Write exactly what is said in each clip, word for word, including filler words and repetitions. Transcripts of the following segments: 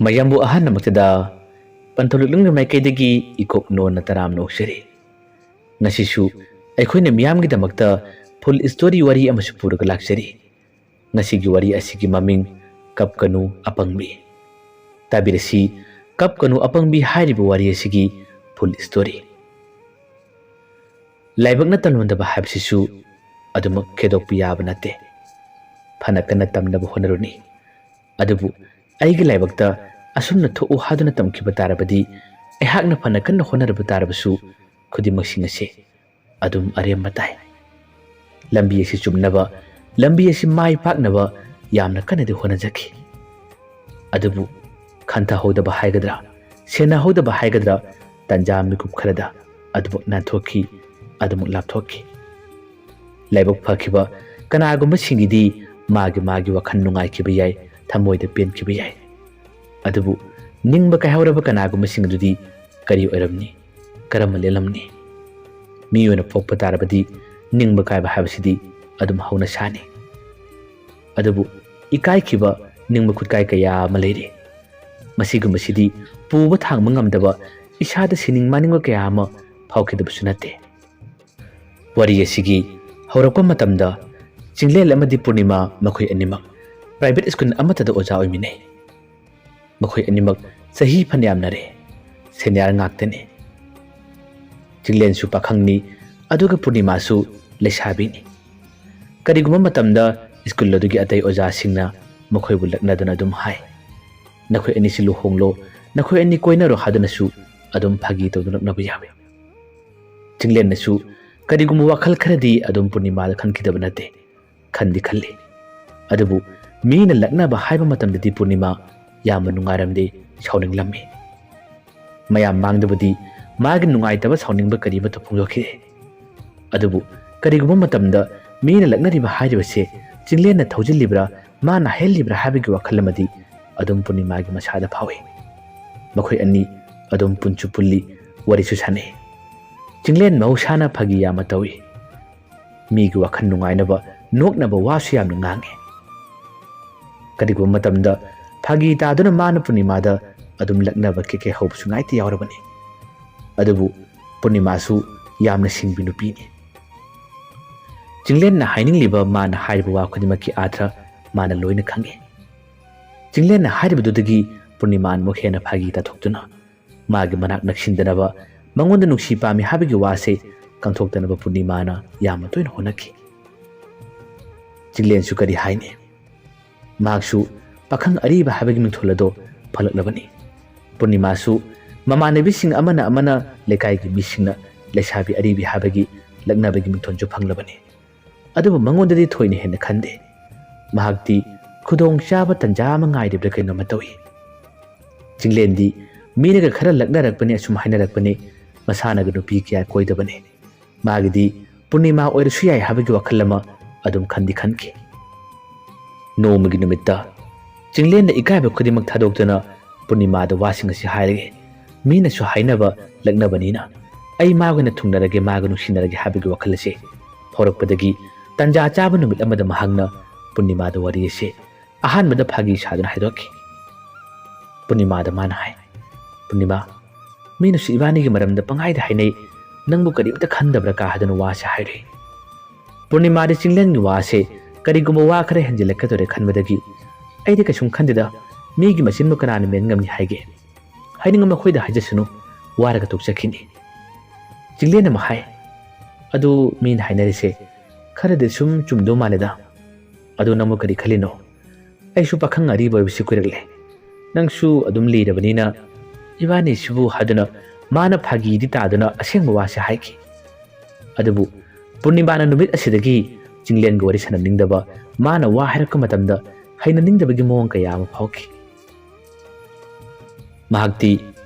ꯃꯌꯥꯝꯕꯨ ꯑꯍꯥꯟꯕꯃꯛꯇꯗ ꯄꯟꯊꯧ ꯂꯤꯛꯂꯝꯒꯤ ꯃꯥꯏꯀꯩꯗꯒꯤ ꯏꯀꯣꯛ ꯅꯣꯟꯅ ꯇꯔꯥꯝꯅ ꯑꯣꯛꯆꯔꯤ꯫ ꯉꯁꯤꯁꯨ ꯑꯩꯈꯣꯏꯅ ꯃꯤꯌꯥꯝꯒꯤꯗꯃꯛꯇ ꯐꯨꯜ ꯁ꯭ꯇꯣꯔꯤ ꯋꯥꯔꯤ ꯑꯃꯁꯨ ꯄꯨꯔꯒ ꯂꯥꯛꯆꯔꯤ꯫ ꯉꯁꯤꯒꯤ ꯋꯥꯔꯤ ꯑꯁꯤꯒꯤ ꯃꯃꯤꯡ ꯀꯞꯀꯅꯨ ꯑꯄꯪꯕꯤ꯫ ꯇꯥꯕꯤꯔꯁꯤ, ꯀꯞꯀꯅꯨ ꯑꯄꯪꯕꯤ ꯍꯥꯏꯔꯤꯕ ꯋꯥꯔꯤ ꯑꯁꯤꯒꯤ ꯐꯨꯜ ꯁ꯭ꯇꯣꯔꯤ꯫ ꯂꯥꯏꯕꯛꯅ ꯇꯝꯂꯝꯗꯕ ꯍꯥꯏꯕꯁꯤꯁꯨ ꯑꯗꯨꯃꯛ ꯈꯦꯗꯣꯛꯄ ꯌꯥꯕ ꯅꯠꯇꯦ꯫ ꯐꯅ ꯀꯟꯅ ꯇꯝꯅꯕ ꯍꯣꯠꯅꯔꯨꯅꯤ꯫ ꯑꯗꯨꯕꯨ ꯑꯩꯒꯤ ꯂꯥꯏꯕꯛꯇ ꯑꯁꯨꯝꯅ ꯊꯣꯛꯎ ꯍꯥꯏꯗꯨꯅ ꯇꯝꯈꯤꯕ ꯇꯥꯔꯕꯗꯤ, ꯑꯩꯍꯥꯛꯅ ꯐꯅ ꯀꯟꯅ ꯍꯣꯠꯅꯔꯕ ꯇꯥꯔꯕꯁꯨ, ꯈꯨꯗꯤꯡꯃꯛꯁꯤꯡ ꯑꯁꯤ ꯑꯗꯨꯝ ꯑꯔꯦꯝꯕ ꯇꯥꯏ꯫ ꯂꯝꯕꯤ ꯑꯁꯤ ꯆꯨꯝꯅꯕ, ꯂꯝꯕꯤ ꯑꯁꯤ ꯃꯥꯏ ꯄꯥꯛꯅꯕ ꯌꯥꯝꯅ ꯀꯟꯅꯗꯤ ꯍꯣꯠꯅꯖꯈꯤ꯫ ꯑꯗꯨꯕꯨ ꯈꯟꯊꯍꯧꯗꯕ ꯍꯥꯏꯒꯗ꯭ꯔꯥ, ꯁꯦꯟꯅꯍꯧꯗꯕ ꯍꯥꯏꯒꯗ꯭ꯔꯥ, ꯇꯟꯖꯥ ꯃꯤꯀꯨꯞ ꯈꯔꯗ ꯑꯗꯨꯃꯛ ꯅꯥꯟꯊꯣꯛꯈꯤ, ꯑꯗꯨꯃꯛ ꯂꯥꯞꯊꯣꯛꯈꯤ꯫ ꯂꯥꯏꯕꯛ ꯐꯈꯤꯕ ꯀꯅꯥꯒꯨꯝꯕꯁꯤꯡꯒꯤꯗꯤ ꯃꯥꯒꯤ ꯃꯥꯒꯤ ꯋꯥꯈꯜ ꯅꯨꯡꯉꯥꯏꯈꯤꯕ ꯌꯥꯏ, ꯊꯃꯣꯏꯗ ꯄꯦꯟꯈꯤꯕ ꯌꯥꯏ꯫ ꯑꯗꯨꯕꯨ ꯅꯤꯡꯕ ꯀꯥꯏꯍꯧꯔꯕ ꯀꯅꯥꯒꯨꯝꯕꯁꯤꯡ ꯑꯗꯨꯗꯤ ꯀꯔꯤ ꯑꯣꯏꯔꯝꯅꯤ? ꯀꯔꯝꯅ ꯂꯦꯜꯂꯝꯅꯤ? ꯃꯤ ꯑꯣꯏꯅ ꯄꯣꯛꯄ ꯇꯥꯔꯕꯗꯤ ꯅꯤꯡꯕ ꯀꯥꯏꯕ ꯍꯥꯏꯕꯁꯤꯗꯤ ꯑꯗꯨꯝ ꯍꯧꯅ ꯁꯥꯅꯤ꯫ ꯑꯗꯨꯕꯨ ꯏꯀꯥꯏꯈꯤꯕ ꯅꯤꯡꯕ ꯈꯨꯠꯀꯥꯏ ꯀꯌꯥ ꯑꯃ ꯂꯩꯔꯤ꯫ ꯃꯁꯤꯒꯨꯝꯕꯁꯤꯗꯤ ꯄꯨꯕ ꯊꯥꯡꯕ ꯉꯝꯗꯕ, ꯏꯁꯥꯗ ꯁꯤꯅꯤꯡ ꯃꯥꯅꯤꯡꯕ ꯀꯌꯥ ꯑꯃ ꯐꯥꯎꯈꯤꯗꯕꯁꯨ ꯅꯠꯇꯦ꯫ ꯋꯥꯔꯤ ꯑꯁꯤꯒꯤ ꯍꯧꯔꯛꯄ ꯃꯇꯝꯗ ꯆꯤꯡꯂꯦꯟ ꯑꯃꯗꯤ ꯄꯨꯔꯅꯤꯃꯥ ꯃꯈꯣꯏ ꯑꯅꯤꯃꯛ ꯄ꯭ꯔꯥꯏꯚꯦꯠ ꯁ꯭ꯀꯨꯜ ꯑꯃꯠꯇꯗ ꯑꯣꯖꯥ ꯑꯣꯏꯃꯤꯟꯅꯩ꯫ ꯃꯈꯣꯏ ꯑꯅꯤꯃꯛ ꯆꯍꯤ ꯐꯅꯌꯥꯝꯅꯔꯦ, ꯁꯦꯅꯤꯌꯔ ꯉꯥꯛꯇꯅꯤ꯫ ꯆꯤꯡꯂꯦꯟꯁꯨ ꯄꯥꯈꯪꯅꯤ, ꯑꯗꯨꯒ ꯄꯨꯔꯅꯤꯃꯥꯁꯨ ꯂꯩꯁꯥꯕꯤꯅꯤ꯫ ꯀꯔꯤꯒꯨꯝꯕ ꯃꯇꯝꯗ ꯁ꯭ꯀꯨꯜ ꯑꯗꯨꯒꯤ ꯑꯇꯩ ꯑꯣꯖꯥꯁꯤꯡꯅ ꯃꯈꯣꯏꯕꯨ ꯂꯛꯅꯗꯨꯅ ꯑꯗꯨꯝ ꯍꯥꯏ, "ꯅꯈꯣꯏ ꯑꯅꯤꯁꯤ ꯂꯨꯍꯣꯡꯂꯣ, ꯅꯈꯣꯏ ꯑꯅꯤ ꯀꯣꯏꯅꯔꯣ" ꯍꯥꯏꯗꯨꯅꯁꯨ ꯑꯗꯨꯝ ꯐꯥꯒꯤ ꯇꯧꯗꯨꯅ ꯂꯛꯅꯕ ꯌꯥꯎꯏ꯫ ꯆꯤꯡꯂꯦꯟꯅꯁꯨ ꯀꯔꯤꯒꯨꯝꯕ ꯋꯥꯈꯜ ꯈꯔꯗꯤ ꯑꯗꯨꯝ ꯄꯨꯔꯅꯤꯃꯥꯗ ꯈꯟꯈꯤꯗꯕ ꯅꯠꯇꯦ, ꯈꯟꯗꯤ ꯈꯜꯂꯤ꯫ ꯑꯗꯨꯕꯨ ꯃꯤꯅ ꯂꯛꯅꯕ ꯍꯥꯏꯕ ꯃꯇꯝꯗꯗꯤ ꯄꯨꯔꯅꯤꯃꯥ ꯌꯥꯝꯅ ꯅꯨꯡꯉꯥꯏꯔꯝꯗꯦ, ꯁꯥꯎꯅꯤꯡꯂꯝꯃꯤ꯫ ꯃꯌꯥꯝ ꯃꯥꯡꯗꯕꯨꯗꯤ ꯃꯥꯒꯤ ꯅꯨꯡꯉꯥꯏꯇꯕ ꯁꯥꯎꯅꯤꯡꯕ ꯀꯔꯤꯃꯠꯇ ꯐꯣꯡꯗꯣꯛꯈꯤꯗꯦ꯫ ꯑꯗꯨꯕꯨ ꯀꯔꯤꯒꯨꯝꯕ ꯃꯇꯝꯗ ꯃꯤꯅ ꯂꯛꯅꯔꯤꯕ ꯍꯥꯏꯔꯤꯕꯁꯦ ꯆꯤꯡꯂꯦꯟꯅ ꯊꯧꯖꯤꯜꯂꯤꯕ꯭ꯔꯥ, ꯃꯥꯅ ꯍꯦꯜꯂꯤꯕ꯭ꯔꯥ ꯍꯥꯏꯕꯒꯤ ꯋꯥꯈꯜ ꯑꯃꯗꯤ ꯑꯗꯨꯝ ꯄꯨꯔꯅꯤꯃꯥꯒꯤ ꯃꯁꯥꯗ ꯐꯥꯎꯏ꯫ ꯃꯈꯣꯏ ꯑꯅꯤ ꯑꯗꯨꯝ ꯄꯨꯟꯁꯨ ꯄꯨꯜꯂꯤ, ꯋꯥꯔꯤꯁꯨ ꯁꯥꯟꯅꯩ꯫ ꯆꯤꯡꯂꯦꯟ ꯃꯍꯧꯁꯥꯅ ꯐꯥꯒꯤ ꯌꯥꯝꯅ ꯇꯧꯏ꯫ ꯃꯤꯒꯤ ꯋꯥꯈꯜ ꯅꯨꯡꯉꯥꯏꯅꯕ, ꯅꯣꯛꯅꯕ ꯋꯥꯁꯨ ꯌꯥꯝꯅ ꯉꯥꯡꯉꯤ꯫ ꯀꯔꯤꯒꯨꯝꯕ ꯃꯇꯝꯗ ꯐꯥꯒꯤ ꯇꯥꯗꯨꯅ ꯃꯥꯅ ꯄꯨꯔꯅꯤꯃꯥꯗ ꯑꯗꯨꯝ ꯂꯛꯅꯕ ꯀꯩꯀꯩ ꯍꯧꯕꯁꯨ ꯉꯥꯏꯇ ꯌꯥꯎꯔꯕꯅꯤ꯫ ꯑꯗꯨꯕꯨ ꯄꯨꯔꯅꯤꯃꯥꯁꯨ ꯌꯥꯝꯅ ꯁꯤꯡꯕꯤ ꯅꯨꯄꯤꯅꯤ꯫ ꯆꯤꯡꯂꯦꯟꯅ ꯍꯥꯏꯅꯤꯡꯂꯤꯕ, ꯃꯥꯅ ꯍꯥꯏꯔꯤꯕ ꯋꯥ ꯈꯨꯗꯤꯡꯃꯛꯀꯤ ꯑꯥꯔꯊ ꯃꯥꯅ ꯂꯣꯏꯅ ꯈꯪꯏ꯫ ꯆꯤꯡꯂꯦꯟꯅ ꯍꯥꯏꯔꯤꯕꯗꯨꯗꯒꯤ ꯄꯨꯔꯅꯤꯃꯥꯅ ꯑꯃꯨꯛ ꯍꯦꯟꯅ ꯐꯥꯒꯤ ꯇꯥꯊꯣꯛꯇꯨꯅ ꯃꯥꯒꯤ ꯃꯅꯥꯛ ꯅꯛꯁꯤꯟꯗꯅꯕ, ꯃꯉꯣꯟꯗ ꯅꯨꯡꯁꯤ ꯄꯥꯝꯃꯤ ꯍꯥꯏꯕꯒꯤ ꯋꯥꯁꯦ ꯀꯪꯊꯣꯛꯇꯅꯕ ꯄꯨꯔꯅꯤꯃꯥꯅ ꯌꯥꯝꯅ ꯇꯣꯏꯅ ꯍꯣꯠꯅꯈꯤ꯫ ꯆꯤꯡꯂꯦꯟꯁꯨ ꯀꯔꯤ ꯍꯥꯏꯅꯤ? ꯃꯍꯥꯛꯁꯨ ꯄꯥꯈꯪ ꯑꯔꯤꯕ ꯍꯥꯏꯕꯒꯤ ꯃꯤꯡꯊꯣꯜ ꯑꯗꯣ ꯐꯪꯂꯛꯂꯕꯅꯤ꯫ ꯄꯨꯔꯅꯤꯃꯥꯁꯨ ꯃꯃꯥꯟꯅꯕꯤꯁꯤꯡ ꯑꯃꯅ ꯑꯃꯅ ꯂꯩꯀꯥꯏꯒꯤ ꯃꯤꯁꯤꯡꯅ ꯂꯩꯁꯥꯕꯤ ꯑꯔꯤꯕꯤ ꯍꯥꯏꯕꯒꯤ ꯂꯛꯅꯕꯒꯤ ꯃꯤꯡꯊꯣꯜꯁꯨ ꯐꯪꯂꯕꯅꯤ꯫ ꯑꯗꯨꯕꯨ ꯃꯉꯣꯟꯗꯗꯤ ꯊꯣꯏꯅ ꯍꯦꯟꯅ ꯈꯟꯗꯦ꯫ ꯃꯍꯥꯛꯇꯤ ꯈꯨꯗꯣꯡ ꯆꯥꯕ ꯇꯟꯖꯥ ꯑꯃ ꯉꯥꯏꯔꯤꯕ꯭ꯔꯥ ꯀꯩꯅꯣꯃ ꯇꯧꯏ꯫ ꯆꯤꯡꯂꯦꯟꯗꯤ ꯃꯤꯅꯒ ꯈꯔ ꯂꯛꯅꯔꯛꯄꯅꯤ, ꯑꯁꯨꯝ ꯍꯥꯏꯅꯔꯛꯄꯅꯤ, ꯃꯁꯥꯅꯒ ꯅꯨꯄꯤ ꯀꯌꯥ ꯀꯣꯏꯗꯕꯅꯤ꯫ ꯃꯥꯒꯤꯗꯤ ꯄꯨꯔꯅꯤꯃꯥ ꯑꯣꯏꯔꯁꯨ ꯌꯥꯏ ꯍꯥꯏꯕꯒꯤ ꯋꯥꯈꯜ ꯑꯃ ꯑꯗꯨꯝ ꯈꯟꯗꯤ ꯈꯟꯈꯤ꯫ ꯅꯣꯡꯃꯒꯤ ꯅꯨꯃꯤꯠꯇ ꯆꯤꯡꯂꯦꯟꯅ ꯏꯀꯥꯏꯕ ꯈꯨꯗꯤꯡꯃꯛ ꯊꯥꯗꯣꯛꯇꯨꯅ ꯄꯨꯔꯅꯤꯃꯥꯗ ꯋꯥꯁꯤꯡ ꯑꯁꯤ ꯍꯥꯏꯔꯦ꯫ ꯃꯤꯅꯁꯨ ꯍꯥꯏꯅꯕ ꯂꯛꯅꯕꯅꯤꯅ ꯑꯩ ꯃꯥꯒ ꯑꯣꯏꯅ ꯊꯨꯡꯅꯔꯒꯦ, ꯃꯥꯒ ꯅꯨꯡꯁꯤꯅꯔꯒꯦ ꯍꯥꯏꯕꯒꯤ ꯋꯥꯈꯜ ꯑꯁꯤ ꯐꯥꯎꯔꯛꯄꯗꯒꯤ ꯇꯟꯖꯥ ꯆꯥꯕ ꯅꯨꯃꯤꯠ ꯑꯃꯗ ꯃꯍꯥꯛꯅ ꯄꯨꯔꯅꯤꯃꯥꯗ ꯋꯥꯔꯤ ꯑꯁꯤ ꯑꯍꯥꯟꯕꯗ ꯐꯥꯒꯤ ꯁꯥꯗꯨꯅ ꯍꯥꯏꯗꯣꯛꯈꯤ꯫ ꯄꯨꯔꯅꯤꯃꯥꯗ ꯃꯥꯅ ꯍꯥꯏ, "ꯄꯨꯔꯅꯤꯃꯥ, ꯃꯤꯅꯁꯨ ꯏꯕꯥꯅꯤꯒꯤ ꯃꯔꯝꯗ ꯄꯪꯍꯥꯏꯗ ꯍꯥꯏꯅꯩ, ꯅꯪꯕꯨ ꯀꯔꯤꯝꯇ ꯈꯟꯗꯕ꯭ꯔꯥ ꯀꯥ?" ꯍꯥꯏꯗꯨꯅ ꯋꯥꯁꯦ ꯍꯥꯏꯔꯨꯏ꯫ ꯄꯨꯔꯅꯤꯃꯥꯗꯤ ꯆꯤꯡꯂꯦꯟꯒꯤ ꯋꯥꯁꯦ ꯀꯔꯤꯒꯨꯝꯕ ꯋꯥ ꯈꯔ ꯍꯦꯟꯖꯤꯜꯂꯛꯀꯗꯧꯔꯦ ꯈꯟꯕꯗꯒꯤ, "ꯑꯩꯗꯤ ꯀꯩꯁꯨꯝ ꯈꯟꯗꯦꯗ, ꯃꯤꯒꯤ ꯃꯆꯤꯟꯕꯨ ꯀꯅꯥꯅ ꯃꯦꯟ ꯉꯝꯅꯤ ꯍꯥꯏꯒꯦ? ꯍꯥꯏꯅꯤꯡꯕ ꯃꯈꯣꯏꯗ ꯍꯥꯏꯖꯁꯅꯨ", ꯋꯥꯔꯒ ꯇꯣꯛꯆꯈꯤꯅꯤ꯫ ꯆꯤꯡꯂꯦꯟꯅ ꯑꯃ ꯍꯥꯏ, "ꯑꯗꯨ ꯃꯤꯅ ꯍꯥꯏꯅꯔꯤꯁꯦ ꯈꯔꯗꯤ ꯁꯨꯝ ꯆꯨꯝꯗꯧ ꯃꯥꯜꯂꯦꯗ꯫ ꯑꯗꯨ ꯅꯪꯕꯨ ꯀꯔꯤ ꯈꯜꯂꯤꯅꯣ? ꯑꯩꯁꯨ ꯄꯥꯈꯪ ꯑꯔꯤꯕ ꯑꯣꯏꯕꯁꯤ ꯀꯨꯏꯔꯛꯂꯦ꯫ ꯅꯪꯁꯨ ꯑꯗꯨꯝ ꯂꯤꯔꯕꯅꯤꯅ ꯏꯕꯥꯅꯤꯁꯤꯕꯨ" ꯍꯥꯏꯗꯨꯅ ꯃꯥꯅ ꯐꯥꯒꯤꯗꯤ ꯇꯥꯗꯨꯅ ꯑꯁꯦꯡꯕ ꯋꯥꯁꯦ ꯍꯥꯏꯈꯤ꯫ ꯑꯗꯨꯕꯨ ꯄꯨꯔꯅꯤꯃꯥꯅ ꯅꯨꯃꯤꯠ ꯑꯁꯤꯗꯒꯤ ꯆꯤꯡꯂꯦꯟꯒ ꯋꯥꯔꯤ ꯁꯥꯟꯅꯅꯤꯡꯗꯕ, ꯃꯥꯅ ꯋꯥ ꯍꯥꯏꯔꯛꯄ ꯃꯇꯝꯗ ꯍꯩꯅꯅꯤꯡꯗꯕꯒꯤ ꯃꯑꯣꯡ ꯀꯌꯥ ꯑꯃ ꯐꯥꯎꯈꯤ꯫ ꯃꯍꯥꯛꯇꯤ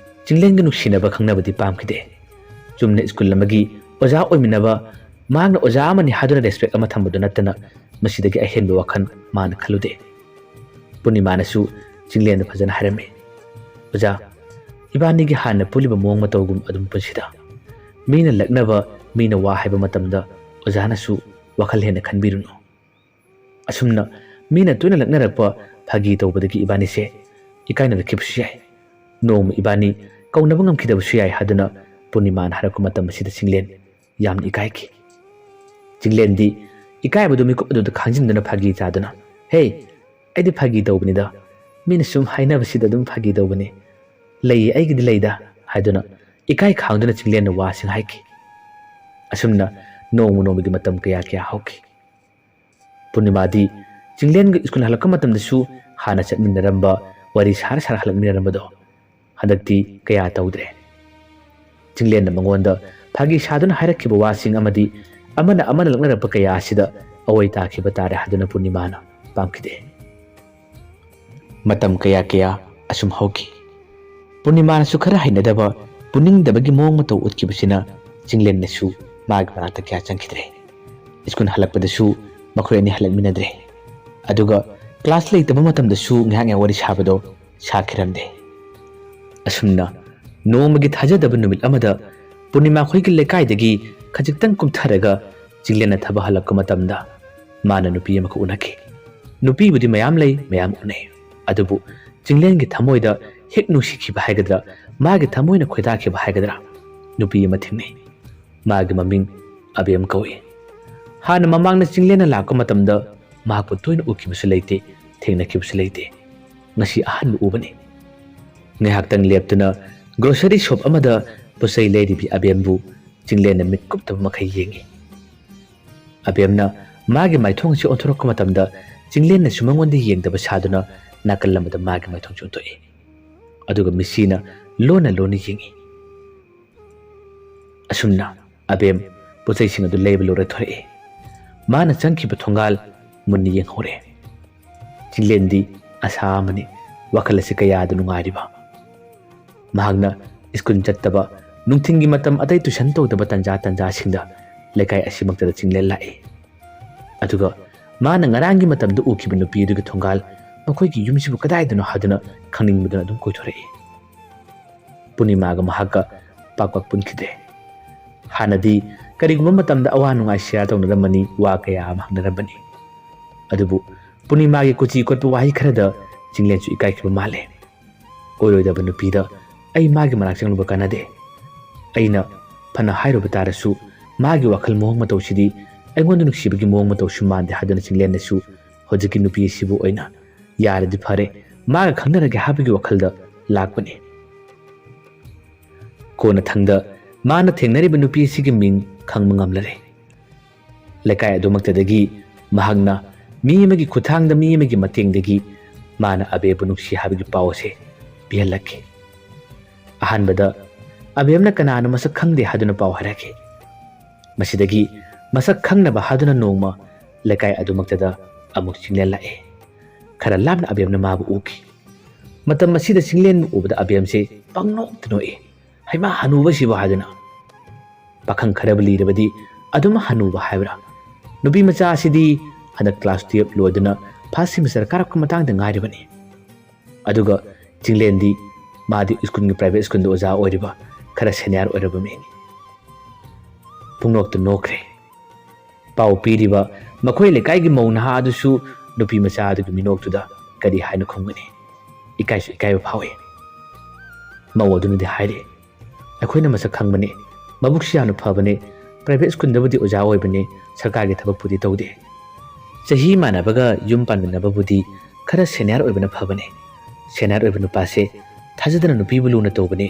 ꯆꯤꯡꯂꯦꯟꯒ ꯅꯨꯡꯁꯤꯅꯕ ꯈꯪꯅꯕꯗꯤ ꯄꯥꯝꯈꯤꯗꯦ꯫ ꯆꯨꯝꯅ ꯁ꯭ꯀꯨꯜ ꯑꯃꯒꯤ ꯑꯣꯖꯥ ꯑꯣꯏꯃꯤꯟꯅꯕ, ꯃꯍꯥꯛꯅ ꯑꯣꯖꯥ ꯑꯃꯅꯤ ꯍꯥꯏꯗꯨꯅ ꯔꯦꯁꯄꯦꯛ ꯑꯃ ꯊꯝꯕꯗꯨ ꯅꯠꯇꯅ ꯃꯁꯤꯗꯒꯤ ꯑꯍꯦꯟꯕ ꯋꯥꯈꯜ ꯃꯥꯅ ꯈꯜꯂꯨꯗꯦ꯫ ꯄꯨꯔꯅꯤꯃꯥꯅꯁꯨ ꯆꯤꯡꯂꯦꯟꯗ ꯐꯖꯅ ꯍꯥꯏꯔꯝꯃꯤ, "ꯑꯣꯖꯥ, ꯏꯕꯥꯅꯤꯒꯤ ꯍꯥꯟꯅ ꯄꯨꯜꯂꯤꯕ ꯃꯑꯣꯡ ꯃꯇꯧꯒꯨꯝ ꯑꯗꯨꯝ ꯄꯨꯟꯁꯤꯗ꯫ ꯃꯤꯅ ꯂꯛꯅꯕ, ꯃꯤꯅ ꯋꯥ ꯍꯥꯏꯕ ꯃꯇꯝꯗ ꯑꯣꯖꯥꯅꯁꯨ ꯋꯥꯈꯜ ꯍꯦꯟꯅ ꯈꯟꯕꯤꯔꯨꯅꯨ"꯫ ꯑꯁꯨꯝꯅ ꯃꯤꯅ ꯇꯣꯏꯅ ꯂꯛꯅꯔꯛꯄ ꯐꯥꯒꯤ ꯇꯧꯕꯗꯒꯤ ꯏꯕꯥꯅꯤꯁꯦ ꯏꯀꯥꯏꯅꯔꯛꯈꯤꯕꯁꯨ ꯌꯥꯏ꯫ ꯅꯣꯡꯃ ꯏꯕꯥꯅꯤ ꯀꯧꯅꯕ ꯉꯝꯈꯤꯗꯕꯁꯨ ꯌꯥꯏ ꯍꯥꯏꯗꯨꯅ ꯄꯨꯔꯅꯤꯃꯥꯅ ꯍꯥꯏꯔꯛꯄ ꯃꯇꯝ ꯑꯁꯤꯗ ꯆꯤꯡꯂꯦꯟ ꯌꯥꯝꯅ ꯏꯀꯥꯏꯈꯤ꯫ ꯆꯤꯡꯂꯦꯟꯗꯤ ꯏꯀꯥꯏꯕꯗꯨ ꯃꯤꯀꯨꯞ ꯑꯗꯨꯗ ꯈꯥꯡꯖꯤꯟꯗꯨꯅ ꯐꯥꯒꯤ ꯇꯥꯗꯨꯅ, "ꯍꯦ, ꯑꯩꯗꯤ ꯐꯥꯒꯤ ꯇꯧꯕꯅꯤꯗ꯫ ꯃꯤꯅ ꯁꯨꯝ ꯍꯥꯏꯅꯕꯁꯤꯗ ꯑꯗꯨꯝ ꯐꯥꯒꯤ ꯇꯧꯕꯅꯤ꯫ ꯂꯩꯌꯦ, ꯑꯩꯒꯤꯗꯤ ꯂꯩꯗ" ꯍꯥꯏꯗꯨꯅ ꯏꯀꯥꯏ ꯈꯥꯡꯗꯨꯅ ꯆꯤꯡꯂꯦꯟꯅ ꯋꯥꯁꯤꯡ ꯍꯥꯏꯈꯤ꯫ ꯑꯁꯨꯝꯅ ꯅꯣꯡꯃ ꯅꯣꯡꯃꯒꯤ ꯃꯇꯝ ꯀꯌꯥ ꯀꯌꯥ ꯍꯧꯈꯤ꯫ ꯄꯨꯔꯅꯤꯃꯥꯗꯤ ꯆꯤꯡꯂꯦꯟꯒ ꯁ꯭ꯀꯨꯜ ꯍꯜꯂꯛꯄ ꯃꯇꯝꯗꯁꯨ ꯍꯥꯟꯅ ꯆꯠꯃꯤꯟꯅꯔꯝꯕ, ꯋꯥꯔꯤ ꯁꯥꯔ ꯁꯥꯔ ꯍꯜꯂꯛꯃꯤꯟꯅꯔꯝꯕꯗꯣ ꯍꯟꯗꯛꯇꯤ ꯀꯌꯥ ꯇꯧꯗ꯭ꯔꯦ꯫ ꯆꯤꯡꯂꯦꯟꯅ ꯃꯉꯣꯟꯗ ꯐꯥꯒꯤ ꯁꯥꯗꯨꯅ ꯍꯥꯏꯔꯛꯈꯤꯕ ꯋꯥꯁꯤꯡ ꯑꯃꯗꯤ ꯑꯃꯅ ꯑꯃꯅ ꯂꯛꯅꯔꯛꯄ ꯀꯌꯥ ꯑꯁꯤꯗ ꯑꯑꯣꯏ ꯇꯥꯈꯤꯕ ꯇꯥꯔꯦ ꯍꯥꯏꯗꯨꯅ ꯄꯨꯔꯅꯤꯃꯥꯅ ꯄꯥꯝꯈꯤꯗꯦ꯫ ꯃꯇꯝ ꯀꯌꯥ ꯀꯌꯥ ꯑꯁꯨꯝ ꯍꯧꯈꯤ꯫ ꯄꯨꯔꯅꯤꯃꯥꯅꯁꯨ ꯈꯔ ꯍꯩꯅꯗꯕ, ꯄꯨꯅꯤꯡꯗꯕꯒꯤ ꯃꯑꯣꯡ ꯃꯇꯧ ꯎꯠꯈꯤꯕꯁꯤꯅ ꯆꯤꯡꯂꯦꯟꯅꯁꯨ ꯃꯥꯒꯤ ꯃꯅꯥꯛꯇ ꯀꯌꯥ ꯆꯪꯈꯤꯗ꯭ꯔꯦ꯫ ꯁ꯭ꯀꯨꯜ ꯍꯜꯂꯛꯄꯗꯁꯨ ꯃꯈꯣꯏ ꯑꯅꯤ ꯍꯜꯂꯛꯃꯤꯟꯅꯗ꯭ꯔꯦ꯫ ꯑꯗꯨꯒ ꯀ꯭ꯂꯥꯁ ꯂꯩꯇꯕ ꯃꯇꯝꯗꯁꯨ ꯉꯥꯏꯍꯥꯛ ꯉꯥꯏꯍꯥꯛ ꯋꯥꯔꯤ ꯁꯥꯕꯗꯣ ꯁꯥꯈꯤꯔꯝꯗꯦ꯫ ꯑꯁꯨꯝꯅ ꯅꯣꯡꯃꯒꯤ ꯊꯥꯖꯗꯕ ꯅꯨꯃꯤꯠ ꯑꯃꯗ ꯄꯨꯔꯅꯤꯃꯥ ꯈꯣꯏꯒꯤ ꯂꯩꯀꯥꯏꯗꯒꯤ ꯈꯖꯤꯛꯇꯪ ꯀꯨꯝꯊꯔꯒ ꯆꯤꯡꯂꯦꯟꯅ ꯊꯕꯛ ꯍꯜꯂꯛꯄ ꯃꯇꯝꯗ ꯃꯥꯅ ꯅꯨꯄꯤ ꯑꯃꯒ ꯎꯅꯈꯤ꯫ ꯅꯨꯄꯤꯕꯨꯗꯤ ꯃꯌꯥꯝ ꯂꯩ, ꯃꯌꯥꯝ ꯎꯅꯩ꯫ ꯑꯗꯨꯕꯨ ꯆꯤꯡꯂꯦꯟꯒꯤ ꯊꯃꯣꯏꯗ ꯍꯦꯛ ꯅꯨꯡꯁꯤꯈꯤꯕ ꯍꯥꯏꯒꯗ꯭ꯔꯥ, ꯃꯥꯒꯤ ꯊꯃꯣꯏꯅ ꯈꯣꯏꯗꯥꯈꯤꯕ ꯍꯥꯏꯒꯗ꯭ꯔꯥ, ꯅꯨꯄꯤ ꯑꯃ ꯊꯦꯡꯅꯩ꯫ ꯃꯥꯒꯤ ꯃꯃꯤꯡ ꯑꯕꯦꯝ ꯀꯧꯏ꯫ ꯍꯥꯟꯅ ꯃꯃꯥꯡꯗ ꯆꯤꯡꯂꯦꯟꯅ ꯂꯥꯛꯄ ꯃꯇꯝꯗ ꯃꯍꯥꯛꯄꯨ ꯇꯣꯏꯅ ꯎꯈꯤꯕꯁꯨ ꯂꯩꯇꯦ, ꯊꯦꯡꯅꯈꯤꯕꯁꯨ ꯂꯩꯇꯦ꯫ ꯉꯁꯤ ꯑꯍꯥꯟꯕ ꯎꯕꯅꯤ꯫ ꯉꯥꯏꯍꯥꯛꯇꯪ ꯂꯦꯞꯇꯨꯅ grocery shop ꯑꯃꯗ ꯄꯣꯠꯆꯩ ꯂꯩꯔꯤꯕꯤ ꯑꯕꯦꯝꯕꯨ ꯆꯤꯡꯂꯦꯟꯅ ꯃꯤꯠ ꯀꯨꯞꯇꯕ ꯃꯈꯩ ꯌꯦꯡꯏ꯫ ꯑꯕꯦꯝꯅ ꯃꯥꯒꯤ ꯃꯥꯏꯊꯣꯡ ꯑꯁꯤ ꯑꯣꯟꯊꯣꯔꯛꯄ ꯃꯇꯝꯗ ꯆꯤꯡꯂꯦꯟꯅꯁꯨ ꯃꯉꯣꯟꯗ ꯌꯦꯡꯗꯕ ꯁꯥꯗꯨꯅ ꯅꯥꯀꯜ ꯑꯃꯗ ꯃꯥꯒꯤ ꯃꯥꯏꯊꯣꯡꯁꯤ ꯑꯣꯟꯊꯣꯛꯏ꯫ ꯑꯗꯨꯒ ꯃꯤꯠꯁꯤꯅ ꯂꯣꯟꯅ ꯂꯣꯟꯅ ꯌꯦꯡꯏ꯫ ꯑꯁꯨꯝꯅ ꯑꯕꯦꯝ ꯄꯣꯠꯆꯩꯁꯤꯡ ꯑꯗꯨ ꯂꯩꯕ ꯂꯣꯏꯔ ꯊꯣꯔꯛꯏ꯫ ꯃꯥꯅ ꯆꯪꯈꯤꯕ ꯊꯣꯡꯒꯥꯜ ꯃꯨꯟꯅ ꯌꯦꯡꯍꯧꯔꯦ꯫ ꯆꯤꯡꯂꯦꯟꯗꯤ ꯑꯁꯥ ꯑꯃꯅꯤ, ꯋꯥꯈꯜ ꯑꯁꯤ ꯀꯌꯥꯗ ꯅꯨꯡꯉꯥꯏꯔꯤꯕ꯫ ꯃꯍꯥꯛꯅ ꯁ꯭ꯀꯨꯜ ꯆꯠꯇꯕ, ꯅꯨꯡꯊꯤꯜꯒꯤ ꯃꯇꯝ ꯑꯇꯩ tuition ꯇꯧꯗꯕ ꯇꯟꯖꯥ ꯇꯟꯖꯥꯁꯤꯡꯗ ꯂꯩꯀꯥꯏ ꯑꯁꯤꯃꯛꯇꯗ ꯆꯤꯡꯂꯦꯟ ꯂꯥꯛꯏ꯫ ꯑꯗꯨꯒ ꯃꯥꯅ ꯉꯔꯥꯡꯒꯤ ꯃꯇꯝꯗ ꯎꯈꯤꯕ ꯅꯨꯄꯤ ꯑꯗꯨꯒꯤ ꯊꯣꯡꯒꯥꯜ, ꯃꯈꯣꯏꯒꯤ ꯌꯨꯝꯁꯤꯕꯨ ꯀꯗꯥꯏꯗꯅꯣ ꯍꯥꯏꯗꯨꯅ ꯈꯪꯅꯤꯡꯕꯗꯨꯅ ꯑꯗꯨꯝ ꯀꯣꯏꯊꯣꯔꯛꯏ꯫ ꯄꯨꯔꯅꯤꯃꯥꯒ ꯃꯍꯥꯛꯀ ꯄꯥꯛ ꯄꯥꯛ ꯄꯨꯟꯈꯤꯗ꯭ꯔꯦ꯫ ꯍꯥꯟꯅꯗꯤ ꯀꯔꯤꯒꯨꯝꯕ ꯃꯇꯝꯗ ꯑꯋꯥ ꯅꯨꯡꯉꯥꯏ share ꯇꯧꯅꯔꯝꯕꯅꯤ, ꯋꯥ ꯀꯌꯥ ꯑꯃ ꯍꯪꯅꯔꯝꯕꯅꯤ꯫ ꯑꯗꯨꯕꯨ ꯄꯨꯔꯅꯤꯃꯥꯒꯤ ꯀꯨꯆꯤ ꯀꯣꯠꯄ ꯋꯥꯍꯩ ꯈꯔꯗ ꯆꯤꯡꯂꯦꯟꯁꯨ ꯏꯀꯥꯏꯈꯤꯕ ꯃꯥꯜꯂꯦ꯫ ꯑꯣꯏꯔꯣꯏꯗꯕ ꯅꯨꯄꯤꯗ ꯑꯩ ꯃꯥꯒꯤ ꯃꯅꯥꯛ ꯆꯪꯂꯨꯕ ꯀꯥꯟꯅꯗꯦ꯫ ꯑꯩꯅ ꯐꯅ ꯍꯥꯏꯔꯨꯕ ꯇꯥꯔꯁꯨ ꯃꯥꯒꯤ ꯋꯥꯈꯜ ꯃꯑꯣꯡ ꯃꯇꯧꯁꯤꯗꯤ ꯑꯩꯉꯣꯟꯗ ꯅꯨꯡꯁꯤꯕꯒꯤ ꯃꯑꯣꯡ ꯃꯇꯧꯁꯨ ꯃꯥꯟꯗꯦ ꯍꯥꯏꯗꯨꯅ ꯆꯤꯡꯂꯦꯟꯅꯁꯨ ꯍꯧꯖꯤꯛꯀꯤ ꯅꯨꯄꯤ ꯑꯁꯤꯕꯨ ꯑꯣꯏꯅ ꯌꯥꯔꯗꯤ ꯐꯔꯦ, ꯃꯥꯒ ꯈꯪꯅꯔꯒꯦ ꯍꯥꯏꯕꯒꯤ ꯋꯥꯈꯜꯗ ꯂꯥꯛꯄꯅꯤ꯫ ꯀꯣꯟꯅꯊꯪꯗ ꯃꯥꯅ ꯊꯦꯡꯅꯔꯤꯕ ꯅꯨꯄꯤ ꯑꯁꯤꯒꯤ ꯃꯤꯡ ꯈꯪꯕ ꯉꯝꯂꯔꯦ꯫ ꯂꯩꯀꯥꯏ ꯑꯗꯨꯃꯛꯇꯗꯒꯤ ꯃꯍꯥꯛꯅ ꯃꯤ ꯑꯃꯒꯤ ꯈꯨꯠꯊꯥꯡꯗ, ꯃꯤ ꯑꯃꯒꯤ ꯃꯇꯦꯡꯗꯒꯤ ꯃꯥꯅ ꯑꯕꯦꯕꯨ ꯅꯨꯡꯁꯤ ꯍꯥꯏꯕꯒꯤ ꯄꯥꯎ ꯑꯁꯦ ꯄꯤꯍꯜꯂꯛꯈꯤ꯫ ꯑꯍꯥꯟꯕꯗ ꯑꯕꯦꯝꯅ ꯀꯅꯥꯅꯣ ꯃꯁꯛ ꯈꯪꯗꯦ ꯍꯥꯏꯗꯨꯅ ꯄꯥꯎ ꯍꯥꯏꯔꯛꯈꯤ꯫ ꯃꯁꯤꯗꯒꯤ ꯃꯁꯛ ꯈꯪꯅꯕ ꯍꯥꯏꯗꯨꯅ ꯅꯣꯡꯃ ꯂꯩꯀꯥꯏ ꯑꯗꯨꯃꯛꯇꯗ ꯑꯃꯨꯛ ꯆꯤꯡꯂꯦꯟ ꯂꯥꯛꯑꯦ꯫ ꯈꯔ ꯂꯥꯞꯅ ꯑꯕꯦꯝꯅ ꯃꯥꯕꯨ ꯎꯈꯤ꯫ ꯃꯇꯝ ꯑꯁꯤꯗ ꯆꯤꯡꯂꯦꯟꯕꯨ ꯎꯕꯗ ꯑꯕꯦꯝꯁꯦ ꯄꯪꯅꯣꯛꯇ ꯅꯣꯛꯏ꯫ "ꯍꯩꯃꯥ, ꯍꯅꯨꯕꯁꯤꯕꯨ" ꯍꯥꯏꯗꯨꯅ꯫ ꯄꯥꯈꯪ ꯈꯔꯕꯨ ꯂꯤꯔꯕꯗꯤ ꯑꯗꯨꯝ ꯍꯅꯨꯕ ꯍꯥꯏꯕ꯭ꯔꯥ? ꯅꯨꯄꯤ ꯃꯆꯥ ꯑꯁꯤꯗꯤ ꯍꯟꯗꯛ class twelve ꯂꯣꯏꯗꯨꯅ first semester ꯀꯥꯔꯛꯄ ꯃꯇꯥꯡꯗ ꯉꯥꯏꯔꯤꯕꯅꯤ꯫ ꯑꯗꯨꯒ ꯆꯤꯡꯂꯦꯟꯗꯤ ꯃꯥꯗꯤ ꯁ꯭ꯀꯨꯜꯒꯤ private ꯁ꯭ꯀꯨꯜꯗ ꯑꯣꯖꯥ ꯑꯣꯏꯔꯤꯕ ꯈꯔ senior ꯑꯣꯏꯔꯕ ꯃꯤꯅꯤ꯫ ꯄꯨꯡꯅꯣꯛꯇ ꯅꯣꯛꯈ꯭ꯔꯦ꯫ ꯄꯥꯎ ꯄꯤꯔꯤꯕ ꯃꯈꯣꯏ ꯂꯩꯀꯥꯏꯒꯤ ꯃꯧ ꯅꯍꯥ ꯑꯗꯨꯁꯨ ꯅꯨꯄꯤ ꯃꯆꯥ ꯑꯗꯨꯒꯤ ꯃꯤꯅꯣꯛꯇꯨꯗ ꯀꯔꯤ ꯍꯥꯏꯅ ꯈꯨꯝꯒꯅꯤ? ꯏꯀꯥꯏꯁꯨ ꯏꯀꯥꯏꯕ ꯐꯥꯎꯏ꯫ ꯃꯧ ꯑꯗꯨꯅꯗꯤ ꯍꯥꯏꯔꯤ, "ꯑꯩꯈꯣꯏꯅ ꯃꯁꯛ ꯈꯪꯕꯅꯤ, ꯃꯕꯨꯛꯁꯨ ꯌꯥꯝꯅ ꯐꯕꯅꯤ, private ꯁ꯭ꯀꯨꯜꯗꯕꯨꯗꯤ ꯑꯣꯖꯥ ꯑꯣꯏꯕꯅꯤ, ꯁꯔꯀꯥꯔꯒꯤ ꯊꯕꯛꯄꯨꯗꯤ ꯇꯧꯗꯦ꯫ ꯆꯍꯤ ꯃꯥꯟꯅꯕꯒ ꯌꯨꯝ ꯄꯥꯟꯃꯤꯟꯅꯕꯕꯨꯗꯤ ꯈꯔ senior ꯑꯣꯏꯕꯅ ꯐꯕꯅꯤ꯫ Senior ꯑꯣꯏꯕ ꯅꯨꯄꯥꯁꯦ ꯊꯥꯖꯗꯅ ꯅꯨꯄꯤꯕꯨ ꯂꯨꯅ ꯇꯧꯕꯅꯤ꯫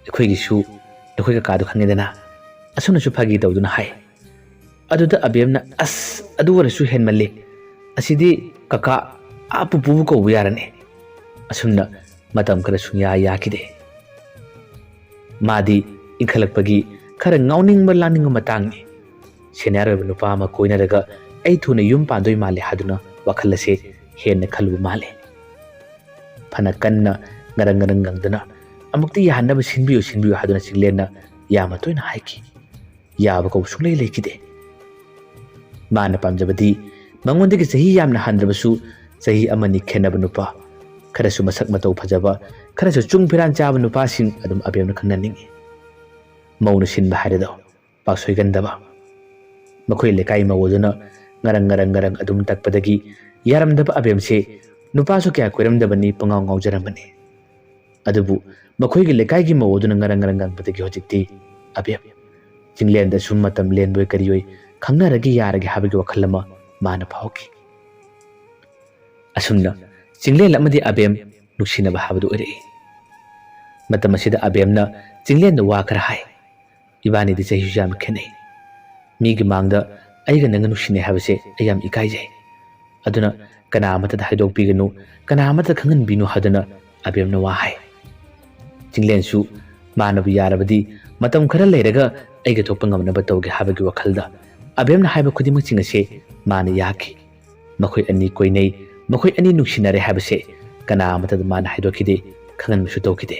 ꯑꯩꯈꯣꯏꯒꯤꯁꯨ ꯅꯈꯣꯏ ꯀꯀꯥꯗꯣ ꯈꯪꯉꯦꯗꯅ", ꯑꯁꯨꯝꯅꯁꯨ ꯐꯥꯒꯤ ꯇꯧꯗꯨꯅ ꯍꯥꯏ꯫ ꯑꯗꯨꯗ ꯑꯕꯦꯝꯅ, "ꯑꯁ, ꯑꯗꯨ ꯑꯣꯏꯔꯁꯨ ꯍꯦꯟꯃꯜꯂꯤ꯫ ꯑꯁꯤꯗꯤ ꯀꯀꯥ, ꯑꯥ ꯄꯨꯄꯨꯕꯨ ꯀꯧꯕ ꯌꯥꯔꯅꯤ"꯫ ꯑꯁꯨꯝꯅ ꯃꯇꯝ ꯈꯔ ꯁꯨꯡꯌꯥ ꯌꯥꯈꯤꯗꯦ꯫ ꯃꯥꯗꯤ ꯏꯟꯈꯠꯂꯛꯄꯒꯤ ꯈꯔ ꯉꯥꯎꯅꯤꯡꯕ ꯂꯥꯡꯅꯤꯡꯕ ꯃꯇꯥꯡꯅꯤ꯫ Senior ꯑꯣꯏꯕ ꯅꯨꯄꯥ ꯑꯃ ꯀꯣꯏꯅꯔꯒ ꯑꯩ ꯊꯨꯅ ꯌꯨꯝ ꯄꯥꯟꯗꯣꯏ ꯃꯥꯜꯂꯦ ꯍꯥꯏꯗꯨꯅ ꯋꯥꯈꯜ ꯑꯁꯦ ꯍꯦꯟꯅ ꯈꯜꯂꯨꯕ ꯃꯥꯜꯂꯦ꯫ ꯐꯅ ꯀꯟꯅ ꯉꯔꯪ ꯉꯔꯪ ꯉꯪꯗꯨꯅ, "ꯑꯃꯨꯛꯇ ꯌꯥꯍꯟꯅꯕ ꯁꯤꯟꯕꯤꯌꯨ, ꯁꯤꯟꯕꯤꯌꯨ" ꯍꯥꯏꯗꯨꯅ ꯆꯤꯡꯂꯦꯟꯅ ꯌꯥꯝꯅ ꯇꯣꯏꯅ ꯍꯥꯏꯈꯤ꯫ ꯌꯥꯕ ꯀꯧꯕ ꯁꯨꯡꯂꯩ ꯂꯩꯈꯤꯗꯦ꯫ ꯃꯥꯅ ꯄꯥꯝꯖꯕꯗꯤ ꯃꯉꯣꯟꯗꯒꯤ ꯆꯍꯤ ꯌꯥꯝꯅ ꯍꯟꯗ꯭ꯔꯕꯁꯨ ꯆꯍꯤ ꯑꯃꯅꯤ ꯈꯦꯠꯅꯕ ꯅꯨꯄꯥ, ꯈꯔꯁꯨ ꯃꯁꯛ ꯃꯇꯧ ꯐꯖꯕ, ꯈꯔꯁꯨ ꯆꯨꯡ ꯐꯤꯔꯥꯟ ꯆꯥꯕ ꯅꯨꯄꯥꯁꯤꯡ ꯑꯗꯨꯝ ꯑꯕꯦꯝꯅ ꯈꯪꯅꯅꯤꯡꯏ꯫ ꯃꯧꯅ ꯁꯤꯟꯕ ꯍꯥꯏꯔꯦꯗꯣ, ꯄꯥꯛ ꯁꯣꯏꯒꯟꯗꯕ꯫ ꯃꯈꯣꯏ ꯂꯩꯀꯥꯏ ꯃꯧ ꯑꯗꯨꯅ ꯉꯔꯪ ꯉꯔꯪ ꯉꯔꯪ ꯑꯗꯨꯝ ꯇꯛꯄꯗꯒꯤ ꯌꯥꯔꯝꯗꯕ ꯑꯕꯦꯝꯁꯦ ꯅꯨꯄꯥꯁꯨ ꯀꯌꯥ ꯀꯣꯏꯔꯝꯗꯕꯅꯤ, ꯄꯉꯥꯎ ꯉꯥꯎꯖꯔꯝꯕꯅꯤ꯫ ꯑꯗꯨꯕꯨ ꯃꯈꯣꯏꯒꯤ ꯂꯩꯀꯥꯏꯒꯤ ꯃꯧ ꯑꯗꯨꯅ ꯉꯔꯪ ꯉꯔꯪ ꯉꯪꯕꯗꯒꯤ ꯍꯧꯖꯤꯛꯇꯤ ꯑꯕꯦꯝ ꯆꯤꯡꯂꯦꯟꯗꯁꯨ ꯃꯇꯝ ꯂꯦꯟꯕꯣꯏ ꯀꯔꯤꯑꯣꯏ ꯈꯪꯅꯔꯒꯦ ꯌꯥꯔꯒꯦ ꯍꯥꯏꯕꯒꯤ ꯋꯥꯈꯜ ꯑꯃ ꯃꯥꯅ ꯐꯥꯎꯈꯤ꯫ ꯑꯁꯨꯝꯅ ꯆꯤꯡꯂꯦꯟ ꯑꯃꯗꯤ ꯑꯕꯦꯝ ꯅꯨꯡꯁꯤꯅꯕ ꯍꯥꯏꯕꯗꯨ ꯑꯣꯏꯔꯛꯏ꯫ ꯃꯇꯝ ꯑꯁꯤꯗ ꯑꯕꯦꯝꯅ ꯆꯤꯡꯂꯦꯟꯗ ꯋꯥ ꯈꯔ ꯍꯥꯏ꯫ "ꯏꯕꯥꯅꯤꯗꯤ ꯆꯍꯤꯁꯨ ꯌꯥꯝ ꯈꯦꯠꯅꯩ꯫ ꯃꯤꯒꯤ ꯃꯥꯡꯗ ꯑꯩꯒ ꯅꯪꯒ ꯅꯨꯡꯁꯤꯅꯩ ꯍꯥꯏꯕꯁꯦ ꯑꯩ ꯌꯥꯝ ꯏꯀꯥꯏꯖꯩ꯫ ꯑꯗꯨꯅ ꯀꯅꯥ ꯑꯃꯠꯇꯗ ꯍꯥꯏꯗꯣꯛꯄꯤꯒꯅꯨ, ꯀꯅꯥ ꯑꯃꯠꯇ ꯈꯪꯍꯟꯕꯤꯅꯨ" ꯍꯥꯏꯗꯨꯅ ꯑꯕꯦꯝꯅ ꯋꯥ ꯍꯥꯏ꯫ ꯆꯤꯡꯂꯦꯟꯁꯨ ꯃꯥꯅꯕꯨ ꯌꯥꯔꯕꯗꯤ ꯃꯇꯝ ꯈꯔ ꯂꯩꯔꯒ ꯑꯩꯒ ꯊꯣꯛꯄ ꯉꯝꯅꯕ ꯇꯧꯒꯦ ꯍꯥꯏꯕꯒꯤ ꯋꯥꯈꯜꯗ ꯑꯕꯦꯝꯅ ꯍꯥꯏꯕ ꯈꯨꯗꯤꯡꯃꯛꯁꯤꯡ ꯑꯁꯦ ꯃꯥꯅ ꯌꯥꯈꯤ꯫ ꯃꯈꯣꯏ ꯑꯅꯤ ꯀꯣꯏꯅꯩ, ꯃꯈꯣꯏ ꯑꯅꯤ ꯅꯨꯡꯁꯤꯅꯔꯦ ꯍꯥꯏꯕꯁꯦ ꯀꯅꯥ ꯑꯃꯠꯇꯗ ꯃꯥꯅ ꯍꯥꯏꯗꯣꯛꯈꯤꯗꯦ, ꯈꯪꯍꯟꯕꯁꯨ ꯇꯧꯈꯤꯗꯦ꯫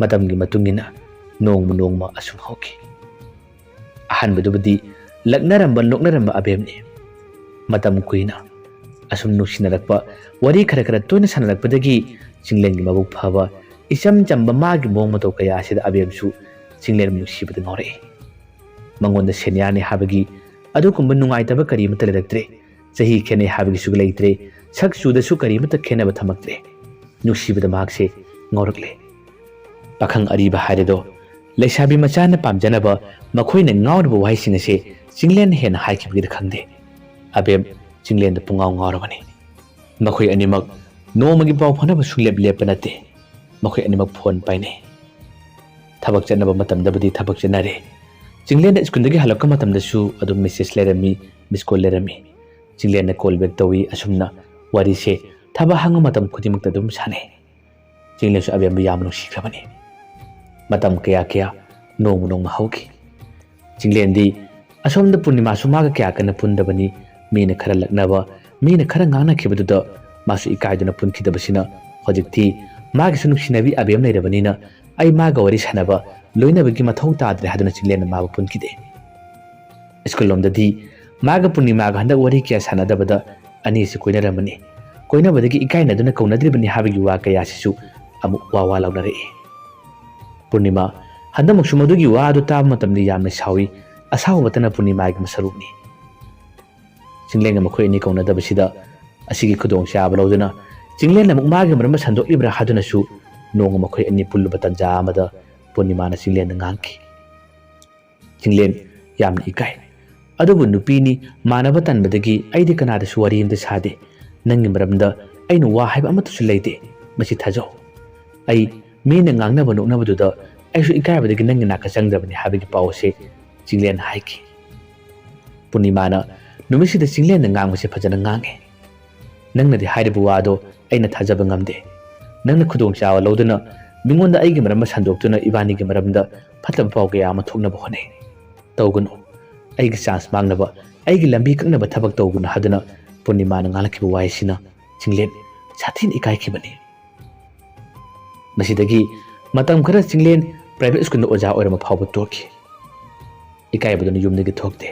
ꯃꯇꯝꯒꯤ ꯃꯇꯨꯡ ꯏꯟꯅ ꯅꯣꯡꯃ ꯅꯣꯡꯃ ꯑꯁꯨꯝ ꯍꯧꯈꯤ꯫ ꯑꯍꯥꯟꯕꯗꯨꯕꯨꯗꯤ ꯂꯛꯅꯔꯝꯕ ꯅꯣꯛꯅꯔꯝꯕ ꯑꯕꯦꯝꯅꯤ꯫ ꯃꯇꯝ ꯀꯨꯏꯅ ꯑꯁꯨꯝ ꯅꯨꯡꯁꯤꯅꯔꯛꯄ, ꯋꯥꯔꯤ ꯈꯔ ꯈꯔ ꯇꯣꯏꯅ ꯁꯥꯟꯅꯔꯛꯄꯗꯒꯤ ꯆꯤꯡꯂꯦꯟꯒꯤ ꯃꯕꯨꯛ ꯐꯕ, ꯏꯆꯝ ꯆꯝꯕ ꯃꯥꯒꯤ ꯃꯑꯣꯡ ꯃꯇꯧ ꯀꯌꯥ ꯑꯁꯤꯗ ꯑꯕꯦꯝꯁꯨ ꯆꯤꯡꯂꯦꯟꯕꯨ ꯅꯨꯡꯁꯤꯕꯗ ꯉꯥꯎꯔꯛꯏ꯫ ꯃꯉꯣꯟꯗ ꯁꯦꯅꯤꯌꯥꯔꯅꯤ ꯍꯥꯏꯕꯒꯤ ꯑꯗꯨꯒꯨꯝꯕ ꯅꯨꯡꯉꯥꯏꯇꯕ ꯀꯔꯤꯃꯠꯇ ꯂꯩꯔꯛꯇ꯭ꯔꯦ꯫ ꯆꯍꯤ ꯈꯦꯠꯅꯩ ꯍꯥꯏꯕꯒꯤꯁꯨ ꯂꯩꯇ꯭ꯔꯦ꯫ ꯁꯛ ꯆꯨꯗꯁꯨ ꯀꯔꯤꯃꯠꯇ ꯈꯦꯠꯅꯕ ꯊꯝꯃꯛꯇ꯭ꯔꯦ꯫ ꯅꯨꯡꯁꯤꯕꯗ ꯃꯍꯥꯛꯁꯦ ꯉꯥꯎꯔꯛꯂꯦ꯫ ꯄꯥꯈꯪ ꯑꯔꯤꯕ ꯍꯥꯏꯔꯦꯗꯣ, ꯂꯩꯁꯥꯕꯤ ꯃꯆꯥꯅ ꯄꯥꯝꯖꯅꯕ ꯃꯈꯣꯏꯅ ꯉꯥꯎꯔꯤꯕ ꯋꯥꯍꯩꯁꯤꯡ ꯑꯁꯦ ꯆꯤꯡꯂꯦꯟꯅ ꯍꯦꯟꯅ ꯍꯥꯏꯈꯤꯕꯒꯤꯔ ꯈꯪꯗꯦ, ꯑꯕꯦꯝ ꯆꯤꯡꯂꯦꯟꯗ ꯄꯨꯡꯉꯥꯎ ꯉꯥꯎꯔꯕꯅꯤ꯫ ꯃꯈꯣꯏ ꯑꯅꯤꯃꯛ ꯅꯣꯡꯃꯒꯤ ꯄꯥꯎ ꯐꯥꯎꯅꯕ ꯁꯨꯡꯂꯦꯞ ꯂꯦꯞꯄ ꯅꯠꯇꯦ꯫ ꯃꯈꯣꯏ ꯑꯅꯤꯃꯛ ꯐꯣꯟ ꯄꯥꯏꯅꯩ꯫ ꯊꯕꯛ ꯆꯠꯅꯕ ꯃꯇꯝꯗꯕꯨꯗꯤ ꯊꯕꯛ ꯆꯠꯅꯔꯦ꯫ ꯆꯤꯡꯂꯦꯟꯗ ꯁ꯭ꯀꯨꯜꯗꯒꯤ ꯍꯜꯂꯛꯄ ꯃꯇꯝꯗꯁꯨ ꯑꯗꯨꯝ ꯃꯦꯁꯦꯖ ꯂꯩꯔꯝꯃꯤ, ꯃꯤꯁ ꯀꯣꯜ ꯂꯩꯔꯝꯃꯤ꯫ ꯆꯤꯡꯂꯦꯟꯅ ꯀꯣꯜ ꯕꯦꯛ ꯇꯧꯏ꯫ ꯑꯁꯨꯝꯅ ꯋꯥꯔꯤꯁꯦ ꯊꯕꯛ ꯍꯥꯡꯕ ꯃꯇꯝ ꯈꯨꯗꯤꯡꯃꯛꯇ ꯑꯗꯨꯝ ꯁꯥꯟꯅꯩ꯫ ꯆꯤꯡꯂꯦꯟꯁꯨ ꯑꯕꯦꯝꯕꯨ ꯌꯥꯝꯅ ꯅꯨꯡꯁꯤꯈ꯭ꯔꯕꯅꯤ꯫ ꯃꯇꯝ ꯀꯌꯥ ꯀꯌꯥ ꯅꯣꯡꯃ ꯅꯣꯡꯃ ꯍꯧꯈꯤ꯫ ꯆꯤꯡꯂꯦꯟꯗꯤ ꯑꯁꯣꯝꯗ ꯄꯨꯔꯅꯤꯃꯥꯁꯨ ꯃꯥꯒ ꯀꯌꯥ ꯀꯟꯅ ꯄꯨꯟꯗꯕꯅꯤ꯫ ꯃꯤꯅ ꯈꯔ ꯂꯛꯅꯕ, ꯃꯤꯅ ꯈꯔ ꯉꯥꯡꯅꯈꯤꯕꯗꯨꯗ ꯃꯥꯁꯨ ꯏꯀꯥꯏꯗꯨꯅ ꯄꯨꯟꯈꯤꯗꯕꯁꯤꯅ ꯍꯧꯖꯤꯛꯇꯤ ꯃꯥꯒꯤꯁꯨ ꯅꯨꯡꯁꯤꯅꯕꯤ ꯑꯕꯦꯝ ꯂꯩꯔꯕꯅꯤꯅ ꯑꯩ ꯃꯥꯒ ꯋꯥꯔꯤ ꯁꯥꯟꯅꯕ, ꯂꯣꯏꯅꯕꯒꯤ ꯃꯊꯧ ꯇꯥꯗ꯭ꯔꯦ ꯍꯥꯏꯗꯨꯅ ꯆꯤꯡꯂꯦꯟꯅ ꯃꯥꯕꯨ ꯄꯨꯟꯈꯤꯗꯦ꯫ ꯁ꯭ꯀꯨꯜ ꯂꯣꯝꯗꯗꯤ ꯃꯥꯒ ꯄꯨꯔꯅꯤꯃꯥꯒ ꯍꯟꯗꯛ ꯋꯥꯔꯤ ꯀꯌꯥ ꯁꯥꯟꯅꯗꯕꯗ ꯑꯅꯤꯁꯤ ꯀꯣꯏꯅꯔꯝꯕꯅꯤ꯫ ꯀꯣꯏꯅꯕꯗꯒꯤ ꯏꯀꯥꯏꯅꯗꯨꯅ ꯀꯧꯅꯗ꯭ꯔꯤꯕꯅꯤ ꯍꯥꯏꯕꯒꯤ ꯋꯥ ꯀꯌꯥꯁꯤꯁꯨ ꯑꯃꯨꯛ ꯋꯥ ꯋꯥ ꯂꯥꯎꯅꯔꯛꯏ꯫ ꯄꯨꯔꯅꯤꯃꯥ ꯍꯟꯗꯛꯃꯛꯁꯨ ꯃꯗꯨꯒꯤ ꯋꯥ ꯑꯗꯨ ꯇꯥꯕ ꯃꯇꯝꯗ ꯌꯥꯝꯅ ꯁꯥꯎꯏ꯫ ꯑꯁꯥꯎꯕꯇꯅ ꯄꯨꯔꯅꯤꯃꯥꯒꯤ ꯃꯁꯔꯨꯛꯅꯤ꯫ ꯆꯤꯡꯂꯦꯟꯒ ꯃꯈꯣꯏ ꯑꯅꯤ ꯀꯧꯅꯗꯕꯁꯤꯗ ꯑꯁꯤꯒꯤ ꯈꯨꯗꯣꯡꯆꯥꯕ ꯂꯧꯗꯨꯅ ꯆꯤꯡꯂꯦꯟꯅ ꯑꯃꯨꯛ ꯃꯥꯒꯤ ꯃꯔꯝꯗ ꯁꯟꯗꯣꯛꯂꯤꯕ꯭ꯔꯥ ꯍꯥꯏꯗꯨꯅꯁꯨ ꯅꯣꯡꯃ ꯃꯈꯣꯏ ꯑꯅꯤ ꯄꯨꯜꯂꯨꯕ ꯇꯟꯖꯥ ꯑꯃꯗ ꯄꯨꯔꯅꯤꯃꯥꯅ ꯆꯤꯡꯂꯦꯟꯗ ꯉꯥꯡꯈꯤ꯫ ꯆꯤꯡꯂꯦꯟ, ꯌꯥꯝꯅ ꯏꯀꯥꯏ꯫ ꯑꯗꯨꯕꯨ ꯅꯨꯄꯤꯅꯤ, ꯃꯥꯟꯅꯕ ꯇꯟꯕꯗꯒꯤ ꯑꯩꯗꯤ ꯀꯅꯥꯗꯁꯨ ꯋꯥꯔꯤ ꯑꯃꯇ ꯁꯥꯗꯦ꯫ ꯅꯪꯒꯤ ꯃꯔꯝꯗ ꯑꯩꯅ ꯋꯥ ꯍꯥꯏꯕ ꯑꯃꯠꯇꯁꯨ ꯂꯩꯇꯦ꯫ ꯃꯁꯤ ꯊꯥꯖꯧ꯫ ꯑꯩ ꯃꯤꯅ ꯉꯥꯡꯅꯕ ꯅꯣꯛꯅꯕꯗꯨꯗ ꯑꯩꯁꯨ ꯏꯀꯥꯏꯕꯗꯒꯤ ꯅꯪꯒꯤ ꯅꯥꯛꯇ ꯆꯪꯗꯕꯅꯤ ꯍꯥꯏꯕꯒꯤ ꯄꯥꯎ ꯑꯁꯤ ꯆꯤꯡꯂꯦꯟ ꯍꯥꯏꯈꯤ꯫ ꯄꯨꯔꯅꯤꯃꯥꯅ ꯅꯨꯃꯤꯠꯁꯤꯗ ꯆꯤꯡꯂꯦꯟꯗ ꯉꯥꯡꯕꯁꯦ ꯐꯖꯅ ꯉꯥꯡꯉꯦ꯫ ꯅꯪꯅꯗꯤ ꯍꯥꯏꯔꯤꯕ ꯋꯥꯗꯣ ꯑꯩꯅ ꯊꯥꯖꯕ ꯉꯝꯗꯦ꯫ ꯅꯪꯅ ꯈꯨꯗꯣꯡꯆꯥꯕ ꯂꯧꯗꯨꯅ ꯃꯤꯉꯣꯟꯗ ꯑꯩꯒꯤ ꯃꯔꯝ ꯑꯃ ꯁꯟꯗꯣꯛꯇꯨꯅ ꯏꯕꯥꯅꯤꯒꯤ ꯃꯔꯝꯗ ꯐꯠꯇꯕ ꯄꯥꯎ ꯀꯌꯥ ꯑꯃ ꯊꯣꯛꯅꯕ ꯍꯣꯠꯅꯩ꯫ ꯇꯧꯒꯅꯨ꯫ ꯑꯩꯒꯤ ꯆꯥꯟꯁ ꯃꯥꯡꯅꯕ, ꯑꯩꯒꯤ ꯂꯝꯕꯤ ꯀꯛꯅꯕ ꯊꯕꯛ ꯇꯧꯒꯅꯨ ꯍꯥꯏꯗꯨꯅ ꯄꯨꯔꯅꯤꯃꯥꯅ ꯉꯥꯡꯂꯛꯈꯤꯕ ꯋꯥꯍꯩꯁꯤꯅ ꯆꯤꯡꯂꯦꯟ ꯁꯥꯊꯤꯅ ꯏꯀꯥꯏꯈꯤꯕꯅꯤ꯫ ꯃꯁꯤꯗꯒꯤ ꯃꯇꯝ ꯈꯔ ꯆꯤꯡꯂꯦꯟ ꯄ꯭ꯔꯥꯏꯚꯦꯠ ꯁ꯭ꯀꯨꯜꯗ ꯑꯣꯖꯥ ꯑꯣꯏꯔꯝꯕ ꯐꯥꯎꯕ ꯇꯣꯛꯈꯤ꯫ ꯏꯀꯥꯏꯕꯗꯨꯅ ꯌꯨꯝꯗꯒꯤ ꯊꯣꯛꯇꯦ꯫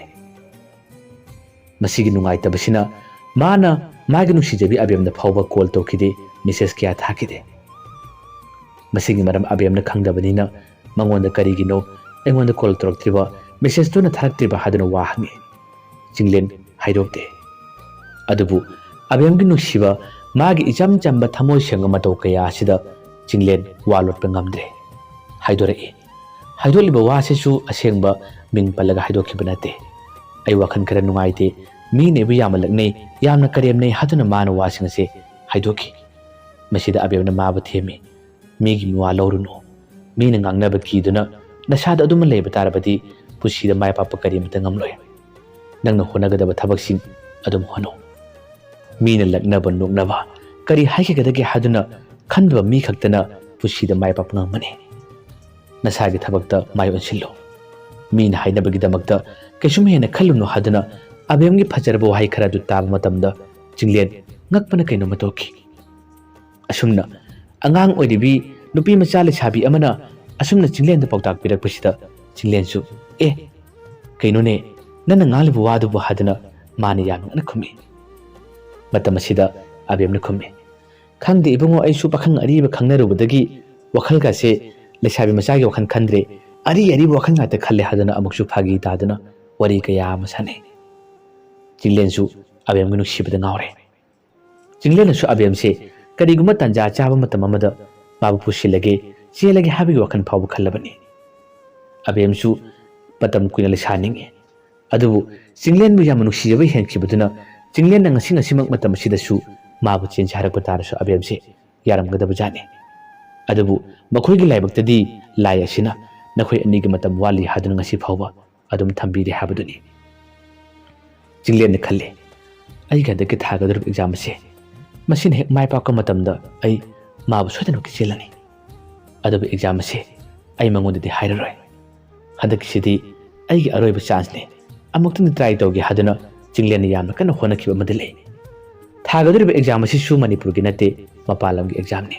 ꯃꯁꯤꯒꯤ ꯅꯨꯡꯉꯥꯏꯇꯕꯁꯤꯅ ꯃꯥꯅ ꯃꯥꯒꯤ ꯅꯨꯡꯁꯤꯖꯕꯤ ꯑꯕꯦꯝꯗ ꯐꯥꯎꯕ ꯀꯣꯜ ꯇꯧꯈꯤꯗꯦ, ꯃꯦꯁꯦꯖ ꯀꯌꯥ ꯊꯥꯈꯤꯗꯦ꯫ ꯃꯁꯤꯒꯤ ꯃꯔꯝ ꯑꯕꯦꯝꯅ ꯈꯪꯗꯕꯅꯤꯅ ꯃꯉꯣꯟꯗ ꯀꯔꯤꯒꯤꯅꯣ ꯑꯩꯉꯣꯟꯗ ꯀꯣꯜ ꯇꯧꯔꯛꯇ꯭ꯔꯤꯕ, ꯃꯦꯁꯦꯖꯇꯨꯅ ꯊꯥꯔꯛꯇ꯭ꯔꯤꯕ ꯍꯥꯏꯗꯨꯅ ꯋꯥ ꯍꯪꯉꯤ꯫ ꯆꯤꯡꯂꯦꯟ ꯍꯥꯏꯗꯣꯛꯇꯦ꯫ ꯑꯗꯨꯕꯨ ꯑꯕꯦꯝꯒꯤ ꯅꯨꯡꯁꯤꯕ, ꯃꯥꯒꯤ ꯏꯆꯝ ꯆꯝꯕ ꯊꯃꯣꯏ ꯁꯦꯡꯕ ꯃꯇꯧ ꯀꯌꯥ ꯑꯁꯤꯗ ꯆꯤꯡꯂꯦꯟ ꯋꯥ ꯂꯣꯠꯄ ꯉꯝꯗ꯭ꯔꯦ꯫ ꯍꯥꯏꯗꯣꯔꯛꯏ꯫ ꯍꯥꯏꯗꯣꯛꯂꯤꯕ ꯋꯥꯁꯤꯁꯨ ꯑꯁꯦꯡꯕ ꯃꯤꯡ ꯄꯜꯂꯒ ꯍꯥꯏꯗꯣꯛꯈꯤꯕ ꯅꯠꯇꯦ꯫ ꯑꯩ ꯋꯥꯈꯜ ꯈꯔ ꯅꯨꯡꯉꯥꯏꯇꯦ, ꯃꯤꯅ ꯑꯩꯕꯨ ꯌꯥꯝꯅ ꯂꯛꯅꯩ, ꯌꯥꯝꯅ ꯀꯔꯦꯝꯅꯩ ꯍꯥꯏꯗꯨꯅ ꯃꯥꯅ ꯋꯥꯁꯤꯡ ꯑꯁꯦ ꯍꯥꯏꯗꯣꯛꯈꯤ꯫ ꯃꯁꯤꯗ ꯑꯕꯦꯝꯅ ꯃꯥꯕꯨ ꯊꯦꯝꯃꯤ꯫ ꯃꯤꯒꯤ ꯃꯤꯋꯥ ꯂꯧꯔꯨꯅꯨ꯫ ꯃꯤꯅ ꯉꯥꯡꯅꯕ ꯀꯤꯗꯨꯅ ꯅꯁꯥꯗ ꯑꯗꯨꯝ ꯂꯩꯕ ꯇꯥꯔꯕꯗꯤ ꯄꯨꯟꯁꯤꯗ ꯃꯥꯏ ꯄꯥꯛꯄ ꯀꯔꯤꯃꯇ ꯉꯝꯂꯣꯏ꯫ ꯅꯪꯅ ꯍꯣꯠꯅꯒꯗꯕ ꯊꯕꯛꯁꯤꯡ ꯑꯗꯨꯝ ꯍꯣꯠꯅꯧ꯫ ꯃꯤꯅ ꯂꯛꯅꯕ ꯅꯣꯛꯅꯕ ꯀꯔꯤ ꯍꯥꯏꯈꯤꯒꯗꯒꯦ ꯍꯥꯏꯗꯨꯅ ꯈꯟꯗꯕ ꯃꯤ ꯈꯛꯇꯅ ꯄꯨꯟꯁꯤꯗ ꯃꯥꯏ ꯄꯥꯛꯄ ꯉꯝꯒꯅꯤ꯫ ꯅꯁꯥꯒꯤ ꯊꯕꯛꯇ ꯃꯥꯏ ꯑꯣꯟꯁꯤꯜꯂꯨ꯫ ꯃꯤꯅ ꯍꯥꯏꯅꯕꯒꯤꯗꯃꯛꯇ ꯀꯩꯁꯨꯝ ꯍꯦꯟꯅ ꯈꯜꯂꯨꯅꯨ ꯍꯥꯏꯗꯨꯅ ꯑꯕꯦꯝꯒꯤ ꯐꯖꯔꯕ ꯋꯥꯍꯩ ꯈꯔ ꯑꯗꯨ ꯇꯥꯕ ꯃꯇꯝꯗ ꯆꯤꯡꯂꯦꯟ ꯉꯛꯄꯅ ꯀꯩꯅꯣꯝꯃ ꯇꯧꯈꯤ꯫ ꯑꯁꯨꯝꯅ ꯑꯉꯥꯡ ꯑꯣꯏꯔꯤꯕꯤ ꯅꯨꯄꯤ ꯃꯆꯥ ꯂꯩꯁꯥꯕꯤ ꯑꯃꯅ ꯑꯁꯨꯝꯅ ꯆꯤꯡꯂꯦꯟꯗ ꯄꯥꯎꯇꯥꯛ ꯄꯤꯔꯛꯄꯁꯤꯗ ꯆꯤꯡꯂꯦꯟꯁꯨ, "ꯑꯦ, ꯀꯩꯅꯣꯅꯦ, ꯅꯪꯅ ꯉꯥꯡꯂꯤꯕ ꯋꯥꯗꯨꯕꯨ?" ꯍꯥꯏꯗꯨꯅ ꯃꯥꯅ ꯌꯥꯝ ꯉꯛꯅ ꯈꯨꯝꯃꯤ꯫ ꯃꯇꯝ ꯑꯁꯤꯗ ꯑꯕꯦꯝꯅ ꯈꯨꯝꯃꯤ, "ꯈꯪꯗꯦ ꯏꯕꯨꯡꯉꯣ, ꯑꯩꯁꯨ ꯄꯥꯈꯪ ꯑꯔꯤꯕ ꯈꯪꯅꯔꯨꯕꯗꯒꯤ ꯋꯥꯈꯜꯒꯁꯦ ꯂꯩꯁꯥꯕꯤ ꯃꯆꯥꯒꯤ ꯋꯥꯈꯜ ꯈꯟꯗ꯭ꯔꯦ, ꯑꯔꯤ ꯑꯔꯤꯕ ꯋꯥꯈꯜ ꯉꯥꯛꯇ ꯈꯜꯂꯦ" ꯍꯥꯏꯗꯨꯅ ꯑꯃꯨꯛꯁꯨ ꯐꯥꯒꯤ ꯇꯥꯗꯨꯅ ꯋꯥꯔꯤ ꯀꯌꯥ ꯑꯃ ꯁꯥꯟꯅꯩ꯫ ꯆꯤꯡꯂꯦꯟꯁꯨ ꯑꯕꯦꯝꯒꯤ ꯅꯨꯡꯁꯤꯕꯗ ꯉꯥꯎꯔꯦ꯫ ꯆꯤꯡꯂꯦꯟꯅꯁꯨ ꯑꯕꯦꯝꯁꯦ ꯀꯔꯤꯒꯨꯝꯕ ꯇꯥꯟꯖꯥ ꯆꯥꯕ ꯃꯇꯝ ꯑꯃꯗ ꯃꯥꯕꯨ ꯄꯨꯁꯤꯜꯂꯒꯦ, ꯆꯦꯜꯂꯒꯦ ꯍꯥꯏꯕꯒꯤ ꯋꯥꯈꯜ ꯐꯥꯎꯕ ꯈꯜꯂꯕꯅꯤ꯫ ꯑꯕꯦꯝꯁꯨ ꯃꯇꯝ ꯀꯨꯏꯅ ꯂꯩꯁꯥꯅꯤꯡꯏ꯫ ꯑꯗꯨꯕꯨ ꯆꯤꯡꯂꯦꯟꯕꯨ ꯌꯥꯝꯅ ꯅꯨꯡꯁꯤꯖꯕ ꯍꯦꯟꯈꯤꯕꯗꯨꯅ ꯆꯤꯡꯂꯦꯟꯅ ꯉꯁꯤ ꯉꯁꯤꯃꯛ ꯃꯇꯝ ꯑꯁꯤꯗꯁꯨ ꯃꯥꯕꯨ ꯆꯦꯟꯁꯤ ꯍꯥꯏꯔꯛꯄ ꯇꯥꯔꯁꯨ ꯑꯕꯦꯝꯁꯦ ꯌꯥꯔꯝꯒꯗꯕ ꯖꯥꯠꯅꯤ꯫ ꯑꯗꯨꯕꯨ ꯃꯈꯣꯏꯒꯤ ꯂꯥꯏꯕꯛꯇꯗꯤ ꯂꯥꯏ ꯑꯁꯤꯅ ꯅꯈꯣꯏ ꯑꯅꯤꯒꯤ ꯃꯇꯝ ꯋꯥꯠꯂꯤ ꯍꯥꯏꯗꯨꯅ ꯉꯁꯤ ꯐꯥꯎꯕ ꯑꯗꯨꯝ ꯊꯝꯕꯤꯔꯤ ꯍꯥꯏꯕꯗꯨꯅꯤ꯫ ꯆꯤꯡꯂꯦꯟꯅ ꯈꯜꯂꯤ, "ꯑꯩꯒꯤ ꯍꯟꯗꯛꯀꯤ ꯊꯥꯒꯗꯧꯔꯤꯕ ꯑꯦꯛꯖꯥꯝ ꯑꯁꯦ, ꯃꯁꯤꯅ ꯍꯦꯛ ꯃꯥꯏ ꯄꯥꯛꯄ ꯃꯇꯝꯗ ꯑꯩ ꯃꯥꯕꯨ ꯁꯣꯏꯗꯅꯃꯛꯀꯤ ꯆꯦꯜꯂꯅꯤ꯫ ꯑꯗꯨꯕꯨ ꯑꯦꯛꯖꯥꯝ ꯑꯁꯦ ꯑꯩ ꯃꯉꯣꯟꯗꯗꯤ ꯍꯥꯏꯔꯔꯣꯏ꯫ ꯍꯟꯗꯛꯀꯤꯁꯤꯗꯤ ꯑꯩꯒꯤ ꯑꯔꯣꯏꯕ ꯆꯥꯟꯁꯅꯤ꯫ ꯑꯃꯨꯛꯇꯪꯗꯤ ꯇ꯭ꯔꯥꯏ ꯇꯧꯒꯦ" ꯍꯥꯏꯗꯨꯅ ꯆꯤꯡꯂꯦꯟꯅ ꯌꯥꯝꯅ ꯀꯟꯅ ꯍꯣꯠꯅꯈꯤꯕ ꯑꯃꯗꯤ ꯂꯩ꯫ ꯊꯥꯒꯗꯧꯔꯤꯕ ꯑꯦꯛꯖꯥꯝ ꯑꯁꯤꯁꯨ ꯃꯅꯤꯄꯨꯔꯒꯤ ꯅꯠꯇꯦ, ꯃꯄꯥꯟ ꯂꯝꯒꯤ ꯑꯦꯛꯖꯥꯝꯅꯤ꯫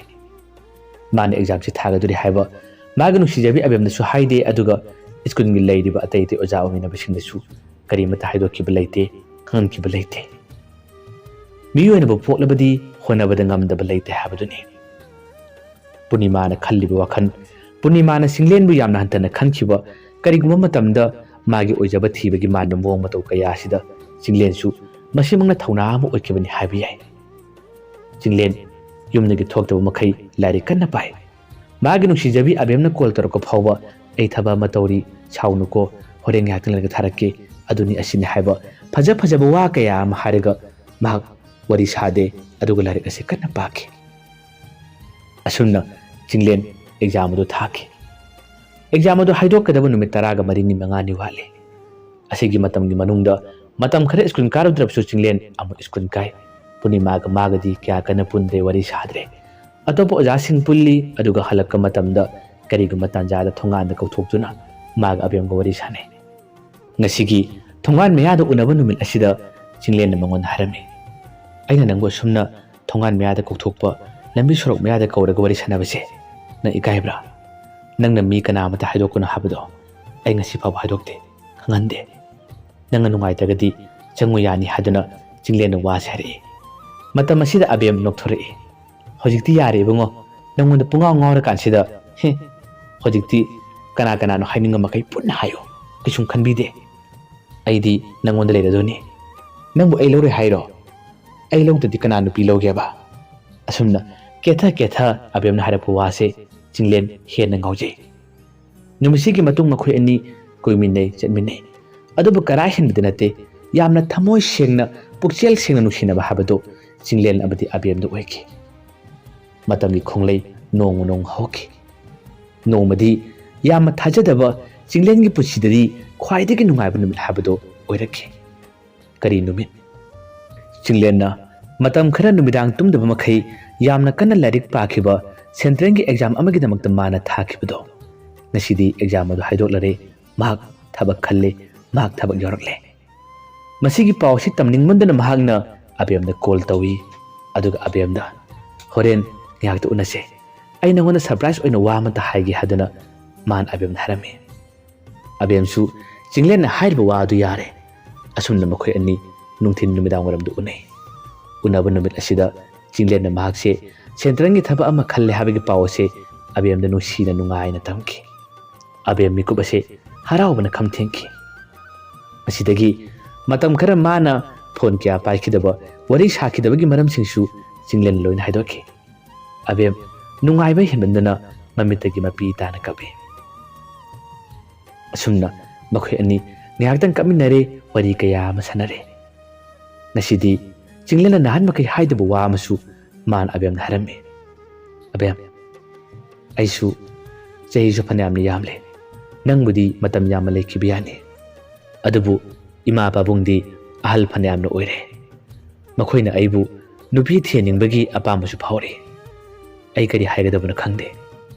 ꯃꯥꯅ ꯑꯦꯛꯖꯥꯝꯁꯤ ꯊꯥꯒꯗꯧꯔꯤ ꯍꯥꯏꯕ ꯃꯥꯒꯤ ꯅꯨꯡꯁꯤꯖꯕꯤ ꯑꯕꯦꯝꯗꯁꯨ ꯍꯥꯏꯗꯦ, ꯑꯗꯨꯒ ꯁ꯭ꯀꯨꯜꯒꯤ ꯂꯩꯔꯤꯕ ꯑꯇꯩ ꯑꯇꯩ ꯑꯣꯖꯥ ꯑꯣꯏꯃꯤꯟꯅꯕꯁꯤꯡꯗꯁꯨ ꯀꯔꯤꯃꯠꯇ ꯍꯥꯏꯗꯣꯛꯈꯤꯕ ꯂꯩꯇꯦ, ꯈꯪꯍꯟꯈꯤꯕ ꯂꯩꯇꯦ꯫ ꯃꯤꯑꯣꯏꯅꯕꯨ ꯄꯣꯛꯂꯕꯗꯤ ꯍꯣꯠꯅꯕꯗ ꯉꯝꯗꯕ ꯂꯩꯇꯦ ꯍꯥꯏꯕꯗꯨꯅꯤ꯫ ꯄꯨꯔꯅꯤꯃꯥꯅ ꯈꯜꯂꯤꯕ ꯋꯥꯈꯜ, ꯄꯨꯔꯅꯤꯃꯥꯅ ꯆꯤꯡꯂꯦꯟꯕꯨ ꯌꯥꯝꯅ ꯍꯟꯊꯅ ꯈꯟꯈꯤꯕ, ꯀꯔꯤꯒꯨꯝꯕ ꯃꯇꯝꯗ ꯃꯥꯒꯤ ꯑꯣꯏꯖꯕ ꯊꯤꯕꯒꯤ ꯃꯥꯟꯕ ꯃꯑꯣꯡ ꯃꯇꯧ ꯀꯌꯥ ꯑꯁꯤꯗ ꯆꯤꯡꯂꯦꯟꯁꯨ ꯃꯁꯤꯃꯛꯅ ꯊꯧꯅꯥ ꯑꯃ ꯑꯣꯏꯈꯤꯕꯅꯤ ꯍꯥꯏꯕ ꯌꯥꯏ꯫ ꯆꯤꯡꯂꯦꯟ ꯌꯨꯝꯗꯒꯤ ꯊꯣꯛꯇꯕ ꯃꯈꯩ ꯂꯥꯏꯔꯤꯛ ꯀꯟꯅ ꯄꯥꯏ꯫ ꯃꯥꯒꯤ ꯅꯨꯡꯁꯤꯖꯕꯤ ꯑꯕꯦꯝꯅ ꯀꯣꯜ ꯇꯧꯔꯛꯄ ꯐꯥꯎꯕ, "ꯑꯩ ꯊꯕꯛ ꯑꯃ ꯇꯧꯔꯤ, ꯁꯥꯎꯅꯨꯀꯣ, ꯍꯣꯔꯦꯟ ꯉꯥꯏꯍꯥꯛꯇꯪ ꯂꯩꯔꯒ ꯊꯥꯔꯛꯀꯦ", ꯑꯗꯨꯅꯤ ꯑꯁꯤꯅꯤ ꯍꯥꯏꯕ ꯐꯖ ꯐꯖꯕ ꯋꯥ ꯀꯌꯥ ꯑꯃ ꯍꯥꯏꯔꯒ ꯃꯍꯥꯛ ꯋꯥꯔꯤ ꯁꯥꯗꯦ, ꯑꯗꯨꯒ ꯂꯥꯏꯔꯤꯛ ꯑꯁꯤ ꯀꯟꯅ ꯄꯥꯈꯤ꯫ ꯑꯁꯨꯝꯅ ꯆꯤꯡꯂꯦꯟ ꯑꯦꯛꯖꯥꯝ ꯑꯗꯨ ꯊꯥꯈꯤ꯫ ꯑꯦꯛꯖꯥꯝ ꯑꯗꯨ ꯍꯥꯏꯗꯣꯛꯀꯗꯕ ꯅꯨꯃꯤꯠ ꯇꯔꯥꯒ ꯃꯔꯤꯅꯤ ꯃꯉꯥꯅꯤ ꯋꯥꯠꯂꯤ꯫ ꯑꯁꯤꯒꯤ ꯃꯇꯝꯒꯤ ꯃꯅꯨꯡꯗ ꯃꯇꯝ ꯈꯔ ꯁ꯭ꯀꯨꯜ ꯀꯥꯔꯨꯗ꯭ꯔꯕꯁꯨ ꯆꯤꯡꯂꯦꯟ ꯑꯃꯨꯛ ꯁ꯭ꯀꯨꯜ ꯀꯥꯏ꯫ ꯄꯨꯔꯅꯤꯃꯥꯒ ꯃꯥꯒꯗꯤ ꯀꯌꯥ ꯀꯟꯅ ꯄꯨꯟꯗ꯭ꯔꯦ, ꯋꯥꯔꯤ ꯁꯥꯗ꯭ꯔꯦ꯫ ꯑꯇꯣꯞꯄ ꯑꯣꯖꯥꯁꯤꯡ ꯄꯨꯜꯂꯤ, ꯑꯗꯨꯒ ꯍꯜꯂꯛꯄ ꯃꯇꯝꯗ ꯀꯔꯤꯒꯨꯝꯕ ꯇꯥꯟꯖꯥꯗ ꯊꯣꯡꯒꯥꯟꯗ ꯀꯧꯊꯣꯛꯇꯨꯅ ꯃꯥꯒ ꯑꯕꯦꯝꯒ ꯋꯥꯔꯤ ꯁꯥꯟꯅꯩ꯫ ꯉꯁꯤꯒꯤ ꯊꯣꯡꯒꯥꯟ ꯃꯌꯥꯗ ꯎꯅꯕ ꯅꯨꯃꯤꯠ ꯑꯁꯤꯗ ꯆꯤꯡꯂꯦꯟꯅ ꯃꯉꯣꯟꯗ ꯍꯥꯏꯔꯝꯃꯤ, "ꯑꯩꯅ ꯅꯪꯕꯨ ꯑꯁꯨꯝꯅ ꯊꯣꯡꯒꯥꯟ ꯃꯌꯥꯗ ꯀꯧꯊꯣꯛꯄ, ꯂꯝꯕꯤ ꯁꯣꯔꯣꯛ ꯃꯌꯥꯗ ꯀꯧꯔꯒ ꯋꯥꯔꯤ ꯁꯥꯟꯅꯕꯁꯦ ꯅꯪ ꯏꯀꯥꯏꯕ꯭ꯔꯥ? ꯅꯪꯅ ꯃꯤ ꯀꯅꯥ ꯑꯃꯠꯇ ꯍꯥꯏꯗꯣꯛꯀꯅꯨ ꯍꯥꯏꯕꯗꯣ ꯑꯩ ꯉꯁꯤ ꯐꯥꯎꯕ ꯍꯥꯏꯗꯣꯛꯇꯦ, ꯈꯪꯍꯟꯗꯦ꯫ ꯅꯪꯅ ꯅꯨꯡꯉꯥꯏꯇ꯭ꯔꯒꯗꯤ ꯆꯪꯉꯨ ꯌꯥꯅꯤ" ꯍꯥꯏꯗꯨꯅ ꯆꯤꯡꯂꯦꯟꯅ ꯋꯥꯁꯦ ꯍꯥꯏꯔꯛꯏ꯫ ꯃꯇꯝ ꯑꯁꯤꯗ ꯑꯕꯦꯝ ꯅꯣꯛꯊꯣꯔꯛꯏ꯫ "ꯍꯧꯖꯤꯛꯇꯤ ꯌꯥꯔꯦ ꯏꯕꯨꯡꯉꯣ, ꯅꯪꯉꯣꯟꯗ ꯄꯨꯡꯉꯥꯎ ꯉꯥꯎꯔꯀꯥꯟꯁꯤꯗ꯫ ꯍꯦ, ꯍꯧꯖꯤꯛꯇꯤ ꯀꯅꯥ ꯀꯅꯥꯅꯣ ꯍꯥꯏꯅꯤꯡꯕ ꯃꯈꯩ ꯄꯨꯟꯅ ꯍꯥꯏꯌꯨ, ꯀꯩꯁꯨꯝ ꯈꯟꯕꯤꯗꯦ꯫ ꯑꯩꯗꯤ ꯅꯪꯉꯣꯟꯗ ꯂꯩꯔꯗꯣꯏꯅꯤ꯫ "ꯅꯪꯕꯨ ꯑꯩ ꯂꯧꯔꯣꯏ ꯍꯥꯏꯔꯣ? ꯑꯩ ꯂꯧꯗ꯭ꯔꯗꯤ ꯀꯅꯥ ꯅꯨꯄꯤ ꯂꯧꯒꯦꯕ?" ꯑꯁꯨꯝꯅ ꯀꯦꯊ ꯀꯦꯊ ꯑꯕꯦꯝꯅ ꯍꯥꯏꯔꯛꯄ ꯋꯥꯁꯦ ꯆꯤꯡꯂꯦꯟ ꯍꯦꯟꯅ ꯉꯥꯎꯖꯩ꯫ ꯅꯨꯃꯤꯠꯁꯤꯒꯤ ꯃꯇꯨꯡ ꯃꯈꯣꯏ ꯑꯅꯤ ꯀꯣꯏꯃꯤꯟꯅꯩ, ꯆꯠꯃꯤꯟꯅꯩ꯫ ꯑꯗꯨꯕꯨ ꯀꯔꯥꯏ ꯍꯦꯟꯕꯗꯤ ꯅꯠꯇꯦ, ꯌꯥꯝꯅ ꯊꯃꯣꯏ ꯁꯦꯡꯅ, ꯄꯨꯛꯆꯦꯜ ꯁꯦꯡꯅ ꯅꯨꯡꯁꯤꯅꯕ ꯍꯥꯏꯕꯗꯨ ꯆꯤꯡꯂꯦꯟ ꯑꯃꯗꯤ ꯑꯕꯦꯝꯗ ꯑꯣꯏꯈꯤ꯫ ꯃꯇꯝꯒꯤ ꯈꯣꯡꯂꯩ ꯅꯣꯡꯃ ꯅꯣꯡꯃ ꯍꯧꯈꯤ꯫ ꯅꯣꯡꯃꯗꯤ ꯌꯥꯝꯅ ꯊꯥꯖꯗꯕ ꯆꯤꯡꯂꯦꯟꯒꯤ ꯄꯨꯟꯁꯤꯗꯗꯤ ꯈ꯭ꯋꯥꯏꯗꯒꯤ ꯅꯨꯡꯉꯥꯏꯕ ꯅꯨꯃꯤꯠ ꯍꯥꯏꯕꯗꯨ ꯑꯣꯏꯔꯛꯈꯤ꯫ ꯀꯔꯤ ꯅꯨꯃꯤꯠ? ꯆꯤꯡꯂꯦꯟꯅ ꯃꯇꯝ ꯈꯔ ꯅꯨꯃꯤꯗꯥꯡ ꯇꯨꯝꯗꯕ ꯃꯈꯩ ꯌꯥꯝꯅ ꯀꯟꯅ ꯂꯥꯏꯔꯤꯛ ꯄꯥꯈꯤꯕ central ꯒꯤ exam ꯑꯃꯒꯤꯗꯃꯛꯇ ꯃꯥꯅ ꯊꯥꯈꯤꯕꯗꯣ, ꯉꯁꯤꯗꯤ exam ꯑꯗꯨ ꯍꯥꯏꯗꯣꯛꯂꯔꯦ꯫ ꯃꯍꯥꯛ ꯊꯕꯛ ꯈꯜꯂꯦ, ꯃꯍꯥꯛ ꯊꯕꯛ ꯌꯥꯎꯔꯛꯂꯦ꯫ ꯃꯁꯤꯒꯤ ꯄꯥꯎ ꯑꯁꯤ ꯇꯝꯅꯤꯡꯃꯟꯗꯅ ꯃꯍꯥꯛꯅ ꯑꯕꯦꯝꯗ call ꯇꯧꯏ꯫ ꯑꯗꯨꯒ ꯑꯕꯦꯝꯗ, "ꯍꯣꯔꯦꯟ ꯉꯥꯏꯍꯥꯛꯇ ꯎꯅꯁꯦ, ꯑꯩ ꯅꯉꯣꯟꯗ surprise ꯑꯣꯏꯅ ꯋꯥ ꯑꯃꯇ ꯍꯥꯏꯒꯦ" ꯍꯥꯏꯗꯨꯅ ꯃꯥꯅ ꯑꯕꯦꯝꯗ ꯍꯥꯏꯔꯝꯃꯤ꯫ ꯑꯕꯦꯝꯁꯨ ꯆꯤꯡꯂꯦꯟꯅ ꯍꯥꯏꯔꯤꯕ ꯋꯥ ꯑꯗꯨ ꯌꯥꯔꯦ꯫ ꯑꯁꯨꯝꯅ ꯃꯈꯣꯏ ꯑꯅꯤ ꯅꯨꯡꯊꯤꯜ ꯅꯨꯃꯤꯗꯥꯡ ꯋꯥꯏꯔꯝꯗ ꯎꯅꯩ꯫ ꯎꯅꯕ ꯅꯨꯃꯤꯠ ꯑꯁꯤꯗ ꯆꯤꯡꯂꯦꯟꯅ ꯃꯍꯥꯛꯁꯦ central ꯒꯤ ꯊꯕꯛ ꯑꯃ ꯈꯜꯂꯦ ꯍꯥꯏꯕꯒꯤ ꯄꯥꯎ ꯑꯁꯦ ꯑꯕꯦꯝꯗ ꯅꯨꯡꯁꯤꯅ ꯅꯨꯡꯉꯥꯏꯅ ꯇꯝꯈꯤ꯫ ꯑꯕꯦꯝ ꯃꯤꯀꯨꯞ ꯑꯁꯦ ꯍꯔꯥꯎꯕꯅ ꯈꯝ ꯊꯦꯡꯈꯤ꯫ ꯃꯁꯤꯗꯒꯤ ꯃꯇꯝ ꯈꯔ ꯃꯥꯅ phone ꯀꯌꯥ ꯄꯥꯏꯈꯤꯗꯕ, ꯋꯥꯔꯤ ꯁꯥꯈꯤꯗꯕꯒꯤ ꯃꯔꯝꯁꯤꯡꯁꯨ ꯆꯤꯡꯂꯦꯟꯅ ꯂꯣꯏꯅ ꯍꯥꯏꯗꯣꯛꯈꯤ꯫ ꯑꯕꯦꯝ ꯅꯨꯡꯉꯥꯏꯕ ꯍꯦꯟꯃꯟꯗꯨꯅ ꯃꯃꯤꯠꯇꯒꯤ ꯃꯄꯤ ꯇꯥꯅ ꯀꯞꯏ꯫ ꯑꯁꯨꯝꯅ ꯃꯈꯣꯏ ꯑꯅꯤ ꯉꯥꯏꯍꯥꯛꯇꯪ ꯀꯞꯃꯤꯟꯅꯔꯦ, ꯋꯥꯔꯤ ꯀꯌꯥ ꯑꯃ ꯁꯥꯟꯅꯔꯦ꯫ ꯉꯁꯤꯗꯤ ꯆꯤꯡꯂꯦꯟꯅ ꯅꯍꯥꯟ ꯃꯈꯩ ꯍꯥꯏꯗꯕ ꯋꯥ ꯑꯃꯁꯨ ꯃꯥꯅ ꯑꯕꯦꯝꯗ ꯍꯥꯏꯔꯝꯃꯤ꯫ "ꯑꯕꯦꯝ, ꯑꯩꯁꯨ ꯆꯍꯤꯁꯨ ꯐꯅꯌꯥꯝꯅ ꯌꯥꯝꯂꯦ, ꯅꯪꯕꯨꯗꯤ ꯃꯇꯝ ꯌꯥꯝꯅ ꯂꯩꯈꯤꯕ ꯌꯥꯅꯤ, ꯑꯗꯨꯕꯨ ꯏꯃꯥ ꯄꯥꯕꯨꯡꯗꯤ ꯑꯍꯜ ꯐꯅꯌꯥꯝꯅ ꯑꯣꯏꯔꯦ꯫ ꯃꯈꯣꯏꯅ ꯑꯩꯕꯨ ꯅꯨꯄꯤ ꯊꯤꯍꯟꯅꯤꯡꯕꯒꯤ ꯑꯄꯥꯝꯕꯁꯨ ꯐꯥꯎꯔꯤ꯫ ꯑꯩ ꯀꯔꯤ ꯍꯥꯏꯒꯗꯕꯅꯣ ꯈꯪꯗꯦ꯫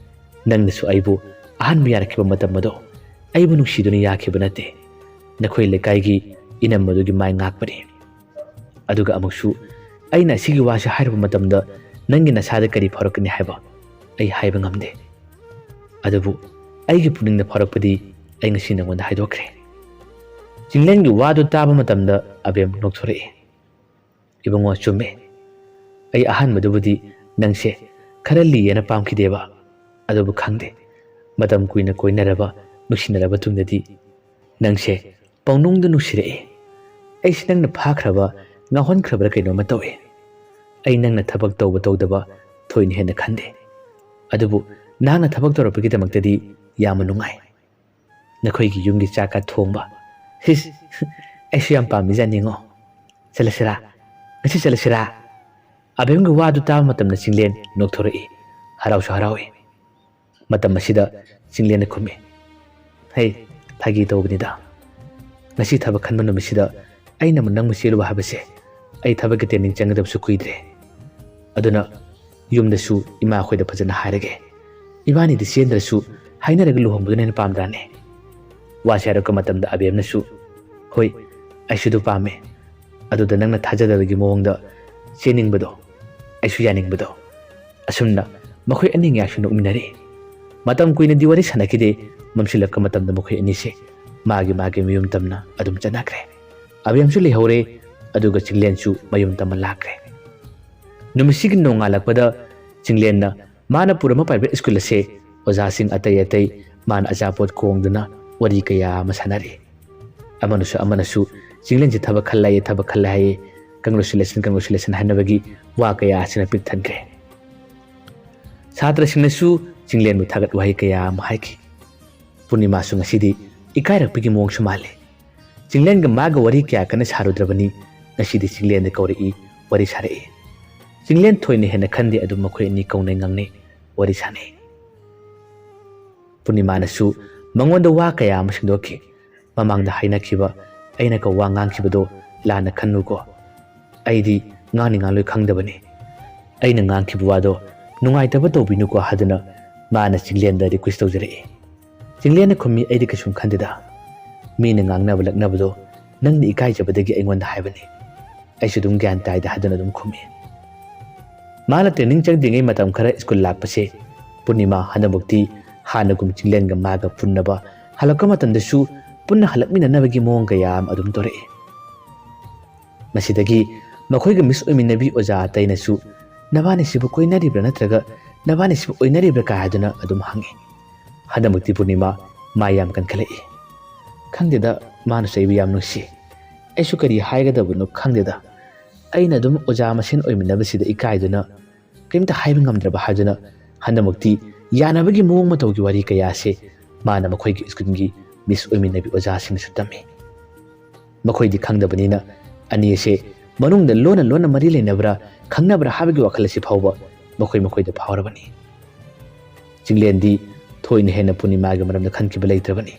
ꯅꯪꯅꯁꯨ ꯑꯩꯕꯨ ꯑꯍꯥꯟꯕ ꯌꯥꯔꯛꯈꯤꯕ ꯃꯇꯝ ꯑꯗꯣ ꯑꯩꯕꯨ ꯅꯨꯡꯁꯤꯗꯨꯅ ꯌꯥꯈꯤꯕ ꯅꯠꯇꯦ꯫ ꯅꯈꯣꯏ ꯂꯩꯀꯥꯏꯒꯤ ꯏꯅꯝ ꯑꯗꯨꯒꯤ ꯃꯥꯏ ꯉꯥꯛꯄꯅꯤ꯫ ꯑꯗꯨꯒ ꯑꯃꯨꯛꯁꯨ ꯑꯩꯅ ꯑꯁꯤꯒꯤ ꯋꯥꯁꯤ ꯍꯥꯏꯔꯨꯕ ꯃꯇꯝꯗ ꯅꯪꯒꯤ ꯅꯁꯥꯗ ꯀꯔꯤ ꯐꯥꯎꯔꯛꯀꯅꯤ ꯍꯥꯏꯕ ꯑꯩ ꯍꯥꯏꯕ ꯉꯝꯗꯦ꯫ ꯑꯗꯨꯕꯨ ꯑꯩꯒꯤ ꯄꯨꯛꯅꯤꯡꯗ ꯐꯥꯎꯔꯛꯄꯗꯤ ꯑꯩ ꯉꯁꯤ ꯅꯉꯣꯟꯗ ꯍꯥꯏꯗꯣꯛꯈ꯭ꯔꯦ꯫" ꯆꯤꯡꯂꯦꯟꯒꯤ ꯋꯥꯗꯨ ꯇꯥꯕ ꯃꯇꯝꯗ ꯑꯕꯦꯝ ꯅꯣꯛꯊꯣꯔꯛꯏ꯫ "ꯏꯕꯨꯡꯉꯣ, ꯆꯨꯝꯃꯦ꯫ ꯑꯩ ꯑꯍꯥꯟꯕꯗꯕꯨꯗꯤ ꯅꯪꯁꯦ ꯈꯔ ꯂꯤꯌꯦꯅ ꯄꯥꯝꯈꯤꯗꯦꯕ꯫ ꯑꯗꯨꯕꯨ ꯈꯪꯗꯦ, ꯃꯇꯝ ꯀꯨꯏꯅ ꯀꯣꯏꯅꯔꯕ, ꯅꯨꯡꯁꯤꯅꯔꯕ ꯇꯨꯡꯗꯗꯤ ꯅꯪꯁꯦ ꯄꯪꯅꯨꯡꯗ ꯅꯨꯡꯁꯤꯔꯛꯏ꯫ ꯑꯩꯁꯤ ꯅꯪꯅ ꯐꯥꯈ꯭ꯔꯕ, ꯉꯥꯎꯍꯟꯈ꯭ꯔꯕ꯭ꯔꯥ ꯀꯩꯅꯣꯝꯃ ꯇꯧꯏ꯫ ꯑꯩ ꯅꯪꯅ ꯊꯕꯛ ꯇꯧꯕ ꯇꯧꯗꯕ ꯊꯣꯏꯅ ꯍꯦꯟꯅ ꯈꯟꯗꯦ꯫ ꯑꯗꯨꯕꯨ ꯅꯍꯥꯛꯅ ꯊꯕꯛ ꯇꯧꯔꯛꯄꯒꯤꯗꯃꯛꯇꯗꯤ ꯌꯥꯝꯅ ꯅꯨꯡꯉꯥꯏ꯫ ꯅꯈꯣꯏꯒꯤ ꯌꯨꯝꯒꯤ ꯆꯥꯛꯀ ꯊꯣꯡꯕ꯫ ꯍꯤꯁ, ꯑꯩꯁꯨ ꯌꯥꯝ ꯄꯥꯝꯃꯤꯖꯥꯠꯅꯤꯉꯣ꯫ ꯆꯠꯂꯁꯤꯔꯥ? ꯉꯁꯤ ꯆꯠꯂꯁꯤꯔꯥ?" ꯑꯕꯦꯝꯒꯤ ꯋꯥꯗꯨ ꯇꯥꯕ ꯃꯇꯝꯗ ꯆꯤꯡꯂꯦꯟ ꯅꯣꯛꯊꯣꯔꯛꯏ꯫ ꯍꯔꯥꯎꯁꯨ ꯍꯔꯥꯎꯏ꯫ ꯃꯇꯝ ꯑꯁꯤꯗ ꯆꯤꯡꯂꯦꯟꯅ ꯈꯨꯝꯃꯤ, "ꯍꯩ, ꯐꯥꯒꯤ ꯇꯧꯕꯅꯤꯗ꯫ ꯉꯁꯤ ꯊꯕꯛ ꯈꯟꯕ ꯅꯨꯃꯤꯠꯁꯤꯗ ꯑꯩꯅ ꯑꯃꯨꯛ ꯅꯪꯕꯨ ꯆꯦꯜꯂꯨꯕ ꯍꯥꯏꯕꯁꯦ, ꯑꯩ ꯊꯕꯛꯀꯤ training ꯆꯪꯒꯗꯕꯁꯨ ꯀꯨꯏꯗ꯭ꯔꯦ꯫ ꯑꯗꯨꯅ ꯌꯨꯝꯗꯁꯨ ꯏꯃꯥ ꯑꯩꯈꯣꯏꯗ ꯐꯖꯅ ꯍꯥꯏꯔꯒꯦ꯫ ꯏꯕꯥꯅꯤꯗꯤ ꯆꯦꯟꯗ꯭ꯔꯁꯨ ꯍꯥꯏꯅꯔꯒ ꯂꯨꯍꯣꯡꯕꯗꯨꯅ ꯍꯦꯟꯅ ꯄꯥꯝꯗ꯭ꯔꯥꯅꯦ?" ꯋꯥꯁꯦ ꯍꯥꯏꯔꯛꯄ ꯃꯇꯝꯗ ꯑꯕꯦꯝꯅꯁꯨ, "ꯍꯣꯏ, ꯑꯩꯁꯨ ꯑꯗꯨ ꯄꯥꯝꯃꯦ꯫ ꯑꯗꯨꯗ ꯅꯪꯅ ꯊꯥꯖꯗꯕꯒꯤ ꯃꯑꯣꯡꯗ ꯆꯦꯟꯅꯤꯡꯕꯗꯣ, ꯑꯩꯁꯨ ꯌꯥꯅꯤꯡꯕꯗꯣ꯫" ꯑꯁꯨꯝꯅ ꯃꯈꯣꯏ ꯑꯅꯤ ꯉꯥꯏꯍꯥꯛꯁꯨ ꯅꯣꯛꯃꯤꯟꯅꯔꯤ꯫ ꯃꯇꯝ ꯀꯨꯏꯅꯗꯤ ꯋꯥꯔꯤ ꯁꯥꯟꯅꯈꯤꯗꯦ꯫ ꯃꯝꯁꯤꯜꯂꯛꯄ ꯃꯇꯝꯗ ꯃꯈꯣꯏ ꯑꯅꯤꯁꯦ ꯃꯥꯒꯤ ꯃꯥꯒꯤ ꯃꯌꯨꯝ ꯇꯝꯅ ꯑꯗꯨꯝ ꯆꯠꯅꯈ꯭ꯔꯦ꯫ ꯑꯕꯦꯝꯁꯨ ꯂꯩꯍꯧꯔꯦ, ꯑꯗꯨꯒ ꯆꯤꯡꯂꯦꯟꯁꯨ ꯃꯌꯨꯝ ꯇꯝꯕ ꯂꯥꯛꯈ꯭ꯔꯦ꯫ ꯅꯨꯃꯤꯠꯁꯤꯒꯤ ꯅꯣꯡꯉꯥꯜꯂꯛꯄꯗ ꯆꯤꯡꯂꯦꯟꯅ ꯃꯥꯅ ꯄꯨꯔꯝꯕ private school ꯑꯁꯦ ꯑꯣꯖꯥꯁꯤꯡ ꯑꯇꯩ ꯑꯇꯩ ꯃꯥꯅ ꯑꯆꯥꯄꯣꯠ ꯀꯣꯡꯗꯨꯅ ꯋꯥꯔꯤ ꯀꯌꯥ ꯑꯃ ꯁꯥꯟꯅꯔꯤ꯫ ꯑꯃꯅꯁꯨ ꯑꯃꯅꯁꯨ ꯆꯤꯡꯂꯦꯟꯁꯤ ꯊꯕꯛ ꯈꯜꯂꯦ, ꯊꯕꯛ ꯈꯜꯂꯦ ꯍꯥꯏꯌꯦ, congratulation, congratulation ꯍꯥꯏꯅꯕꯒꯤ ꯋꯥ ꯀꯌꯥ ꯑꯁꯤꯅ ꯄꯤꯛ ꯊꯟꯈ꯭ꯔꯦ꯫ ꯁꯥꯇ꯭ꯔꯁꯤꯡꯅꯁꯨ ꯆꯤꯡꯂꯦꯟꯕꯨ ꯊꯥꯒꯠ ꯋꯥꯍꯩ ꯀꯌꯥ ꯑꯃ ꯍꯥꯏꯈꯤ꯫ ꯄꯨꯔꯅꯤꯃꯥꯁꯨ ꯉꯁꯤꯗꯤ ꯏꯀꯥꯏꯔꯛꯄꯒꯤ ꯃꯑꯣꯡꯁꯨ ꯃꯥꯜꯂꯤ꯫ ꯆꯤꯡꯂꯦꯟꯒ ꯃꯥꯒ ꯋꯥꯔꯤ ꯀꯌꯥ ꯀꯟꯅ ꯁꯥꯔꯨꯗ꯭ꯔꯕꯅꯤ꯫ ꯉꯁꯤꯗꯤ ꯆꯤꯡꯂꯦꯟꯗ ꯀꯧꯔꯛꯏ, ꯋꯥꯔꯤ ꯁꯥꯔꯛꯏ꯫ ꯆꯤꯡꯂꯦꯟ ꯊꯣꯏꯅ ꯍꯦꯟꯅ ꯈꯟꯗꯦ, ꯑꯗꯨꯝ ꯃꯈꯣꯏ ꯑꯅꯤ ꯀꯧꯅꯩ ꯉꯥꯡꯅꯩ, ꯋꯥꯔꯤ ꯁꯥꯟꯅꯩ꯫ ꯄꯨꯔꯅꯤꯃꯥꯅꯁꯨ ꯃꯉꯣꯟꯗ ꯋꯥ ꯀꯌꯥ ꯑꯃ ꯁꯦꯡꯗꯣꯛꯈꯤ꯫ "ꯃꯃꯥꯡꯗ ꯍꯥꯏꯅꯈꯤꯕ ꯑꯩꯅ ꯀꯧ ꯋꯥ ꯉꯥꯡꯈꯤꯕꯗꯣ ꯂꯥꯟꯅ ꯈꯟꯅꯨꯀꯣ꯫ ꯑꯩꯗꯤ ꯉꯥꯡꯅꯤ ꯉꯥꯡꯂꯣꯏ ꯈꯪꯗꯕꯅꯤ꯫ ꯑꯩꯅ ꯉꯥꯡꯈꯤꯕ ꯋꯥꯗꯣ ꯅꯨꯡꯉꯥꯏꯇꯕ ꯇꯧꯕꯤꯅꯨꯀꯣ" ꯍꯥꯏꯗꯨꯅ ꯃꯥꯅ ꯆꯤꯡꯂꯦꯟꯗ request ꯇꯧꯖꯔꯛꯏ꯫ ꯆꯤꯡꯂꯦꯟꯅ ꯈꯨꯝꯃꯤ, "ꯑꯩꯗꯤ ꯀꯩꯁꯨꯝ ꯈꯟꯗꯦꯗ꯫ ꯃꯤꯅ ꯉꯥꯡꯅꯕ ꯂꯛꯅꯕꯗꯣ ꯅꯪꯅ ꯏꯀꯥꯏꯖꯕꯗꯒꯤ ꯑꯩꯉꯣꯟꯗ ꯍꯥꯏꯕꯅꯤ꯫ ꯑꯩꯁꯨ ꯑꯗꯨꯝ ꯒ꯭ꯌꯥꯟ ꯇꯥꯏꯗ" ꯍꯥꯏꯗꯨꯅ ꯑꯗꯨꯝ ꯈꯨꯝꯃꯤ꯫ ꯃꯥꯅ training ꯆꯪꯗ꯭ꯔꯤꯉꯩ ꯃꯇꯝ ꯈꯔ school ꯂꯥꯛꯄꯁꯦ ꯄꯨꯔꯅꯤꯃꯥ ꯍꯟꯗꯛꯃꯛꯇꯤ ꯍꯥꯟꯅꯒꯨꯝ ꯆꯤꯡꯂꯦꯟꯒ ꯃꯥꯒ ꯄꯨꯟꯅꯕ, ꯍꯜꯂꯛꯄ ꯃꯇꯝꯗꯁꯨ ꯄꯨꯟꯅ ꯍꯜꯂꯛꯃꯤꯟꯅꯅꯕꯒꯤ ꯃꯑꯣꯡ ꯀꯌꯥ ꯑꯃ ꯑꯗꯨꯝ ꯇꯧꯔꯛꯏ꯫ ꯃꯁꯤꯗꯒꯤ ꯃꯈꯣꯏꯒ miss ꯑꯣꯏꯃꯤꯟꯅꯕꯤ ꯑꯣꯖꯥ ꯑꯇꯩꯅꯁꯨ, "ꯅꯕꯥꯅꯤꯁꯤꯕꯨ ꯀꯣꯏꯅꯔꯤꯕ꯭ꯔꯥ ꯅꯠꯇ꯭ꯔꯒ ꯅꯕꯥꯅꯤꯁꯤꯕꯨ ꯑꯣꯏꯅꯔꯤꯕ꯭ꯔꯥ?" ꯀꯥ ꯍꯥꯏꯗꯨꯅ ꯑꯗꯨꯝ ꯍꯪꯉꯤ꯫ ꯍꯟꯗꯛꯃꯛꯇꯤ ꯄꯨꯔꯅꯤꯃꯥ ꯃꯥ ꯌꯥꯝ ꯀꯟꯈꯠꯂꯛꯏ꯫ "ꯈꯪꯗꯦꯗ, ꯃꯥꯅꯁꯨ ꯑꯩꯕꯨ ꯌꯥꯝ ꯅꯨꯡꯁꯤ꯫ ꯑꯩꯁꯨ ꯀꯔꯤ ꯍꯥꯏꯒꯗꯕꯅꯣ ꯈꯪꯗꯦꯗ꯫ ꯑꯩꯅ ꯑꯗꯨꯝ ꯑꯣꯖꯥ ꯃꯁꯦꯟ ꯑꯣꯏꯃꯤꯟꯅꯕꯁꯤꯗ ꯏꯀꯥꯏꯗꯨꯅ ꯀꯔꯤꯝꯇ ꯍꯥꯏꯕ ꯉꯝꯗ꯭ꯔꯕ ꯍꯥꯏꯗꯨꯅ ꯍꯟꯗꯛꯃꯛꯇꯤ ꯌꯥꯅꯕꯒꯤ ꯃꯑꯣꯡ ꯃꯇꯧꯒꯤ ꯋꯥꯔꯤ ꯀꯌꯥꯁꯦ ꯃꯥꯅ ꯃꯈꯣꯏꯒꯤ ꯁ꯭ꯀꯨꯜꯒꯤ ꯃꯤꯁ ꯑꯣꯏꯃꯤꯟꯅꯕꯤ ꯑꯣꯖꯥꯁꯤꯡꯅꯁꯨ ꯇꯝꯃꯤ꯫ ꯃꯈꯣꯏꯗꯤ ꯈꯪꯗꯕꯅꯤꯅ ꯑꯅꯤ ꯑꯁꯦ ꯃꯅꯨꯡꯗ ꯂꯣꯟꯅ ꯂꯣꯟꯅ ꯃꯔꯤ ꯂꯩꯅꯕ꯭ꯔꯥ, ꯈꯪꯅꯕ꯭ꯔꯥ ꯍꯥꯏꯕꯒꯤ ꯋꯥꯈꯜ ꯑꯁꯤ ꯐꯥꯎꯕ ꯃꯈꯣꯏ ꯃꯈꯣꯏꯗ ꯐꯥꯎꯔꯕꯅꯤ꯫ ꯆꯤꯡꯂꯦꯟꯗꯤ ꯊꯣꯏꯅ ꯍꯦꯟꯅ ꯄꯨꯔꯅꯤꯃꯥꯒꯤ ꯃꯔꯝꯗ ꯈꯟꯈꯤꯕ ꯂꯩꯇ꯭ꯔꯕꯅꯤ꯫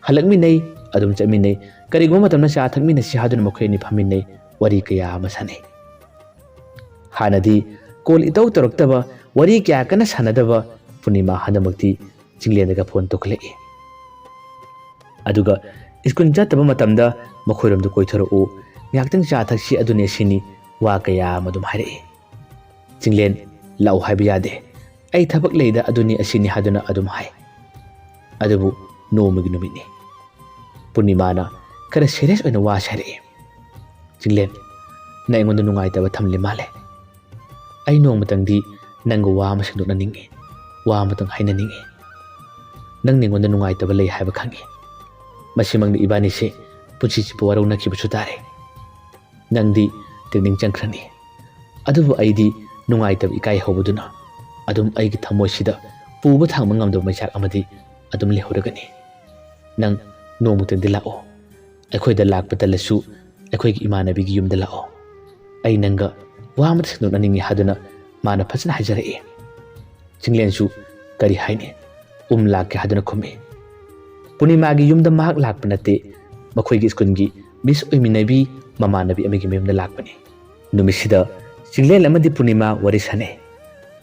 ꯍꯜꯂꯛꯃꯤꯟꯅꯩ, ꯑꯗꯨꯝ ꯆꯠꯃꯤꯟꯅꯩ, ꯀꯔꯤꯒꯨꯝꯕ ꯃꯇꯝꯗ ꯆꯥ ꯊꯛꯃꯤꯟꯅꯁꯤ ꯍꯥꯏꯗꯨꯅ ꯃꯈꯣꯏ ꯑꯅꯤ ꯐꯝꯃꯤꯟꯅꯩ, ꯋꯥꯔꯤ ꯀꯌꯥ ꯑꯃ ꯁꯥꯟꯅꯩ꯫ ꯍꯥꯟꯅꯗꯤ ꯀꯣꯜ ꯏꯇꯧ ꯇꯧꯔꯛꯇꯕ, ꯋꯥꯔꯤ ꯀꯌꯥ ꯀꯟꯅ ꯁꯥꯟꯅꯗꯕ ꯄꯨꯔꯅꯤꯃꯥ ꯍꯟꯗꯛꯃꯛꯇꯤ ꯆꯤꯡꯂꯦꯟꯗꯒ ꯐꯣꯟ ꯇꯧꯈꯠꯂꯛꯏ꯫ ꯑꯗꯨꯒ ꯁ꯭ꯀꯨꯜ ꯆꯠꯇꯕ ꯃꯇꯝꯗ ꯃꯈꯣꯏꯔꯣꯝꯗ ꯀꯣꯏꯊꯣꯔꯛꯎ, ꯉꯥꯏꯍꯥꯛꯇꯪ ꯆꯥ ꯊꯛꯁꯤ, ꯑꯗꯨꯅꯤ ꯑꯁꯤꯅꯤ, ꯋꯥ ꯀꯌꯥ ꯑꯃ ꯑꯗꯨꯝ ꯍꯥꯏꯔꯛꯏ꯫ ꯆꯤꯡꯂꯦꯟ, ꯂꯥꯛꯎ ꯍꯥꯏꯕ ꯌꯥꯗꯦ, ꯑꯩ ꯊꯕꯛ ꯂꯩꯗ, ꯑꯗꯨꯅꯤ ꯑꯁꯤꯅꯤ ꯍꯥꯏꯗꯨꯅ ꯑꯗꯨꯝ ꯍꯥꯏ꯫ ꯑꯗꯨꯕꯨ ꯅꯣꯡꯃꯒꯤ ꯅꯨꯃꯤꯠꯅꯤ꯫ ꯄꯨꯔꯅꯤꯃꯥꯅ ꯈꯔ ꯁꯦꯔꯤꯌꯁ ꯑꯣꯏꯅ ꯋꯥ ꯁꯥꯔꯛꯏ꯫ ꯆꯤꯡꯂꯦꯟ, ꯅꯪ ꯑꯩꯉꯣꯟꯗ ꯅꯨꯡꯉꯥꯏꯇꯕ ꯊꯝꯂꯤ ꯃꯥꯜꯂꯦ꯫ ꯑꯩ ꯅꯣꯡꯃꯇꯪꯗꯤ ꯅꯪꯒ ꯋꯥ ꯑꯃ ꯁꯦꯡꯗꯣꯛꯅꯅꯤꯡꯉꯤ, ꯋꯥ ꯑꯃꯇꯪ ꯍꯥꯏꯅꯅꯤꯡꯉꯤ꯫ ꯅꯪ ꯑꯩꯉꯣꯟꯗ ꯅꯨꯡꯉꯥꯏꯇꯕ ꯂꯩ ꯍꯥꯏꯕ ꯈꯪꯉꯤ꯫ ꯃꯁꯤꯃꯛꯅ ꯏꯕꯥꯅꯤꯁꯦ ꯄꯨꯟꯁꯤ ꯆꯨꯞꯄ ꯋꯥꯔꯧꯅꯈꯤꯕꯁꯨ ꯇꯥꯔꯦ꯫ ꯅꯪꯗꯤ ꯇ꯭ꯔꯦꯅꯤꯡ ꯆꯪꯈ꯭ꯔꯅꯤ, ꯑꯗꯨꯕꯨ ꯑꯩꯗꯤ ꯅꯨꯡꯉꯥꯏꯇꯕ ꯏꯀꯥꯏ ꯍꯧꯕꯗꯨꯅ ꯑꯗꯨꯝ ꯑꯩꯒꯤ ꯊꯃꯣꯏꯁꯤꯗ ꯄꯨꯕ ꯊꯥꯡꯕ ꯉꯝꯗꯕ ꯃꯩꯆꯥꯛ ꯑꯃꯗꯤ ꯑꯗꯨꯝ ꯂꯩꯍꯧꯔꯒꯅꯤ꯫ ꯅꯪ ꯅꯣꯡꯃꯇꯪꯗꯤ ꯂꯥꯛꯑꯣ꯫ ꯑꯩꯈꯣꯏꯗ ꯂꯥꯛꯄ ꯇꯜꯂꯁꯨ ꯑꯩꯈꯣꯏꯒꯤ ꯏꯃꯥꯟꯅꯕꯤꯒꯤ ꯌꯨꯝꯗ ꯂꯥꯛꯑꯣ꯫ ꯑꯩ ꯅꯪꯒ ꯋꯥ ꯑꯃꯇ ꯁꯦꯡꯗꯣꯛꯅꯅꯤꯡꯉꯤ ꯍꯥꯏꯗꯨꯅ ꯃꯥꯅ ꯐꯖꯅ ꯍꯥꯏꯖꯔꯛꯏ꯫ ꯆꯤꯡꯂꯦꯟꯁꯨ ꯀꯔꯤ ꯍꯥꯏꯅꯤ, ꯎꯝ ꯂꯥꯛꯀꯦ ꯍꯥꯏꯗꯨꯅ ꯈꯨꯝꯃꯤ꯫ ꯄꯨꯔꯅꯤꯃꯥꯒꯤ ꯌꯨꯝꯗ ꯃꯍꯥꯛ ꯂꯥꯛꯄ ꯅꯠꯇꯦ, ꯃꯈꯣꯏꯒꯤ ꯁ꯭ꯀꯨꯜꯒꯤ ꯃꯤꯁ ꯑꯣꯏꯃꯤꯟꯅꯕꯤ ꯃꯃꯥꯟꯅꯕꯤ ꯑꯃꯒꯤ ꯃꯌꯨꯝꯗ ꯂꯥꯛꯄꯅꯤ꯫ ꯅꯨꯃꯤꯠꯁꯤꯗ ꯆꯤꯡꯂꯦꯟ ꯑꯃꯗꯤ ꯄꯨꯔꯅꯤꯃꯥ ꯋꯥꯔꯤ ꯁꯥꯟꯅꯩ꯫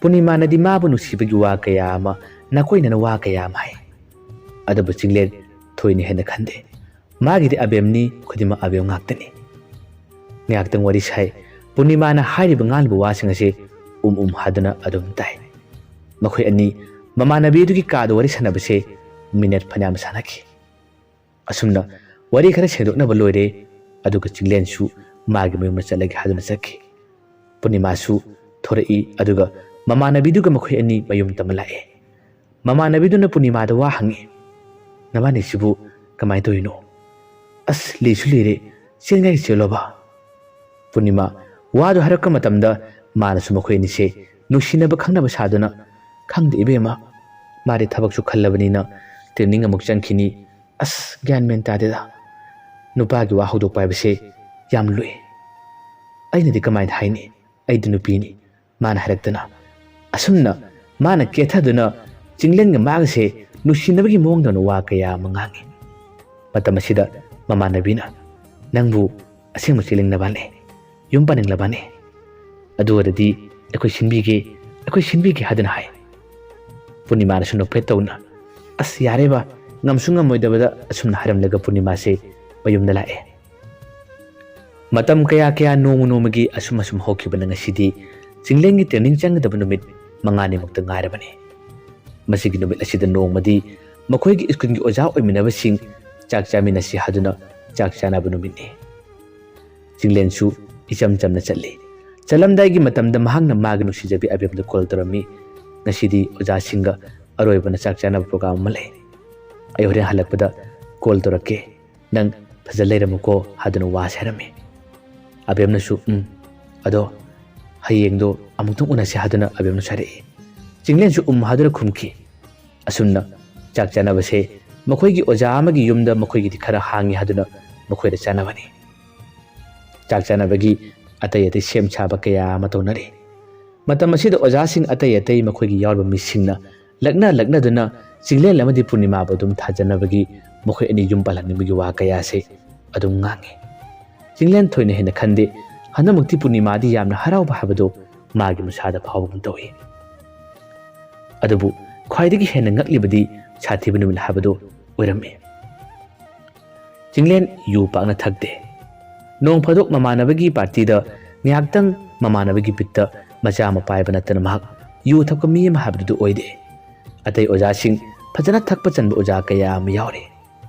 ꯄꯨꯔꯅꯤꯃꯥꯅꯗꯤ ꯃꯥꯕꯨ ꯅꯨꯡꯁꯤꯕꯒꯤ ꯋꯥ ꯀꯌꯥ ꯑꯃ, ꯅꯥꯀꯣꯏꯅꯅ ꯋꯥ ꯀꯌꯥ ꯑꯃ ꯍꯥꯏ꯫ ꯑꯗꯨꯕꯨ ꯆꯤꯡꯂꯦꯟ ꯊꯣꯏꯅ ꯍꯦꯟꯅ ꯈꯟꯗꯦ꯫ ꯃꯥꯒꯤꯗꯤ ꯑꯕꯦꯝꯅꯤ, ꯈꯨꯗꯤꯡꯃꯛ ꯑꯕꯦꯝ ꯉꯥꯛꯇꯅꯤ꯫ ꯉꯥꯏꯍꯥꯛꯇꯪ ꯋꯥꯔꯤ ꯁꯥꯏ꯫ ꯄꯨꯔꯅꯤꯃꯥꯅ ꯍꯥꯏꯔꯤꯕ ꯉꯥꯡꯂꯤꯕ ꯋꯥꯁꯤꯡ ꯑꯁꯤ ꯎꯝ ꯎꯝ ꯍꯥꯏꯗꯨꯅ ꯑꯗꯨꯝ ꯇꯥꯏ꯫ ꯃꯈꯣꯏ ꯑꯅꯤ ꯃꯃꯥꯟꯅꯕꯤ ꯑꯗꯨꯒꯤ ꯀꯥꯗ ꯋꯥꯔꯤ ꯁꯥꯟꯅꯕꯁꯦ ꯃꯤꯅꯠ ꯐꯅꯌꯥꯝ ꯁꯥꯟꯅꯈꯤ꯫ ꯑꯁꯨꯝꯅ ꯋꯥꯔꯤ ꯈꯔ ꯁꯦꯡꯗꯣꯛꯅꯕ ꯂꯣꯏꯔꯦ, ꯑꯗꯨꯒ ꯆꯤꯡꯂꯦꯟꯁꯨ ꯃꯥꯒꯤ ꯃꯌꯨꯝꯗ ꯆꯠꯂꯒꯦ ꯍꯥꯏꯗꯨꯅ ꯆꯠꯈꯤ꯫ ꯄꯨꯔꯅꯤꯃꯥꯁꯨ ꯊꯣꯔꯛꯏ, ꯑꯗꯨꯒ ꯃꯃꯥꯟꯅꯕꯤꯗꯨꯒ ꯃꯈꯣꯏ ꯑꯅꯤ ꯃꯌꯨꯝ ꯇꯝꯅ ꯂꯥꯛꯑꯦ꯫ ꯃꯃꯥꯟꯅꯕꯤꯗꯨꯅ ꯄꯨꯔꯅꯤꯃꯥꯗ ꯋꯥ ꯍꯪꯉꯤ, "ꯅꯕꯥꯅꯤꯁꯤꯕꯨ ꯀꯃꯥꯏꯅ ꯇꯧꯔꯤꯅꯣ? ꯑꯁ, ꯂꯤꯁꯨ ꯂꯤꯔꯦ, ꯆꯦꯟꯒꯥꯏ ꯆꯦꯜꯂꯣꯕ꯫ ꯄꯨꯔꯅꯤꯃꯥ ꯋꯥꯗꯨ ꯍꯥꯏꯔꯛꯄ ꯃꯇꯝꯗ ꯃꯥꯅꯁꯨ ꯃꯈꯣꯏ ꯑꯅꯤꯁꯦ ꯅꯨꯡꯁꯤꯅꯕ ꯈꯪꯅꯕ ꯁꯥꯗꯨꯅ, "ꯈꯪꯗꯦ ꯏꯕꯦꯝꯃ, ꯃꯥꯗꯤ ꯊꯕꯛꯁꯨ ꯈꯜꯂꯕꯅꯤꯅ ꯇ꯭ꯔꯦꯅꯤꯡ ꯑꯃꯨꯛ ꯆꯪꯈꯤꯅꯤ꯫ ꯑꯁ, ꯒ꯭ꯌꯥꯟ ꯃꯦꯟ ꯇꯥꯗꯦꯗ꯫ ꯅꯨꯄꯥꯒꯤ ꯋꯥ ꯍꯧꯗꯣꯛꯄ ꯍꯥꯏꯕꯁꯦ ꯌꯥꯝ ꯂꯨꯏ꯫ ꯑꯩꯅꯗꯤ ꯀꯃꯥꯏꯅ ꯍꯥꯏꯅꯤ? ꯑꯩꯗꯤ ꯅꯨꯄꯤꯅꯤ," ꯃꯥꯅ ꯍꯥꯏꯔꯛꯇꯅ꯫ ꯑꯁꯨꯝꯅ ꯃꯥꯅ ꯀꯦꯊꯗꯨꯅ ꯆꯤꯡꯂꯦꯟꯒ ꯃꯥꯒꯁꯦ ꯅꯨꯡꯁꯤꯅꯕꯒꯤ ꯃꯑꯣꯡꯗꯧꯅ ꯋꯥ ꯀꯌꯥ ꯑꯃ ꯉꯥꯡꯉꯤ꯫ ꯃꯇꯝ ꯑꯁꯤꯗ ꯃꯃꯥꯟꯅꯕꯤꯅ, "ꯅꯪꯕꯨ ꯑꯁꯦꯡꯕ ꯆꯤꯡꯂꯦꯟ ꯅꯕꯥꯅꯤ? ꯌꯨꯝ ꯄꯥꯅꯤꯡꯂꯕꯅꯤ? ꯑꯗꯨ ꯑꯣꯏꯔꯗꯤ ꯑꯩꯈꯣꯏ ꯁꯤꯟꯕꯤꯒꯦ, ꯑꯩꯈꯣꯏ ꯁꯤꯟꯕꯤꯒꯦ," ꯍꯥꯏꯗꯨꯅ ꯍꯥꯏ꯫ ꯄꯨꯔꯅꯤꯃꯥꯅꯁꯨ ꯅꯣꯛꯐꯦꯠ ꯇꯧꯅ, "ꯑꯁ, ꯌꯥꯔꯦꯕ, ꯉꯝꯁꯨ ꯉꯝꯃꯣꯏꯗꯕꯗ," ꯑꯁꯨꯝꯅ ꯍꯥꯏꯔꯝꯂꯒ ꯄꯨꯔꯅꯤꯃꯥꯁꯦ ꯃꯌꯨꯝꯗ ꯂꯥꯛꯑꯦ꯫ ꯃꯇꯝ ꯀꯌꯥ ꯀꯌꯥ ꯅꯣꯡꯃ ꯅꯣꯡꯃꯒꯤ ꯑꯁꯨꯝ ꯑꯁꯨꯝ ꯍꯧꯈꯤꯕꯅ ꯉꯁꯤꯗꯤ ꯆꯤꯡꯂꯦꯟꯒꯤ ꯇ꯭ꯔꯦꯅꯤꯡ ꯆꯪꯒꯗꯕ ꯅꯨꯃꯤꯠ ꯃꯉꯥꯅꯤꯃꯨꯛꯇ ꯉꯥꯏꯔꯕꯅꯤ꯫ ꯃꯁꯤꯒꯤ ꯅꯨꯃꯤꯠ ꯑꯁꯤꯗ ꯅꯣꯡꯃꯗꯤ ꯃꯈꯣꯏꯒꯤ ꯁ꯭ꯀꯨꯜꯒꯤ ꯑꯣꯖꯥ ꯑꯣꯏꯃꯤꯟꯅꯕꯁꯤꯡ ꯆꯥꯛ ꯆꯥꯃꯤꯟꯅꯁꯤ ꯍꯥꯏꯗꯨꯅ ꯆꯥꯛ ꯆꯥꯅꯕ ꯅꯨꯃꯤꯠꯅꯤ꯫ ꯆꯤꯡꯂꯦꯟꯁꯨ ꯏꯆꯝ ꯆꯝꯅ ꯆꯠꯂꯤ꯫ ꯆꯠꯂꯝꯗꯥꯏꯒꯤ ꯃꯇꯝꯗ ꯃꯍꯥꯛꯅ ꯃꯥꯒꯤ ꯅꯨꯡꯁꯤꯖꯕꯤ ꯑꯕꯦꯝꯗ ꯀꯣꯜ ꯇꯧꯔꯝꯃꯤ꯫ "ꯉꯁꯤꯗꯤ ꯑꯣꯖꯥꯁꯤꯡꯒ ꯑꯔꯣꯏꯕꯅ ꯆꯥꯛ ꯆꯥꯅꯕ ꯄ꯭ꯔꯣꯒ꯭ꯔꯥꯝ ꯑꯃ ꯂꯩ꯫ ꯑꯩ ꯍꯣꯔꯦꯟ ꯍꯜꯂꯛꯄꯗ ꯀꯣꯜ ꯇꯧꯔꯛꯀꯦ꯫ ꯅꯪ ꯐꯖ ꯂꯩꯔꯝꯃꯨꯀꯣ," ꯍꯥꯏꯗꯨꯅ ꯋꯥꯁꯦ ꯍꯥꯏꯔꯝꯃꯤ꯫ ꯑꯕꯦꯝꯅꯁꯨ, "ꯎꯝ, ꯑꯗꯣ ꯍꯌꯦꯡꯗꯣ ꯑꯃꯨꯛꯇꯪ ꯎꯅꯁꯦ," ꯍꯥꯏꯗꯨꯅ ꯑꯕꯦꯝꯅꯁꯨ ꯍꯥꯏꯔꯛꯏ꯫ ꯆꯤꯡꯂꯦꯟꯁꯨ ꯎꯝ ꯍꯥꯏꯗꯨꯅ ꯈꯨꯝꯈꯤ꯫ ꯑꯁꯨꯝꯅ ꯆꯥꯛ ꯆꯥꯅꯕꯁꯦ ꯃꯈꯣꯏꯒꯤ ꯑꯣꯖꯥ ꯑꯃꯒꯤ ꯌꯨꯝꯗ, ꯃꯈꯣꯏꯒꯤꯗꯤ ꯈꯔ ꯍꯥꯡꯉꯤ ꯍꯥꯏꯗꯨꯅ ꯃꯈꯣꯏꯗ ꯆꯥꯅꯕꯅꯤ꯫ ꯆꯥꯛ ꯆꯥꯅꯕꯒꯤ ꯑꯇꯩ ꯑꯇꯩ ꯁꯦꯝ ꯁꯥꯕ ꯀꯌꯥ ꯑꯃ ꯇꯧꯅꯔꯤ꯫ ꯃꯇꯝ ꯑꯁꯤꯗ ꯑꯣꯖꯥꯁꯤꯡ ꯑꯇꯩ ꯑꯇꯩ ꯃꯈꯣꯏꯒꯤ ꯌꯥꯎꯔꯤꯕ ꯃꯤꯁꯤꯡꯅ ꯂꯛꯅ ꯂꯛꯅꯗꯨꯅ ꯆꯤꯡꯂꯦꯟ ꯑꯃꯗꯤ ꯄꯨꯔꯅꯤꯃꯥꯕꯨ ꯑꯗꯨꯝ ꯊꯥꯖꯅꯕꯒꯤ, ꯃꯈꯣꯏ ꯑꯅꯤ ꯌꯨꯝ ꯄꯥꯜꯍꯟꯅꯤꯡꯕꯒꯤ ꯋꯥ ꯀꯌꯥꯁꯦ ꯑꯗꯨꯝ ꯉꯥꯡꯉꯤ꯫ ꯆꯤꯡꯂꯦꯟ ꯊꯣꯏꯅ ꯍꯦꯟꯅ ꯈꯟꯗꯦ꯫ ꯍꯟꯗꯛꯃꯛꯇꯤ ꯄꯨꯔꯅꯤꯃꯥꯗꯤ ꯌꯥꯝꯅ ꯍꯔꯥꯎꯕ ꯍꯥꯏꯕꯗꯨ ꯃꯥꯒꯤ ꯃꯁꯥꯗ ꯐꯥꯎꯕꯒꯨꯝ ꯇꯧꯏ꯫ ꯑꯗꯨꯕꯨ ꯈ꯭ꯋꯥꯏꯗꯒꯤ ꯍꯦꯟꯅ ꯉꯛꯂꯤꯕꯗꯤ ꯁꯥꯊꯤꯕ ꯅꯨꯃꯤꯠ ꯍꯥꯏꯕꯗꯨ ꯑꯣꯏꯔꯝꯃꯤ꯫ ꯆꯤꯡꯂꯦꯟ ꯌꯨ ꯄꯥꯛꯅ ꯊꯛꯇꯦ꯫ ꯅꯣꯡ ꯐꯥꯗꯣꯛ ꯃꯃꯥꯟꯅꯕꯒꯤ ꯄꯥꯔꯇꯤꯗ ꯉꯥꯏꯍꯥꯛꯇꯪ ꯃꯃꯥꯟꯅꯕꯒꯤ ꯕꯤꯠꯇ ꯃꯆꯥ ꯑꯃ ꯄꯥꯏꯕ ꯅꯠꯇꯅ ꯃꯍꯥꯛ ꯌꯨ ꯊꯛꯄ ꯃꯤ ꯑꯃ ꯍꯥꯏꯕꯗꯨ ꯑꯣꯏꯗꯦ꯫ ꯑꯇꯩ ꯑꯣꯖꯥꯁꯤꯡ ꯐꯖꯅ ꯊꯛꯄ ꯆꯟꯕ ꯑꯣꯖꯥ ꯀꯌꯥ ꯑꯃ ꯌꯥꯎꯔꯤ꯫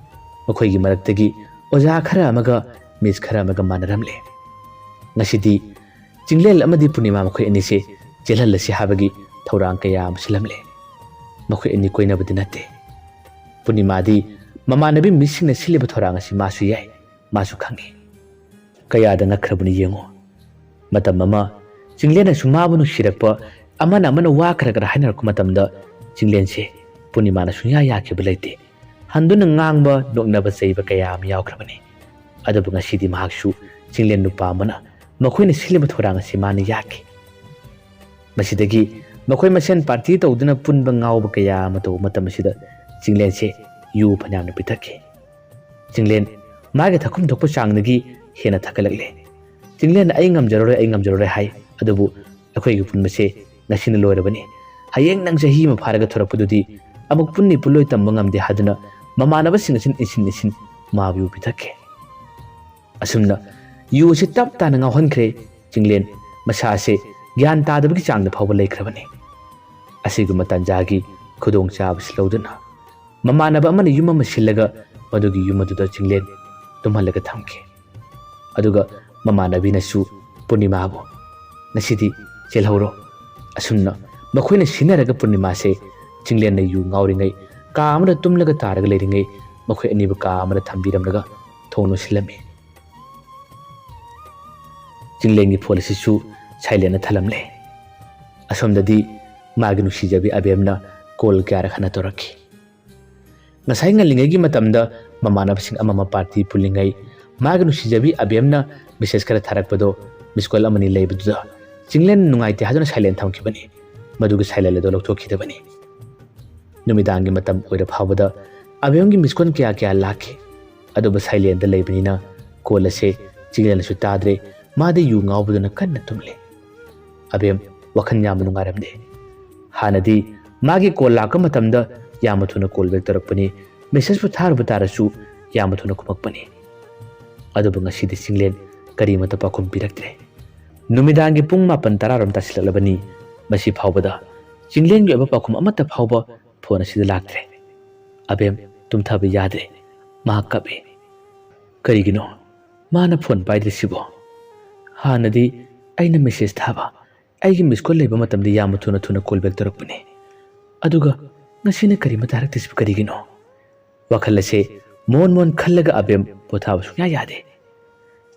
ꯃꯈꯣꯏꯒꯤ ꯃꯔꯛꯇꯒꯤ ꯑꯣꯖꯥ ꯈꯔ ꯑꯃꯒ ꯃꯤꯁ ꯈꯔ ꯑꯃꯒ ꯃꯥꯟꯅꯔꯝꯂꯦ꯫ ꯉꯁꯤꯗꯤ ꯆꯤꯡꯂꯦꯟ ꯑꯃꯗꯤ ꯄꯨꯔꯅꯤꯃꯥ ꯃꯈꯣꯏ ꯑꯅꯤꯁꯦ ꯆꯦꯜꯍꯜꯂꯁꯤ ꯍꯥꯏꯕꯒꯤ ꯊꯧꯔꯥꯡ ꯀꯌꯥ ꯑꯃ ꯁꯤꯜꯂꯝꯂꯦ꯫ ꯃꯈꯣꯏ ꯑꯅꯤ ꯀꯣꯏꯅꯕꯗꯤ ꯅꯠꯇꯦ꯫ ꯄꯨꯔꯅꯤꯃꯥꯗꯤ ꯃꯃꯥꯟꯅꯕꯤ ꯃꯤꯁꯁꯤꯡꯅ ꯁꯤꯜꯂꯤꯕ ꯊꯧꯔꯥꯡ ꯑꯁꯤ ꯃꯥꯁꯨ ꯌꯥꯏ, ꯃꯥꯁꯨ ꯈꯪꯏ꯫ ꯀꯌꯥꯗ ꯉꯛꯈ꯭ꯔꯕꯅꯤ ꯌꯦꯡꯉꯨ꯫ ꯃꯇꯝ ꯑꯃ ꯆꯤꯡꯂꯦꯟꯅꯁꯨ ꯃꯥꯕꯨ ꯅꯨꯡꯁꯤꯔꯛꯄ, ꯑꯃꯅ ꯑꯃꯅ ꯋꯥ ꯈꯔ ꯈꯔ ꯍꯥꯏꯅꯔꯛꯄ ꯃꯇꯝꯗ ꯆꯤꯡꯂꯦꯟꯁꯦ ꯄꯨꯔꯅꯤꯃꯥꯅ ꯁꯨꯡꯌꯥ ꯌꯥꯈꯤꯕ ꯂꯩꯇꯦ꯫ ꯍꯟꯗꯨꯅ ꯉꯥꯡꯕ, ꯅꯣꯛꯅꯕ, ꯆꯩꯕ ꯀꯌꯥ ꯑꯃ ꯌꯥꯎꯈ꯭ꯔꯕꯅꯤ꯫ ꯑꯗꯨꯕꯨ ꯉꯁꯤꯗꯤ ꯃꯍꯥꯛꯁꯨ ꯆꯤꯡꯂꯦꯟ ꯅꯨꯄꯥ ꯑꯃꯅ ꯃꯈꯣꯏꯅ ꯁꯤꯜꯂꯤꯕ ꯊꯧꯔꯥꯡ ꯑꯁꯤ ꯃꯥꯅ ꯌꯥꯈꯤ꯫ ꯃꯁꯤꯗꯒꯤ ꯃꯈꯣꯏ ꯃꯁꯦꯟ ꯄꯥꯔꯇꯤ ꯇꯧꯗꯨꯅ ꯄꯨꯟꯕ ꯉꯥꯎꯕ ꯀꯌꯥ ꯑꯃ ꯇꯧꯕ ꯃꯇꯝ ꯑꯁꯤꯗ ꯆꯤꯡꯂꯦꯟꯁꯦ ꯌꯨ ꯐꯅꯌꯥꯝꯅ ꯄꯤꯊꯛꯈꯤ꯫ ꯆꯤꯡꯂꯦꯟ ꯃꯥꯒꯤ ꯊꯛꯐꯝ ꯊꯣꯛꯄ ꯆꯥꯡꯗꯒꯤ ꯍꯦꯟꯅ ꯊꯛꯀꯠꯂꯛꯂꯦ꯫ ꯆꯤꯡꯂꯦꯟꯅ "ꯑꯩ ꯉꯝꯖꯔꯔꯣꯏ, ꯑꯩ ꯉꯝꯖꯔꯔꯣꯏ" ꯍꯥꯏ꯫ ꯑꯗꯨꯕꯨ ꯑꯩꯈꯣꯏꯒꯤ ꯄꯨꯟꯕꯁꯦ ꯉꯁꯤꯅ ꯂꯣꯏꯔꯕꯅꯤ꯫ ꯍꯌꯦꯡ ꯅꯪ ꯆꯍꯤ ꯑꯃ ꯐꯥꯔꯒ ꯊꯣꯔꯛꯄꯗꯨꯗꯤ ꯑꯃꯨꯛ ꯄꯨꯟꯅꯤ ꯄꯨꯜꯂꯣꯏ ꯇꯝꯕ ꯉꯝꯗꯦ ꯍꯥꯏꯗꯨꯅ ꯃꯃꯥꯟꯅꯕꯁꯤꯡ ꯑꯁꯤꯅ ꯏꯟꯁꯤꯟ ꯏꯟꯁꯤꯟ ꯃꯥꯕꯨ ꯌꯨ ꯄꯤꯊꯛꯈꯤ꯫ ꯑꯁꯨꯝꯅ ꯌꯨ ꯑꯁꯤ ꯇꯞ ꯇꯥꯅ ꯉꯥꯎꯍꯟꯈ꯭ꯔꯦ꯫ ꯆꯤꯡꯂꯦꯟ ꯃꯁꯥꯁꯦ ꯒ꯭ꯌꯥꯟ ꯇꯥꯗꯕꯒꯤ ꯆꯥꯡꯗ ꯐꯥꯎꯕ ꯂꯩꯈ꯭ꯔꯕꯅꯤ꯫ ꯑꯁꯤꯒꯨꯝꯕ ꯇꯥꯟꯖꯥꯒꯤ ꯈꯨꯗꯣꯡꯆꯥꯕꯁꯤ ꯂꯧꯗꯨꯅ ꯃꯃꯥꯟꯅꯕ ꯑꯃꯅ ꯌꯨꯝ ꯑꯃ ꯁꯤꯜꯂꯒ ꯃꯗꯨꯒꯤ ꯌꯨꯝ ꯑꯗꯨꯗ ꯆꯤꯡꯂꯦꯟ ꯇꯨꯝꯍꯜꯂꯒ ꯊꯝꯈꯤ꯫ ꯑꯗꯨꯒ ꯃꯃꯥꯟꯅꯕꯤꯅꯁꯨ ꯄꯨꯔꯅꯤꯃꯥꯕꯨ "ꯉꯁꯤꯗꯤ ꯆꯦꯜꯍꯧꯔꯣ"꯫ ꯑꯁꯨꯝꯅ ꯃꯈꯣꯏꯅ ꯁꯤꯟꯅꯔꯒ ꯄꯨꯔꯅꯤꯃꯥꯁꯦ ꯆꯤꯡꯂꯦꯟꯅ ꯌꯨ ꯉꯥꯎꯔꯤꯉꯩ ꯀꯥ ꯑꯃꯗ ꯇꯨꯝꯂꯒ ꯇꯥꯔꯒ ꯂꯩꯔꯤꯉꯩ ꯃꯈꯣꯏ ꯑꯅꯤꯕꯨ ꯀꯥ ꯑꯃꯗ ꯊꯝꯕꯤꯔꯝꯂꯒ ꯊꯣꯡ ꯂꯣꯟꯁꯤꯜꯂꯝꯃꯤ꯫ ꯆꯤꯡꯂꯦꯟꯒꯤ ꯐꯣꯟ ꯑꯁꯤꯁꯨ ꯁꯥꯏꯂꯦꯟꯗ ꯊꯜꯂꯝꯂꯦ꯫ ꯑꯁꯣꯝꯗꯗꯤ ꯃꯥꯒꯤ ꯅꯨꯡꯁꯤꯖꯕꯤ ꯑꯕꯦꯝꯅ ꯀꯣꯜ ꯀꯌꯥꯔꯛ ꯍꯟꯅ ꯇꯧꯔꯛꯈꯤ꯫ ꯉꯁꯥꯏ ꯉꯜꯂꯤꯉꯩꯒꯤ ꯃꯇꯝꯗ ꯃꯃꯥꯟꯅꯕꯁꯤꯡ ꯑꯃ ꯑꯃ ꯄꯥꯔꯇꯤ ꯄꯨꯜꯂꯤꯉꯩ ꯃꯥꯒꯤ ꯅꯨꯡꯁꯤꯖꯕꯤ ꯑꯕꯦꯝꯅ ꯃꯦꯁꯦꯖ ꯈꯔ ꯊꯥꯔꯛꯄꯗꯣ, ꯃꯤꯁ ꯀꯣꯜ ꯑꯃꯅꯤ ꯂꯩꯕꯗꯨꯗ ꯆꯤꯡꯂꯦꯟ ꯅꯨꯡꯉꯥꯏꯇꯦ ꯍꯥꯏꯗꯨꯅ ꯁꯥꯏꯂꯦꯟ ꯊꯝꯈꯤꯕꯅꯤ꯫ ꯃꯗꯨꯒꯤ ꯁꯥꯏꯂꯦꯟ ꯑꯗꯣ ꯂꯧꯊꯣꯛꯈꯤꯗꯕꯅꯤ꯫ ꯅꯨꯃꯤꯗꯥꯡꯒꯤ ꯃꯇꯝ ꯑꯣꯏꯔ ꯐꯥꯎꯕꯗ ꯑꯕꯦꯝꯒꯤ ꯃꯤꯁ ꯀꯣꯜ ꯀꯌꯥ ꯀꯌꯥ ꯂꯥꯛꯈꯤ꯫ ꯑꯗꯨꯕꯨ ꯁꯥꯏꯂꯦꯟꯗ ꯂꯩꯕꯅꯤꯅ ꯀꯣꯜ ꯑꯁꯦ ꯆꯤꯡꯂꯦꯟꯅꯁꯨ ꯇꯥꯗ꯭ꯔꯦ꯫ ꯃꯥꯗꯤ ꯌꯨ ꯉꯥꯎꯕꯗꯨꯅ ꯀꯟꯅ ꯇꯨꯝꯂꯤ꯫ ꯑꯕꯦꯝ ꯋꯥꯈꯜ ꯌꯥꯝꯅ ꯅꯨꯡꯉꯥꯏꯔꯝꯗꯦ꯫ ꯍꯥꯟꯅꯗꯤ ꯃꯥꯒꯤ ꯀꯣꯜ ꯂꯥꯛꯄ ꯃꯇꯝꯗ ꯌꯥꯝꯅ ꯊꯨꯅ ꯀꯣꯜ ꯕꯦꯛ ꯇꯧꯔꯛꯄꯅꯤ, ꯃꯦꯁꯦꯖꯄꯨ ꯊꯥꯔꯨꯕ ꯇꯥꯔꯁꯨ ꯌꯥꯝꯅ ꯊꯨꯅ ꯈꯨꯝꯃꯛꯄꯅꯤ꯫ ꯑꯗꯨꯕꯨ ꯉꯁꯤꯗꯤ ꯆꯤꯡꯂꯦꯟ ꯀꯔꯤꯃꯠꯇ ꯄꯥꯎꯈꯨꯝ ꯄꯤꯔꯛꯇ꯭ꯔꯦ꯫ ꯅꯨꯃꯤꯗꯥꯡꯒꯤ ꯄꯨꯡ ꯃꯥꯄꯟ ꯇꯔꯥꯔꯣꯝ ꯇꯥꯁꯤꯜꯂꯛꯂꯕꯅꯤ꯫ ꯃꯁꯤ ꯐꯥꯎꯕꯗ ꯆꯤꯡꯂꯦꯟꯒꯤ ꯑꯣꯏꯕ ꯄꯥꯎꯈꯨꯝ ꯑꯃꯠꯇ ꯐꯥꯎꯕ ꯐꯣꯟ ꯑꯁꯤꯗ ꯂꯥꯛꯇ꯭ꯔꯦ꯫ ꯑꯕꯦꯝ ꯇꯨꯝꯊꯕ ꯌꯥꯗ꯭ꯔꯦ꯫ ꯃꯍꯥꯛ ꯀꯞꯏ꯫ ꯀꯔꯤꯒꯤꯅꯣ ꯃꯥꯅ ꯐꯣꯟ ꯄꯥꯏꯗ꯭ꯔꯤꯁꯤꯕꯣ? ꯍꯥꯟꯅꯗꯤ ꯑꯩꯅ ꯃꯦꯁꯦꯖ ꯊꯥꯕ, ꯑꯩꯒꯤ ꯃꯤꯁ ꯀꯣꯜ ꯂꯩꯕ ꯃꯇꯝꯗ ꯌꯥꯝꯅ ꯊꯨꯅ ꯊꯨꯅ ꯀꯣꯜ ꯕꯦꯛ ꯇꯧꯔꯛꯄꯅꯤ꯫ ꯑꯗꯨꯒ ꯉꯁꯤꯅ ꯀꯔꯤꯃꯠꯇ ꯍꯥꯏꯔꯛꯇ꯭ꯔꯤꯁꯤꯕꯨ ꯀꯔꯤꯒꯤꯅꯣ? ꯋꯥꯈꯜ ꯑꯁꯦ ꯃꯣꯟ ꯃꯣꯟ ꯈꯜꯂꯒ ꯑꯕꯦꯝ ꯄꯣꯊꯥꯕ ꯁꯨꯡꯌꯥ ꯌꯥꯗꯦ꯫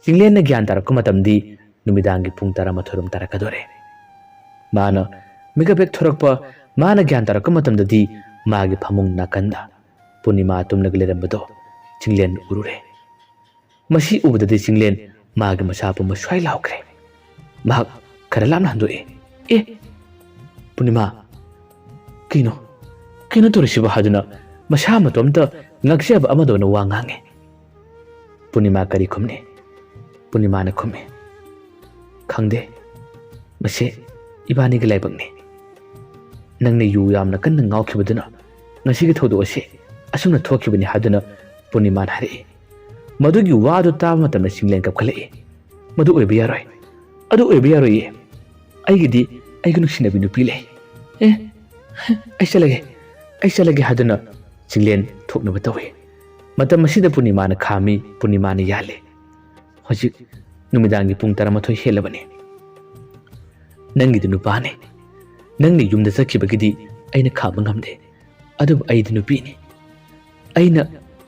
ꯆꯤꯡꯂꯦꯟꯅ ꯒ꯭ꯌꯥꯟ ꯇꯥꯔꯛꯄ ꯃꯇꯝꯗꯤ ꯅꯨꯃꯤꯗꯥꯡꯒꯤ ꯄꯨꯡ ꯇꯔꯥꯃꯥꯊꯣꯏꯔꯣꯝ ꯇꯥꯔꯛꯀꯗꯣꯔꯦ꯫ ꯃꯥꯅ ꯃꯤꯀꯞ ꯍꯦꯛ ꯊꯣꯔꯛꯄ, ꯃꯥꯅ ꯒ꯭ꯌꯥꯟ ꯇꯥꯔꯛꯄ ꯃꯇꯝꯗꯗꯤ ꯃꯥꯒꯤ ꯐꯃꯨꯡ ꯅꯥꯀꯟꯗ ꯄꯨꯔꯅꯤꯃꯥ ꯇꯨꯝꯂꯒ ꯂꯩꯔꯝꯕꯗꯣ ꯆꯤꯡꯂꯦꯟ ꯎꯔꯨꯔꯦ꯫ ꯃꯁꯤ ꯎꯕꯗꯗꯤ ꯆꯤꯡꯂꯦꯟ ꯃꯥꯒꯤ ꯃꯁꯥ ꯄꯨꯝꯕ ꯁ꯭ꯋꯥꯏ ꯂꯥꯎꯈ꯭ꯔꯦ꯫ ꯃꯍꯥꯛ ꯈꯔ ꯂꯥꯞꯅ ꯍꯟꯗꯣꯛꯑꯦ꯫ "ꯑꯦ, ꯄꯨꯔꯅꯤꯃꯥ, ꯀꯩꯅꯣ, ꯀꯩꯅꯣ ꯇꯧꯔꯤꯁꯤꯕꯣ?" ꯍꯥꯏꯗꯨꯅ ꯃꯁꯥ ꯃꯇꯣꯝꯇ ꯉꯛꯆꯕ ꯑꯃꯗꯧꯅ ꯋꯥ ꯉꯥꯡꯉꯦ꯫ ꯄꯨꯔꯅꯤꯃꯥ ꯀꯔꯤ ꯈꯨꯝꯅꯤ? ꯄꯨꯔꯅꯤꯃꯥꯅ ꯈꯨꯝꯃꯤ, "ꯈꯪꯗꯦ, ꯃꯁꯤ ꯏꯕꯥꯅꯤꯒꯤ ꯂꯥꯏꯕꯛꯅꯤ꯫ ꯅꯪꯅ ꯌꯨ ꯌꯥꯝꯅ ꯀꯟꯅ ꯉꯥꯎꯈꯤꯕꯗꯨꯅ ꯉꯁꯤꯒꯤ ꯊꯧꯗꯣꯛ ꯑꯁꯤ ꯑꯁꯨꯝꯅ ꯊꯣꯛꯈꯤꯕꯅꯤ" ꯍꯥꯏꯗꯨꯅ ꯄꯨꯔꯅꯤꯃꯥꯅ ꯍꯥꯏꯔꯛꯏ꯫ ꯃꯗꯨꯒꯤ ꯋꯥꯗꯨ ꯇꯥꯕ ꯃꯇꯝꯗ ꯆꯤꯡꯂꯦꯟ ꯀꯞꯈꯠꯂꯛꯏ꯫ "ꯃꯗꯨ ꯑꯣꯏꯕ ꯌꯥꯔꯣꯏ, ꯑꯗꯨ ꯑꯣꯏꯕ ꯌꯥꯔꯣꯏꯌꯦ꯫ ꯑꯩꯒꯤꯗꯤ ꯑꯩꯒꯤ ꯅꯨꯡꯁꯤꯅꯕꯤ ꯅꯨꯄꯤ ꯂꯩ꯫ ꯑꯦ, ꯑꯩ ꯆꯠꯂꯒꯦ, ꯑꯩ ꯆꯠꯂꯒꯦ" ꯍꯥꯏꯗꯨꯅ ꯆꯤꯡꯂꯦꯟ ꯊꯣꯛꯅꯕ ꯇꯧꯏ꯫ ꯃꯇꯝ ꯑꯁꯤꯗ ꯄꯨꯔꯅꯤꯃꯥꯅ ꯈꯥꯝꯃꯤ, ꯄꯨꯔꯅꯤꯃꯥꯅ ꯌꯥꯜꯂꯤ꯫ "ꯍꯧꯖꯤꯛ ꯅꯨꯃꯤꯗꯥꯡꯒꯤ ꯄꯨꯡ ꯇꯔꯥꯃꯥꯊꯣꯏ ꯍꯦꯜꯂꯕꯅꯤ꯫ ꯅꯪꯒꯤꯗꯤ ꯅꯨꯄꯥꯅꯤ꯫ ꯅꯪꯅ ꯌꯨꯝꯗ ꯆꯠꯈꯤꯕꯒꯤꯗꯤ ꯑꯩꯅ ꯈꯥꯝꯕ ꯉꯝꯗꯦ꯫ ꯑꯗꯨꯕꯨ ꯑꯩꯗꯤ ꯅꯨꯄꯤꯅꯤ꯫ ꯑꯩꯅ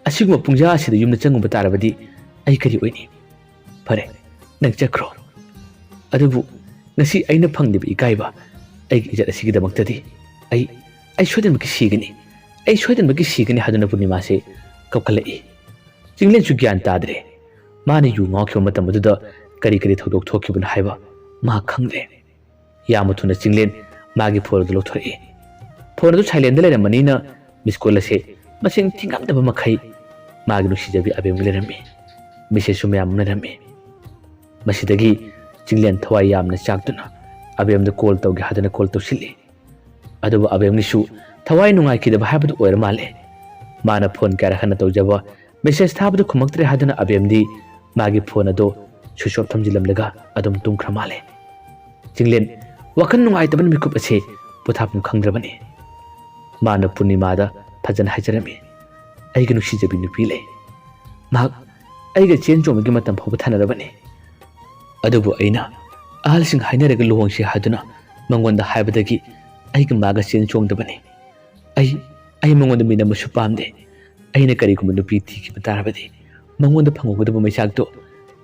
ꯑꯁꯤꯒꯨꯝꯕ ꯄꯨꯡꯖꯥ ꯑꯁꯤꯗ ꯌꯨꯝꯗ ꯆꯪꯉꯨꯕ ꯇꯥꯔꯕꯗꯤ ꯑꯩ ꯀꯔꯤ ꯑꯣꯏꯅꯤ? ꯐꯔꯦ, ꯅꯪ ꯆꯠꯈ꯭ꯔꯣ꯫ ꯑꯗꯨꯕꯨ ꯉꯁꯤ ꯑꯩꯅ ꯐꯪꯂꯤꯕ ꯏꯀꯥꯏꯕ ꯑꯩꯒꯤ ꯏꯖꯠ ꯑꯁꯤꯒꯤꯗꯃꯛꯇꯗꯤ ꯑꯩ, ꯑꯩ ꯁꯣꯏꯗꯅꯃꯛꯀꯤ ꯁꯤꯒꯅꯤ꯫ ꯑꯩ ꯁꯣꯏꯗꯅꯃꯛꯀꯤ ꯁꯤꯒꯅꯤ" ꯍꯥꯏꯗꯨꯅ ꯄꯨꯔꯅꯤꯃꯥꯁꯦ ꯀꯞꯈꯠꯂꯛꯏ꯫ ꯆꯤꯡꯂꯦꯟꯁꯨ ꯒ꯭ꯌꯥꯟ ꯇꯥꯗ꯭ꯔꯦ꯫ ꯃꯥꯅ ꯌꯨ ꯉꯥꯎꯈꯤꯕ ꯃꯇꯝ ꯑꯗꯨꯗ ꯀꯔꯤ ꯀꯔꯤ ꯊꯧꯗꯣꯛ ꯊꯣꯛꯈꯤꯕꯅꯣ ꯍꯥꯏꯕ ꯃꯥ ꯈꯪꯗ꯭ꯔꯦ꯫ ꯌꯥꯝꯅ ꯊꯨꯅ ꯆꯤꯡꯂꯦꯟ ꯃꯥꯒꯤ ꯐꯣꯟ ꯑꯗꯨ ꯂꯧꯊꯣꯔꯛꯏ꯫ ꯐꯣꯟ ꯑꯗꯨ ꯁꯥꯏꯂꯦꯟꯗ ꯂꯩꯔꯝꯕꯅꯤꯅ ꯃꯤꯁ ꯀꯣꯜ ꯑꯁꯦ ꯃꯁꯤꯡ ꯊꯤꯉꯝꯗꯕ ꯃꯈꯩ ꯃꯥꯒꯤ ꯅꯨꯡꯁꯤꯖꯕꯤ ꯑꯕꯦꯝꯒꯤ ꯂꯩꯔꯝꯃꯤ꯫ ꯃꯦꯁꯦꯖꯁꯨ ꯃꯌꯥꯝ ꯑꯃ ꯂꯩꯔꯝꯃꯤ꯫ ꯃꯁꯤꯗꯒꯤ ꯆꯤꯡꯂꯦꯟ ꯊꯋꯥꯏ ꯌꯥꯝꯅ ꯆꯥꯛꯇꯨꯅ ꯑꯕꯦꯝꯗ ꯀꯣꯜ ꯇꯧꯒꯦ ꯍꯥꯏꯗꯨꯅ ꯀꯣꯜ ꯇꯧꯁꯤꯜꯂꯤ꯫ ꯑꯗꯨꯕꯨ ꯑꯕꯦꯝꯒꯤꯁꯨ ꯊꯋꯥꯏ ꯅꯨꯡꯉꯥꯏꯈꯤꯗꯕ ꯍꯥꯏꯕꯗꯨ ꯑꯣꯏꯔ ꯃꯥꯜꯂꯦ꯫ ꯃꯥꯅ ꯐꯣꯟ ꯀꯌꯥꯔꯛ ꯍꯟꯅ ꯇꯧꯖꯕ, ꯃꯦꯁꯦꯖ ꯊꯥꯕꯗꯨ ꯈꯨꯝꯃꯛꯇ꯭ꯔꯦ ꯍꯥꯏꯗꯨꯅ ꯑꯕꯦꯝꯗꯤ ꯃꯥꯒꯤ ꯐꯣꯟ ꯑꯗꯨ ꯁ꯭ꯋꯤꯆ ꯑꯣꯐ ꯊꯝꯖꯤꯜꯂꯝꯂꯒ ꯑꯗꯨꯝ ꯇꯨꯝꯈ꯭ꯔ ꯃꯥꯜꯂꯦ꯫ ꯆꯤꯡꯂꯦꯟ ꯋꯥꯈꯜ ꯅꯨꯡꯉꯥꯏꯇꯕꯅ ꯃꯤꯀꯨꯞ ꯑꯁꯦ ꯄꯣꯊꯥꯐꯝ ꯈꯪꯗ꯭ꯔꯕꯅꯤ꯫ ꯃꯥꯅ ꯄꯨꯔꯅꯤꯃꯥꯗ ꯐꯖꯅ ꯍꯥꯏꯖꯔꯝꯃꯤ, "ꯑꯩꯒꯤ ꯅꯨꯡꯁꯤꯖꯕꯤ ꯅꯨꯄꯤ ꯂꯩ꯫ ꯃꯍꯥꯛ ꯑꯩꯒ ꯆꯦꯟ ꯆꯣꯡꯕꯒꯤ ꯃꯇꯝ ꯐꯥꯎꯕ ꯊꯥꯅꯔꯕꯅꯤ꯫ ꯑꯗꯨꯕꯨ ꯑꯩꯅ ꯑꯍꯜꯁꯤꯡ ꯍꯥꯏꯅꯔꯒ ꯂꯨꯍꯣꯡꯁꯤ ꯍꯥꯏꯗꯨꯅ ꯃꯉꯣꯟꯗ ꯍꯥꯏꯕꯗꯒꯤ ꯑꯩꯒ ꯃꯥꯒ ꯆꯦꯟ ꯆꯣꯡꯗꯕꯅꯤ꯫ ꯑꯩ, ꯑꯩ ꯃꯉꯣꯟꯗ ꯃꯤꯅꯝꯕꯁꯨ ꯄꯥꯝꯗꯦ꯫ ꯑꯩꯅ ꯀꯔꯤꯒꯨꯝꯕ ꯅꯨꯄꯤ ꯊꯤꯈꯤꯕ ꯇꯥꯔꯕꯗꯤ ꯃꯉꯣꯟꯗ ꯐꯪꯍꯧꯒꯗꯕ ꯃꯩꯆꯥꯛꯇꯣ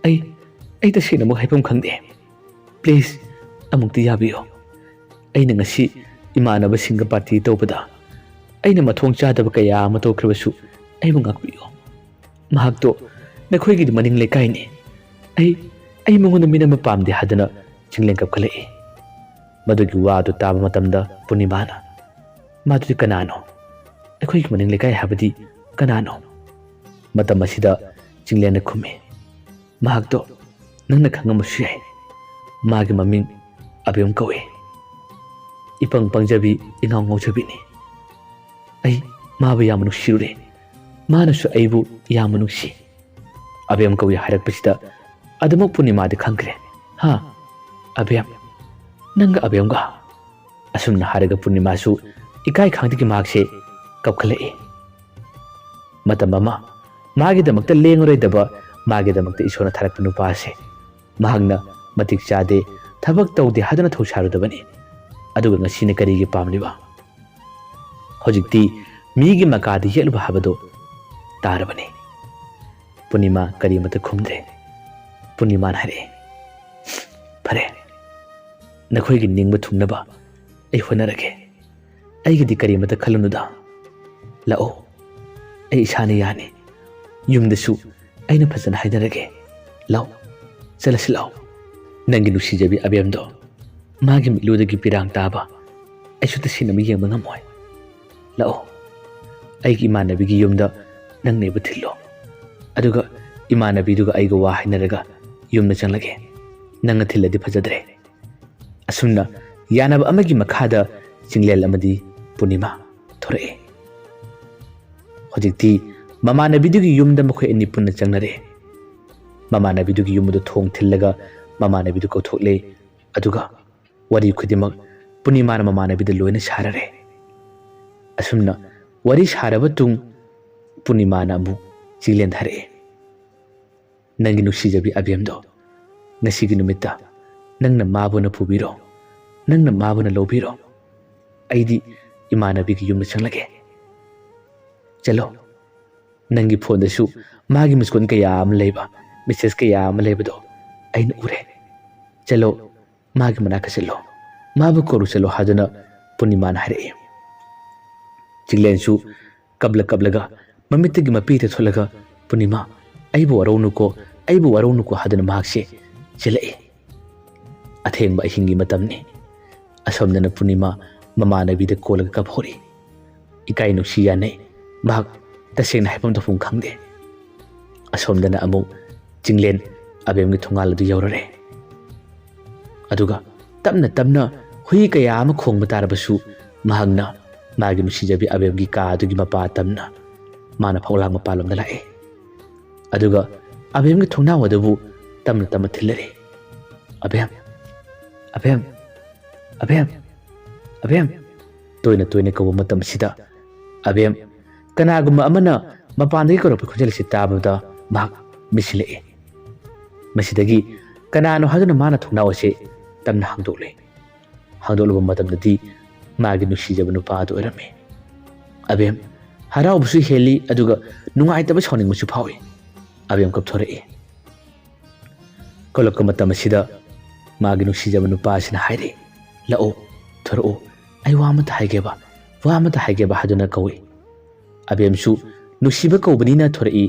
ꯑꯩ ꯑꯩ ꯇꯁꯦꯡꯅꯃꯛ ꯍꯥꯏꯐꯝ ꯈꯪꯗꯦ꯫ ꯄ꯭ꯂꯤꯖ, ꯑꯃꯨꯛꯇꯤ ꯌꯥꯕꯤꯌꯨ꯫ ꯑꯩꯅ ꯉꯁꯤ ꯏꯃꯥꯟꯅꯕꯁꯤꯡꯒ ꯄꯥꯔꯇꯤ ꯇꯧꯕꯗ ꯑꯩꯅ ꯃꯊꯣꯡ ꯆꯥꯗꯕ ꯀꯌꯥ ꯑꯃ ꯇꯧꯈ꯭ꯔꯕꯁꯨ ꯑꯩꯕꯨ ꯉꯥꯛꯄꯤꯌꯨ꯫ ꯃꯍꯥꯛꯇꯣ ꯅꯈꯣꯏꯒꯤꯗꯤ ꯃꯅꯤꯡ ꯂꯩꯀꯥꯏꯅꯤ꯫ ꯑꯩ ꯑꯩ ꯃꯉꯣꯟꯗ ꯃꯤꯅꯝꯕ ꯄꯥꯝꯗꯦ ꯍꯥꯏꯗꯨꯅ ꯆꯤꯡꯂꯦꯟ ꯀꯞꯈꯠꯂꯛꯏ꯫ ꯃꯗꯨꯒꯤ ꯋꯥꯗꯨ ꯇꯥꯕ ꯃꯇꯝꯗ ꯄꯨꯔꯅꯤꯃꯥꯅ, "ꯃꯥꯗꯨꯗꯤ ꯀꯅꯥꯅꯣ? ꯑꯩꯈꯣꯏꯒꯤ ꯃꯅꯤꯡ ꯂꯩꯀꯥꯏ ꯍꯥꯏꯕꯗꯤ ꯀꯅꯥꯅꯣ?" ꯃꯇꯝ ꯑꯁꯤꯗ ꯆꯤꯡꯂꯦꯟꯅ ꯈꯨꯝꯃꯤ, "ꯃꯍꯥꯛꯇꯣ ꯅꯪꯅ ꯈꯪꯉꯝꯕꯁꯨ ꯌꯥꯏ꯫ ꯃꯥꯒꯤ ꯃꯃꯤꯡ ꯑꯕꯦꯝ ꯀꯧꯏ꯫ ꯏꯄꯪ ꯄꯪꯖꯕꯤ, ꯏꯉꯥꯎ ꯉꯥꯎꯖꯕꯤꯅꯤ꯫ ꯑꯩ ꯃꯥꯕꯨ ꯌꯥꯝꯅ ꯅꯨꯡꯁꯤꯔꯨꯔꯦ꯫ ꯃꯥꯅꯁꯨ ꯑꯩꯕꯨ ꯌꯥꯝꯅ ꯅꯨꯡꯁꯤ꯫" ꯑꯕꯦꯝ ꯀꯧꯏ ꯍꯥꯏꯔꯛꯄꯁꯤꯗ ꯑꯗꯨꯃꯛ ꯄꯨꯔꯅꯤꯃꯥꯗꯤ ꯈꯪꯈ꯭ꯔꯦ꯫ "ꯍꯥ? ꯑꯕꯦꯝ? ꯅꯪꯒ ꯑꯕꯦꯝꯒ?" ꯑꯁꯨꯝꯅ ꯍꯥꯏꯔꯒ ꯄꯨꯔꯅꯤꯃꯥꯁꯨ ꯏꯀꯥꯏ ꯈꯪꯗꯒꯤ ꯃꯍꯥꯛꯁꯦ ꯀꯞꯈꯠꯂꯛꯏ꯫ ꯃꯇꯝ ꯑꯃ ꯃꯥꯒꯤꯗꯃꯛꯇ ꯂꯦꯡꯉꯔꯣꯏꯗꯕ, ꯃꯥꯒꯤꯗꯃꯛꯇ ꯏꯁꯣꯔꯅ ꯊꯥꯔꯛꯄ ꯅꯨꯄꯥ ꯑꯁꯦ ꯃꯍꯥꯛꯅ ꯃꯇꯤꯛ ꯆꯥꯗꯦ, ꯊꯕꯛ ꯇꯧꯗꯦ ꯍꯥꯏꯗꯨꯅ ꯊꯧꯁꯥꯔꯨꯗꯕꯅꯤ꯫ ꯑꯗꯨꯒ ꯉꯁꯤꯅ ꯀꯔꯤꯒꯤ ꯄꯥꯝꯂꯤꯕ? ꯍꯧꯖꯤꯛꯇꯤ ꯃꯤꯒꯤ ꯃꯀꯥꯗ ꯌꯦꯠꯂꯨꯕ ꯍꯥꯏꯕꯗꯨ ꯇꯥꯔꯕꯅꯤ꯫ ꯄꯨꯔꯅꯤꯃꯥ ꯀꯔꯤꯃꯠꯇ ꯈꯨꯝꯗ꯭ꯔꯦ꯫ ꯄꯨꯔꯅꯤꯃꯥꯅ ꯍꯥꯏꯔꯛꯑꯦ, "ꯐꯔꯦ, ꯅꯈꯣꯏꯒꯤ ꯅꯤꯡꯕ ꯊꯨꯡꯅꯕ ꯑꯩ ꯍꯣꯠꯅꯔꯒꯦ꯫ ꯑꯩꯒꯤꯗꯤ ꯀꯔꯤꯃꯠꯇ ꯈꯜꯂꯨꯅꯨꯗ꯫ ꯂꯥꯛꯑꯣ, ꯑꯩ ꯏꯁꯥꯅ ꯌꯥꯅꯤ꯫ ꯌꯨꯝꯗꯁꯨ ꯑꯩꯅ ꯐꯖꯅ ꯍꯥꯏꯅꯔꯒꯦ꯫ ꯂꯥꯛꯑꯣ, ꯆꯠꯂꯁꯤ ꯂꯥꯛꯑꯣ꯫ ꯅꯪꯒꯤ ꯅꯨꯡꯁꯤꯖꯕꯤ ꯑꯕꯦꯝꯗꯣ ꯃꯥꯒꯤ ꯃꯤꯠꯂꯨꯗꯒꯤ ꯄꯤꯔꯥꯡ ꯇꯥꯕ ꯑꯩꯁꯨ ꯇꯁꯦꯡꯅꯃꯛ ꯌꯦꯡꯕ ꯉꯝꯃꯣꯏ꯫ ꯂꯥꯛꯑꯣ, ꯑꯩꯒꯤ ꯏꯃꯥꯟꯅꯕꯤꯒꯤ ꯌꯨꯝꯗ ꯅꯪꯅ ꯑꯩꯕꯨ ꯊꯤꯜꯂꯣ꯫ ꯑꯗꯨꯒ ꯏꯃꯥꯟꯅꯕꯤꯗꯨꯒ ꯑꯩꯒ ꯋꯥ ꯍꯥꯏꯅꯔꯒ ꯌꯨꯝꯗ ꯆꯪꯂꯒꯦ꯫ ꯅꯪꯅ ꯊꯤꯜꯂꯗꯤ ꯐꯖꯗ꯭ꯔꯦ꯫" ꯑꯁꯨꯝꯅ ꯌꯥꯅꯕ ꯑꯃꯒꯤ ꯃꯈꯥꯗ ꯆꯤꯡꯂꯦꯟ ꯑꯃꯗꯤ ꯄꯨꯔꯅꯤꯃꯥ ꯊꯣꯔꯛꯑꯦ꯫ ꯍꯧꯖꯤꯛꯇꯤ ꯃꯃꯥꯟꯅꯕꯤꯗꯨꯒꯤ ꯌꯨꯝꯗ ꯃꯈꯣꯏ ꯑꯅꯤ ꯄꯨꯟꯅ ꯆꯪꯅꯔꯦ꯫ ꯃꯃꯥꯟꯅꯕꯤꯗꯨꯒꯤ ꯌꯨꯝ ꯑꯗꯨ ꯊꯣꯡ ꯊꯤꯜꯂꯒ ꯃꯃꯥꯟꯅꯕꯤꯗꯨ ꯀꯧꯊꯣꯛꯂꯦ꯫ ꯑꯗꯨꯒ ꯋꯥꯔꯤ ꯈꯨꯗꯤꯡꯃꯛ ꯄꯨꯔꯅꯤꯃꯥꯅ ꯃꯃꯥꯟꯅꯕꯤꯗ ꯂꯣꯏꯅ ꯁꯥꯔꯔꯦ꯫ ꯑꯁꯨꯝꯅ ꯋꯥꯔꯤ ꯁꯥꯔꯕ ꯇꯨꯡ ꯄꯨꯔꯅꯤꯃꯥꯅ ꯑꯃꯨꯛ ꯆꯤꯡꯂꯦꯟ ꯊꯥꯔꯛꯑꯦ꯫ "ꯅꯪꯒꯤ ꯅꯨꯡꯁꯤꯖꯕꯤ ꯑꯕꯦꯝꯗꯣ ꯉꯁꯤꯒꯤ ꯅꯨꯃꯤꯠꯇ ꯅꯪꯅ ꯃꯥꯕꯨꯅ ꯄꯨꯕꯤꯔꯣ, ꯅꯪꯅ ꯃꯥꯕꯨꯅ ꯂꯧꯕꯤꯔꯣ꯫ ꯑꯩꯗꯤ ꯏꯃꯥꯟꯅꯕꯤꯒꯤ ꯌꯨꯝꯗ ꯆꯪꯂꯒꯦ꯫ ꯆꯠꯂꯣ, ꯅꯪꯒꯤ ꯐꯣꯟꯗꯁꯨ ꯃꯥꯒꯤ ꯃꯤꯁꯀꯣꯜ ꯀꯌꯥ ꯑꯃ ꯂꯩꯕ, ꯃꯦꯁꯦꯖ ꯀꯌꯥ ꯑꯃ ꯂꯩꯕꯗꯣ ꯑꯩꯅ ꯎꯔꯦ꯫ "ꯆꯠꯂꯣ, ꯃꯥꯒꯤ ꯃꯅꯥꯛꯇ ꯆꯠꯂꯣ, ꯃꯥꯕꯨ ꯀꯧꯔꯨ ꯆꯠꯂꯣ" ꯍꯥꯏꯗꯨꯅ ꯄꯨꯔꯅꯤꯃꯥꯅ ꯍꯥꯏꯔꯛꯏ꯫ ꯆꯤꯡꯂꯦꯟꯁꯨ ꯀꯞꯂ ꯀꯞꯂꯒ ꯃꯃꯤꯠꯇꯒꯤ ꯃꯄꯤ ꯇꯩꯊꯣꯛꯂꯒ, "ꯄꯨꯔꯅꯤꯃꯥ, ꯑꯩꯕꯨ ꯋꯥꯔꯧꯅꯨꯀꯣ, ꯑꯩꯕꯨ ꯋꯥꯔꯧꯅꯨꯀꯣ" ꯍꯥꯏꯗꯨꯅ ꯃꯍꯥꯛꯁꯦ ꯆꯦꯜꯂꯛꯏ꯫ ꯑꯊꯦꯡꯕ ꯑꯍꯤꯡꯒꯤ ꯃꯇꯝꯅꯤ꯫ ꯑꯁꯣꯝꯗꯅ ꯄꯨꯔꯅꯤꯃꯥ ꯃꯃꯥꯟꯅꯕꯤꯗ ꯀꯣꯜꯂꯒ ꯀꯞꯍꯧꯔꯤ꯫ ꯏꯀꯥꯏ ꯅꯨꯡꯁꯤ ꯌꯥꯅꯩ꯫ ꯃꯍꯥꯛ ꯇꯁꯦꯡꯅ ꯍꯥꯏꯐꯝ ꯇꯧꯐꯝ ꯈꯪꯗꯦ꯫ ꯑꯁꯣꯝꯗꯅ ꯑꯃꯨꯛ ꯆꯤꯡꯂꯦꯟ ꯑꯕꯦꯝꯒꯤ ꯊꯣꯡꯒꯥꯜ ꯑꯗꯨ ꯌꯧꯔꯔꯦ꯫ ꯑꯗꯨꯒ ꯇꯞꯅ ꯇꯞꯅ ꯍꯨꯏ ꯀꯌꯥ ꯑꯃ ꯈꯣꯡꯕ ꯇꯥꯔꯕꯁꯨ, ꯃꯍꯥꯛꯅ ꯃꯥꯒꯤ ꯅꯨꯡꯁꯤꯖꯕꯤ ꯑꯕꯦꯝꯒꯤ ꯀꯥ ꯑꯗꯨꯒꯤ ꯃꯄꯥ ꯇꯝꯅ ꯃꯥꯅ ꯐꯛꯂꯥꯡ ꯃꯄꯥꯟꯂꯣꯝꯗ ꯂꯥꯛꯏ꯫ ꯑꯗꯨꯒ ꯑꯕꯦꯝꯒꯤ ꯊꯣꯡꯅꯥꯎ ꯑꯗꯨꯕꯨ ꯇꯞꯅ ꯇꯞꯅ ꯊꯤꯜꯂꯔꯤ꯫ "ꯑꯕꯦꯝ, ꯑꯕꯦꯝ, ꯑꯕꯦꯝ, ꯑꯕꯦꯝ" ꯇꯣꯏꯅ ꯇꯣꯏꯅ ꯀꯧꯕ ꯃꯇꯝ ꯑꯁꯤꯗ, "ꯑꯕꯦꯝ" ꯀꯅꯥꯒꯨꯝꯕ ꯑꯃꯅ ꯃꯄꯥꯟꯗꯒꯤ ꯀꯧꯔꯛꯄ ꯈꯣꯟꯖꯦꯜ ꯑꯁꯤ ꯇꯥꯕꯗ ꯃꯍꯥꯛ ꯃꯤꯠꯁꯤꯜꯂꯛꯏ꯫ ꯃꯁꯤꯗꯒꯤ ꯀꯅꯥꯅꯣ ꯍꯥꯏꯗꯨꯅ ꯃꯥꯅ ꯊꯣꯡꯅꯥꯎ ꯑꯁꯤ ꯇꯞꯅ ꯍꯥꯡꯗꯣꯛꯂꯦ꯫ ꯍꯥꯡꯗꯣꯛꯂꯨꯕ ꯃꯇꯝꯗꯗꯤ ꯃꯥꯒꯤ ꯅꯨꯡꯁꯤꯖꯕ ꯅꯨꯄꯥ ꯑꯗꯨ ꯑꯣꯏꯔꯝꯃꯤ꯫ ꯑꯕꯦꯝ ꯍꯔꯥꯎꯕꯁꯨ ꯍꯦꯜꯂꯤ, ꯑꯗꯨꯒ ꯅꯨꯡꯉꯥꯏꯇꯕ ꯁꯥꯎꯅꯤꯡꯕꯁꯨ ꯐꯥꯎꯏ꯫ ꯑꯕꯦꯝ ꯀꯞꯊꯣꯔꯛꯏ꯫ ꯀꯧꯔꯛꯄ ꯃꯇꯝ ꯑꯁꯤꯗ ꯃꯥꯒꯤ ꯅꯨꯡꯁꯤꯖꯕ ꯅꯨꯄꯥ ꯑꯁꯤꯅ ꯍꯥꯏꯔꯛꯏ, "ꯂꯥꯛꯑꯣ, ꯊꯣꯔꯛꯑꯣ, ꯑꯩ ꯋꯥ ꯑꯃꯇ ꯍꯥꯏꯒꯦꯕ, ꯋꯥ ꯑꯃꯇ ꯍꯥꯏꯒꯦꯕ" ꯍꯥꯏꯗꯨꯅ ꯀꯧꯏ꯫ ꯑꯕꯦꯝꯁꯨ ꯅꯨꯡꯁꯤꯕ ꯀꯧꯕꯅꯤꯅ ꯊꯣꯔꯛꯏ꯫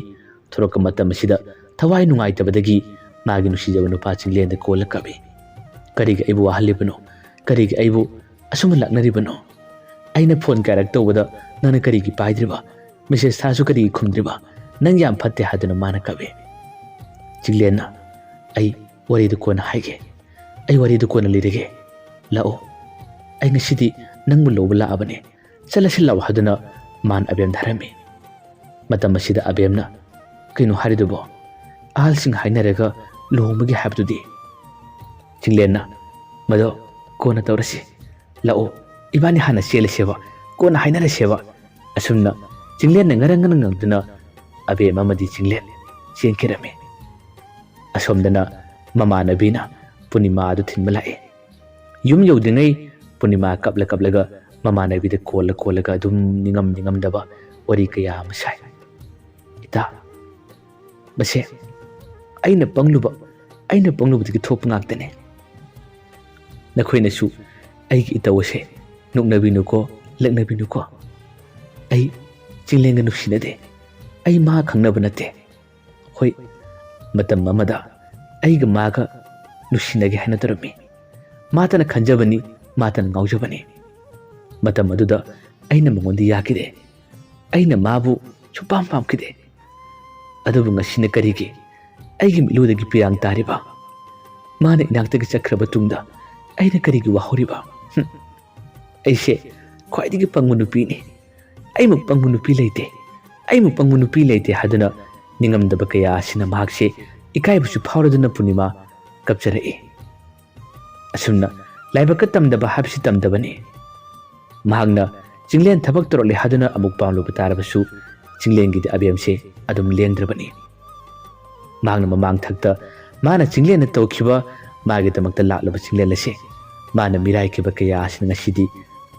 ꯊꯣꯔꯛꯄ ꯃꯇꯝ ꯑꯁꯤꯗ ꯊꯋꯥꯏ ꯅꯨꯡꯉꯥꯏꯇꯕꯗꯒꯤ ꯃꯥꯒꯤ ꯅꯨꯡꯁꯤꯖꯕ ꯅꯨꯄꯥ ꯆꯤꯡꯂꯦꯟꯗ ꯀꯣꯜꯂ ꯀꯞꯏ꯫ "ꯀꯔꯤꯒꯤ ꯑꯩꯕꯨ ꯋꯥꯍꯜꯂꯤꯕꯅꯣ? ꯀꯔꯤꯒꯤ ꯑꯩꯕꯨ ꯑꯁꯨꯝꯅ ꯂꯥꯛꯅꯔꯤꯕꯅꯣ? ꯑꯩꯅ ꯐꯣꯟ ꯀꯌꯥꯔꯛ ꯇꯧꯕꯗ ꯅꯪꯅ ꯀꯔꯤꯒꯤ ꯄꯥꯏꯗ꯭ꯔꯤꯕ? ꯃꯦꯁꯦꯖ ꯊꯥꯔꯁꯨ ꯀꯔꯤꯒꯤ ꯈꯨꯝꯗ꯭ꯔꯤꯕ? ꯅꯪ ꯌꯥꯝ ꯐꯠꯇꯦ" ꯍꯥꯏꯗꯨꯅ ꯃꯥꯅ ꯀꯞꯏ꯫ ꯆꯤꯡꯂꯦꯟꯅ, "ꯑꯩ ꯋꯥꯔꯤꯗꯨ ꯀꯣꯟꯅ ꯍꯥꯏꯒꯦ, ꯑꯩ ꯋꯥꯔꯤꯗꯨ ꯀꯣꯟꯅ ꯂꯤꯔꯒꯦ꯫ ꯂꯥꯛꯑꯣ, ꯑꯩ ꯉꯁꯤꯗꯤ ꯅꯪꯕꯨ ꯂꯧꯕ ꯂꯥꯛꯑꯕꯅꯦ, ꯆꯠꯂꯁꯤ ꯂꯥꯛꯑꯣ" ꯍꯥꯏꯗꯨꯅ ꯃꯥꯅ ꯑꯕꯦꯝꯗ ꯍꯥꯏꯔꯝꯃꯤ꯫ ꯃꯇꯝ ꯑꯁꯤꯗ ꯑꯕꯦꯝꯅ, "ꯀꯩꯅꯣ ꯍꯥꯏꯔꯤꯗꯨꯕꯣ? ꯑꯍꯜꯁꯤꯡ ꯍꯥꯏꯅꯔꯒ ꯂꯨꯍꯣꯡꯕꯒꯤ ꯍꯥꯏꯕꯗꯨꯗꯤ?" ꯆꯤꯡꯂꯦꯟꯅ, "ꯃꯗꯣ ꯀꯣꯟꯅ ꯇꯧꯔꯁꯤ, ꯂꯥꯛꯑꯣ, ꯏꯕꯥꯅꯤ ꯍꯥꯟꯅ ꯆꯦꯜꯂꯁꯦꯕ, ꯀꯣꯟꯅ ꯍꯥꯏꯅꯔꯁꯦꯕ"꯫ ꯑꯁꯨꯝꯅ ꯆꯤꯡꯂꯦꯟꯅ ꯉꯔꯪ ꯉꯔꯪ ꯉꯪꯗꯨꯅ ꯑꯕꯦꯝ ꯑꯃꯗꯤ ꯆꯤꯡꯂꯦꯟ ꯆꯦꯟꯈꯤꯔꯝꯃꯤ꯫ ꯑꯁꯣꯝꯗꯅ ꯃꯃꯥꯟꯅꯕꯤꯅ ꯄꯨꯔꯅꯤꯃꯥ ꯑꯗꯨ ꯊꯤꯟꯕ ꯂꯥꯛꯏ꯫ ꯌꯨꯝ ꯌꯧꯗ꯭ꯔꯤꯉꯩ ꯄꯨꯔꯅꯤꯃꯥ ꯀꯞꯂ ꯀꯞꯂꯒ ꯃꯃꯥꯟꯅꯕꯤꯗ ꯀꯣꯜꯂ ꯀꯣꯜꯂꯒ ꯑꯗꯨꯝ ꯅꯤꯡꯉꯝ ꯅꯤꯡꯉꯝꯗꯕ ꯋꯥꯔꯤ ꯀꯌꯥ ꯑꯃ ꯁꯥꯏ꯫ "ꯏꯇꯥ, ꯃꯁꯦ ꯑꯩꯅ ꯄꯪꯂꯨꯕ, ꯑꯩꯅ ꯄꯪꯂꯨꯕꯗꯒꯤ ꯊꯣꯛꯄ ꯉꯥꯛꯇꯅꯦ꯫ ꯅꯈꯣꯏꯅꯁꯨ ꯑꯩꯒꯤ ꯏꯇꯧ ꯑꯁꯦ ꯅꯣꯛꯅꯕꯤꯅꯨꯀꯣ, ꯂꯛꯅꯕꯤꯅꯨꯀꯣ꯫ ꯑꯩ ꯆꯤꯡꯂꯦꯟꯒ ꯅꯨꯡꯁꯤꯅꯗꯦ꯫ ꯑꯩ ꯃꯥ ꯈꯪꯅꯕ ꯅꯠꯇꯦ꯫ ꯍꯣꯏ, ꯃꯇꯝ ꯑꯃꯗ ꯑꯩꯒ ꯃꯥꯒ ꯅꯨꯡꯁꯤꯅꯒꯦ ꯍꯥꯏꯅ ꯇꯧꯔꯝꯃꯤ꯫ ꯃꯥꯇꯅ ꯈꯟꯖꯕꯅꯤ, ꯃꯥꯇꯅ ꯉꯥꯎꯖꯕꯅꯤ꯫ ꯃꯇꯝ ꯑꯗꯨꯗ ꯑꯩꯅ ꯃꯉꯣꯟꯗ ꯌꯥꯈꯤꯗꯦ꯫ ꯑꯩꯅ ꯃꯥꯕꯨ ꯁꯨꯡꯄꯥꯝ ꯄꯥꯝꯈꯤꯗꯦ꯫ ꯑꯗꯨꯕꯨ ꯉꯁꯤꯅ ꯀꯔꯤꯒꯤ ꯑꯩꯒꯤ ꯃꯤꯠꯂꯨꯗꯒꯤ ꯄꯤꯔꯥꯡ ꯇꯥꯔꯤꯕ? ꯃꯥꯅ ꯏꯅꯥꯛꯇꯒꯤ ꯆꯠꯈ꯭ꯔꯕ ꯇꯨꯡꯗ ꯑꯩꯅ ꯀꯔꯤꯒꯤ ꯋꯥꯍꯧꯔꯤꯕ? ꯍꯨꯝ꯫ ꯑꯩꯁꯦ ꯈ꯭ꯋꯥꯏꯗꯒꯤ ꯄꯪꯕ ꯅꯨꯄꯤꯅꯤ꯫ ꯑꯩꯃꯨꯛ ꯄꯪꯕ ꯅꯨꯄꯤ ꯂꯩꯇꯦ꯫ ꯑꯩꯃꯨꯛ ꯄꯪꯕ ꯅꯨꯄꯤ ꯂꯩꯇꯦ ꯍꯥꯏꯗꯨꯅ ꯅꯤꯡꯉꯝꯗꯕ ꯀꯌꯥ ꯑꯁꯤꯅ ꯃꯍꯥꯛꯁꯦ ꯏꯀꯥꯏꯕꯁꯨ ꯐꯥꯎꯔꯗꯨꯅ ꯄꯨꯔꯅꯤꯃꯥ ꯀꯞꯆꯔꯛꯏ꯫ ꯑꯁꯨꯝꯅ ꯂꯥꯏꯕꯛꯀ ꯇꯝꯗꯕ ꯍꯥꯏꯕꯁꯤ ꯇꯝꯗꯕꯅꯤ꯫ ꯃꯍꯥꯛꯅ ꯆꯤꯡꯂꯦꯟ ꯊꯕꯛ ꯇꯧꯔꯛꯂꯦ ꯍꯥꯏꯗꯨꯅ ꯑꯃꯨꯛ ꯄꯥꯝꯂꯨꯕ ꯇꯥꯔꯕꯁꯨ, ꯆꯤꯡꯂꯦꯟꯒꯤꯗꯤ ꯑꯕꯦꯝꯁꯦ ꯑꯗꯨꯝ ꯂꯦꯡꯗ꯭ꯔꯕꯅꯤ꯫ ꯃꯍꯥꯛꯅ ꯃꯃꯥꯡ ꯊꯛꯇ ꯃꯥꯅ ꯆꯤꯡꯂꯦꯟꯗ ꯇꯧꯈꯤꯕ, ꯃꯥꯒꯤꯗꯃꯛꯇ ꯂꯥꯛꯂꯕ ꯆꯤꯡꯂꯦꯟ ꯑꯁꯦ ꯃꯥꯅ ꯃꯤꯔꯥꯏꯈꯤꯕ ꯀꯌꯥ ꯑꯁꯤꯅ ꯉꯁꯤꯗꯤ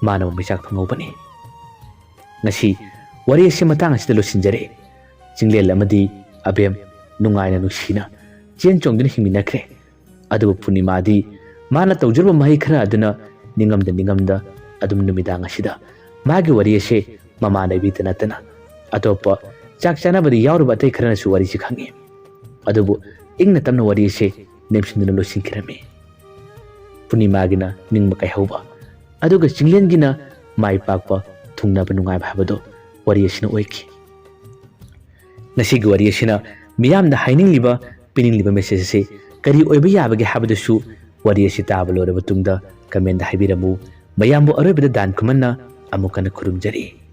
ꯃꯥꯅ ꯃꯩꯆꯥꯛ ꯐꯪꯍꯧꯕꯅꯤ꯫ ꯉꯁꯤ ꯋꯥꯔꯤ ꯑꯁꯤ ꯃꯇꯥꯡ ꯑꯁꯤꯗ ꯂꯣꯏꯁꯤꯟꯖꯔꯦ꯫ ꯆꯤꯡꯂꯦꯟ ꯑꯃꯗꯤ ꯑꯕꯦꯝ ꯅꯨꯡꯉꯥꯏꯅ ꯅꯨꯡꯁꯤꯅ ꯆꯦꯟ ꯆꯣꯡꯗꯨꯅ ꯍꯤꯡꯃꯤꯟꯅꯈ꯭ꯔꯦ꯫ ꯑꯗꯨꯕꯨ ꯄꯨꯔꯅꯤꯃꯥꯗꯤ ꯃꯥꯅ ꯇꯧꯖꯔꯨꯕ ꯃꯍꯩ ꯈꯔ ꯑꯗꯨꯅ ꯅꯤꯡꯉꯝꯗ ꯅꯤꯡꯉꯝꯗ ꯑꯗꯨꯝ ꯅꯨꯃꯤꯗꯥꯡ ꯑꯁꯤꯗ ꯃꯥꯒꯤ ꯋꯥꯔꯤ ꯑꯁꯦ ꯃꯃꯥꯟꯅꯕꯤꯗ ꯅꯠꯇꯅ ꯑꯇꯣꯞꯄ ꯆꯥꯛ ꯆꯥꯅꯕꯗ ꯌꯥꯎꯔꯨꯕ ꯑꯇꯩ ꯈꯔꯅꯁꯨ ꯋꯥꯔꯤꯁꯤ ꯈꯪꯉꯤ꯫ ꯑꯗꯨꯕꯨ ꯏꯪꯅ ꯇꯞꯅ ꯋꯥꯔꯤ ꯑꯁꯦ ꯅꯦꯝꯁꯤꯟꯗꯨꯅ ꯂꯣꯏꯁꯤꯟꯈꯤꯔꯝꯃꯤ꯫ ꯄꯨꯔꯅꯤꯃꯥꯒꯤꯅ ꯅꯤꯡꯕ ꯀꯥꯏꯍꯧꯕ, ꯑꯗꯨꯒ ꯆꯤꯡꯂꯦꯟꯒꯤꯅ ꯃꯥꯏ ꯄꯥꯛꯄ, ꯊꯨꯡꯅꯕ ꯅꯨꯡꯉꯥꯏꯕ ꯍꯥꯏꯕꯗꯨ ꯋꯥꯔꯤ ꯑꯁꯤꯅ ꯑꯣꯏꯈꯤ꯫ ꯉꯁꯤꯒꯤ ꯋꯥꯔꯤ ꯑꯁꯤꯅ ꯃꯤꯌꯥꯝꯗ ꯍꯥꯏꯅꯤꯡꯂꯤꯕ, ꯄꯤꯅꯤꯡꯂꯤꯕ message ꯑꯁꯤ ꯀꯔꯤ ꯑꯣꯏꯕ ꯌꯥꯕꯒꯦ ꯍꯥꯏꯕꯗꯨꯁꯨ ꯋꯥꯔꯤ ꯑꯁꯤ ꯇꯥꯕ ꯂꯣꯏꯔꯕ ꯇꯨꯡꯗ comment ꯍꯥꯏꯕꯤꯔꯝꯃꯨ꯫ ꯃꯌꯥꯝꯕꯨ ꯑꯔꯣꯏꯕꯗ ꯗꯥꯟ ꯈꯨꯃꯟꯅ ꯑꯃꯨꯛ ꯍꯟꯅ ꯈꯨꯔꯨꯝꯖꯔꯤ꯫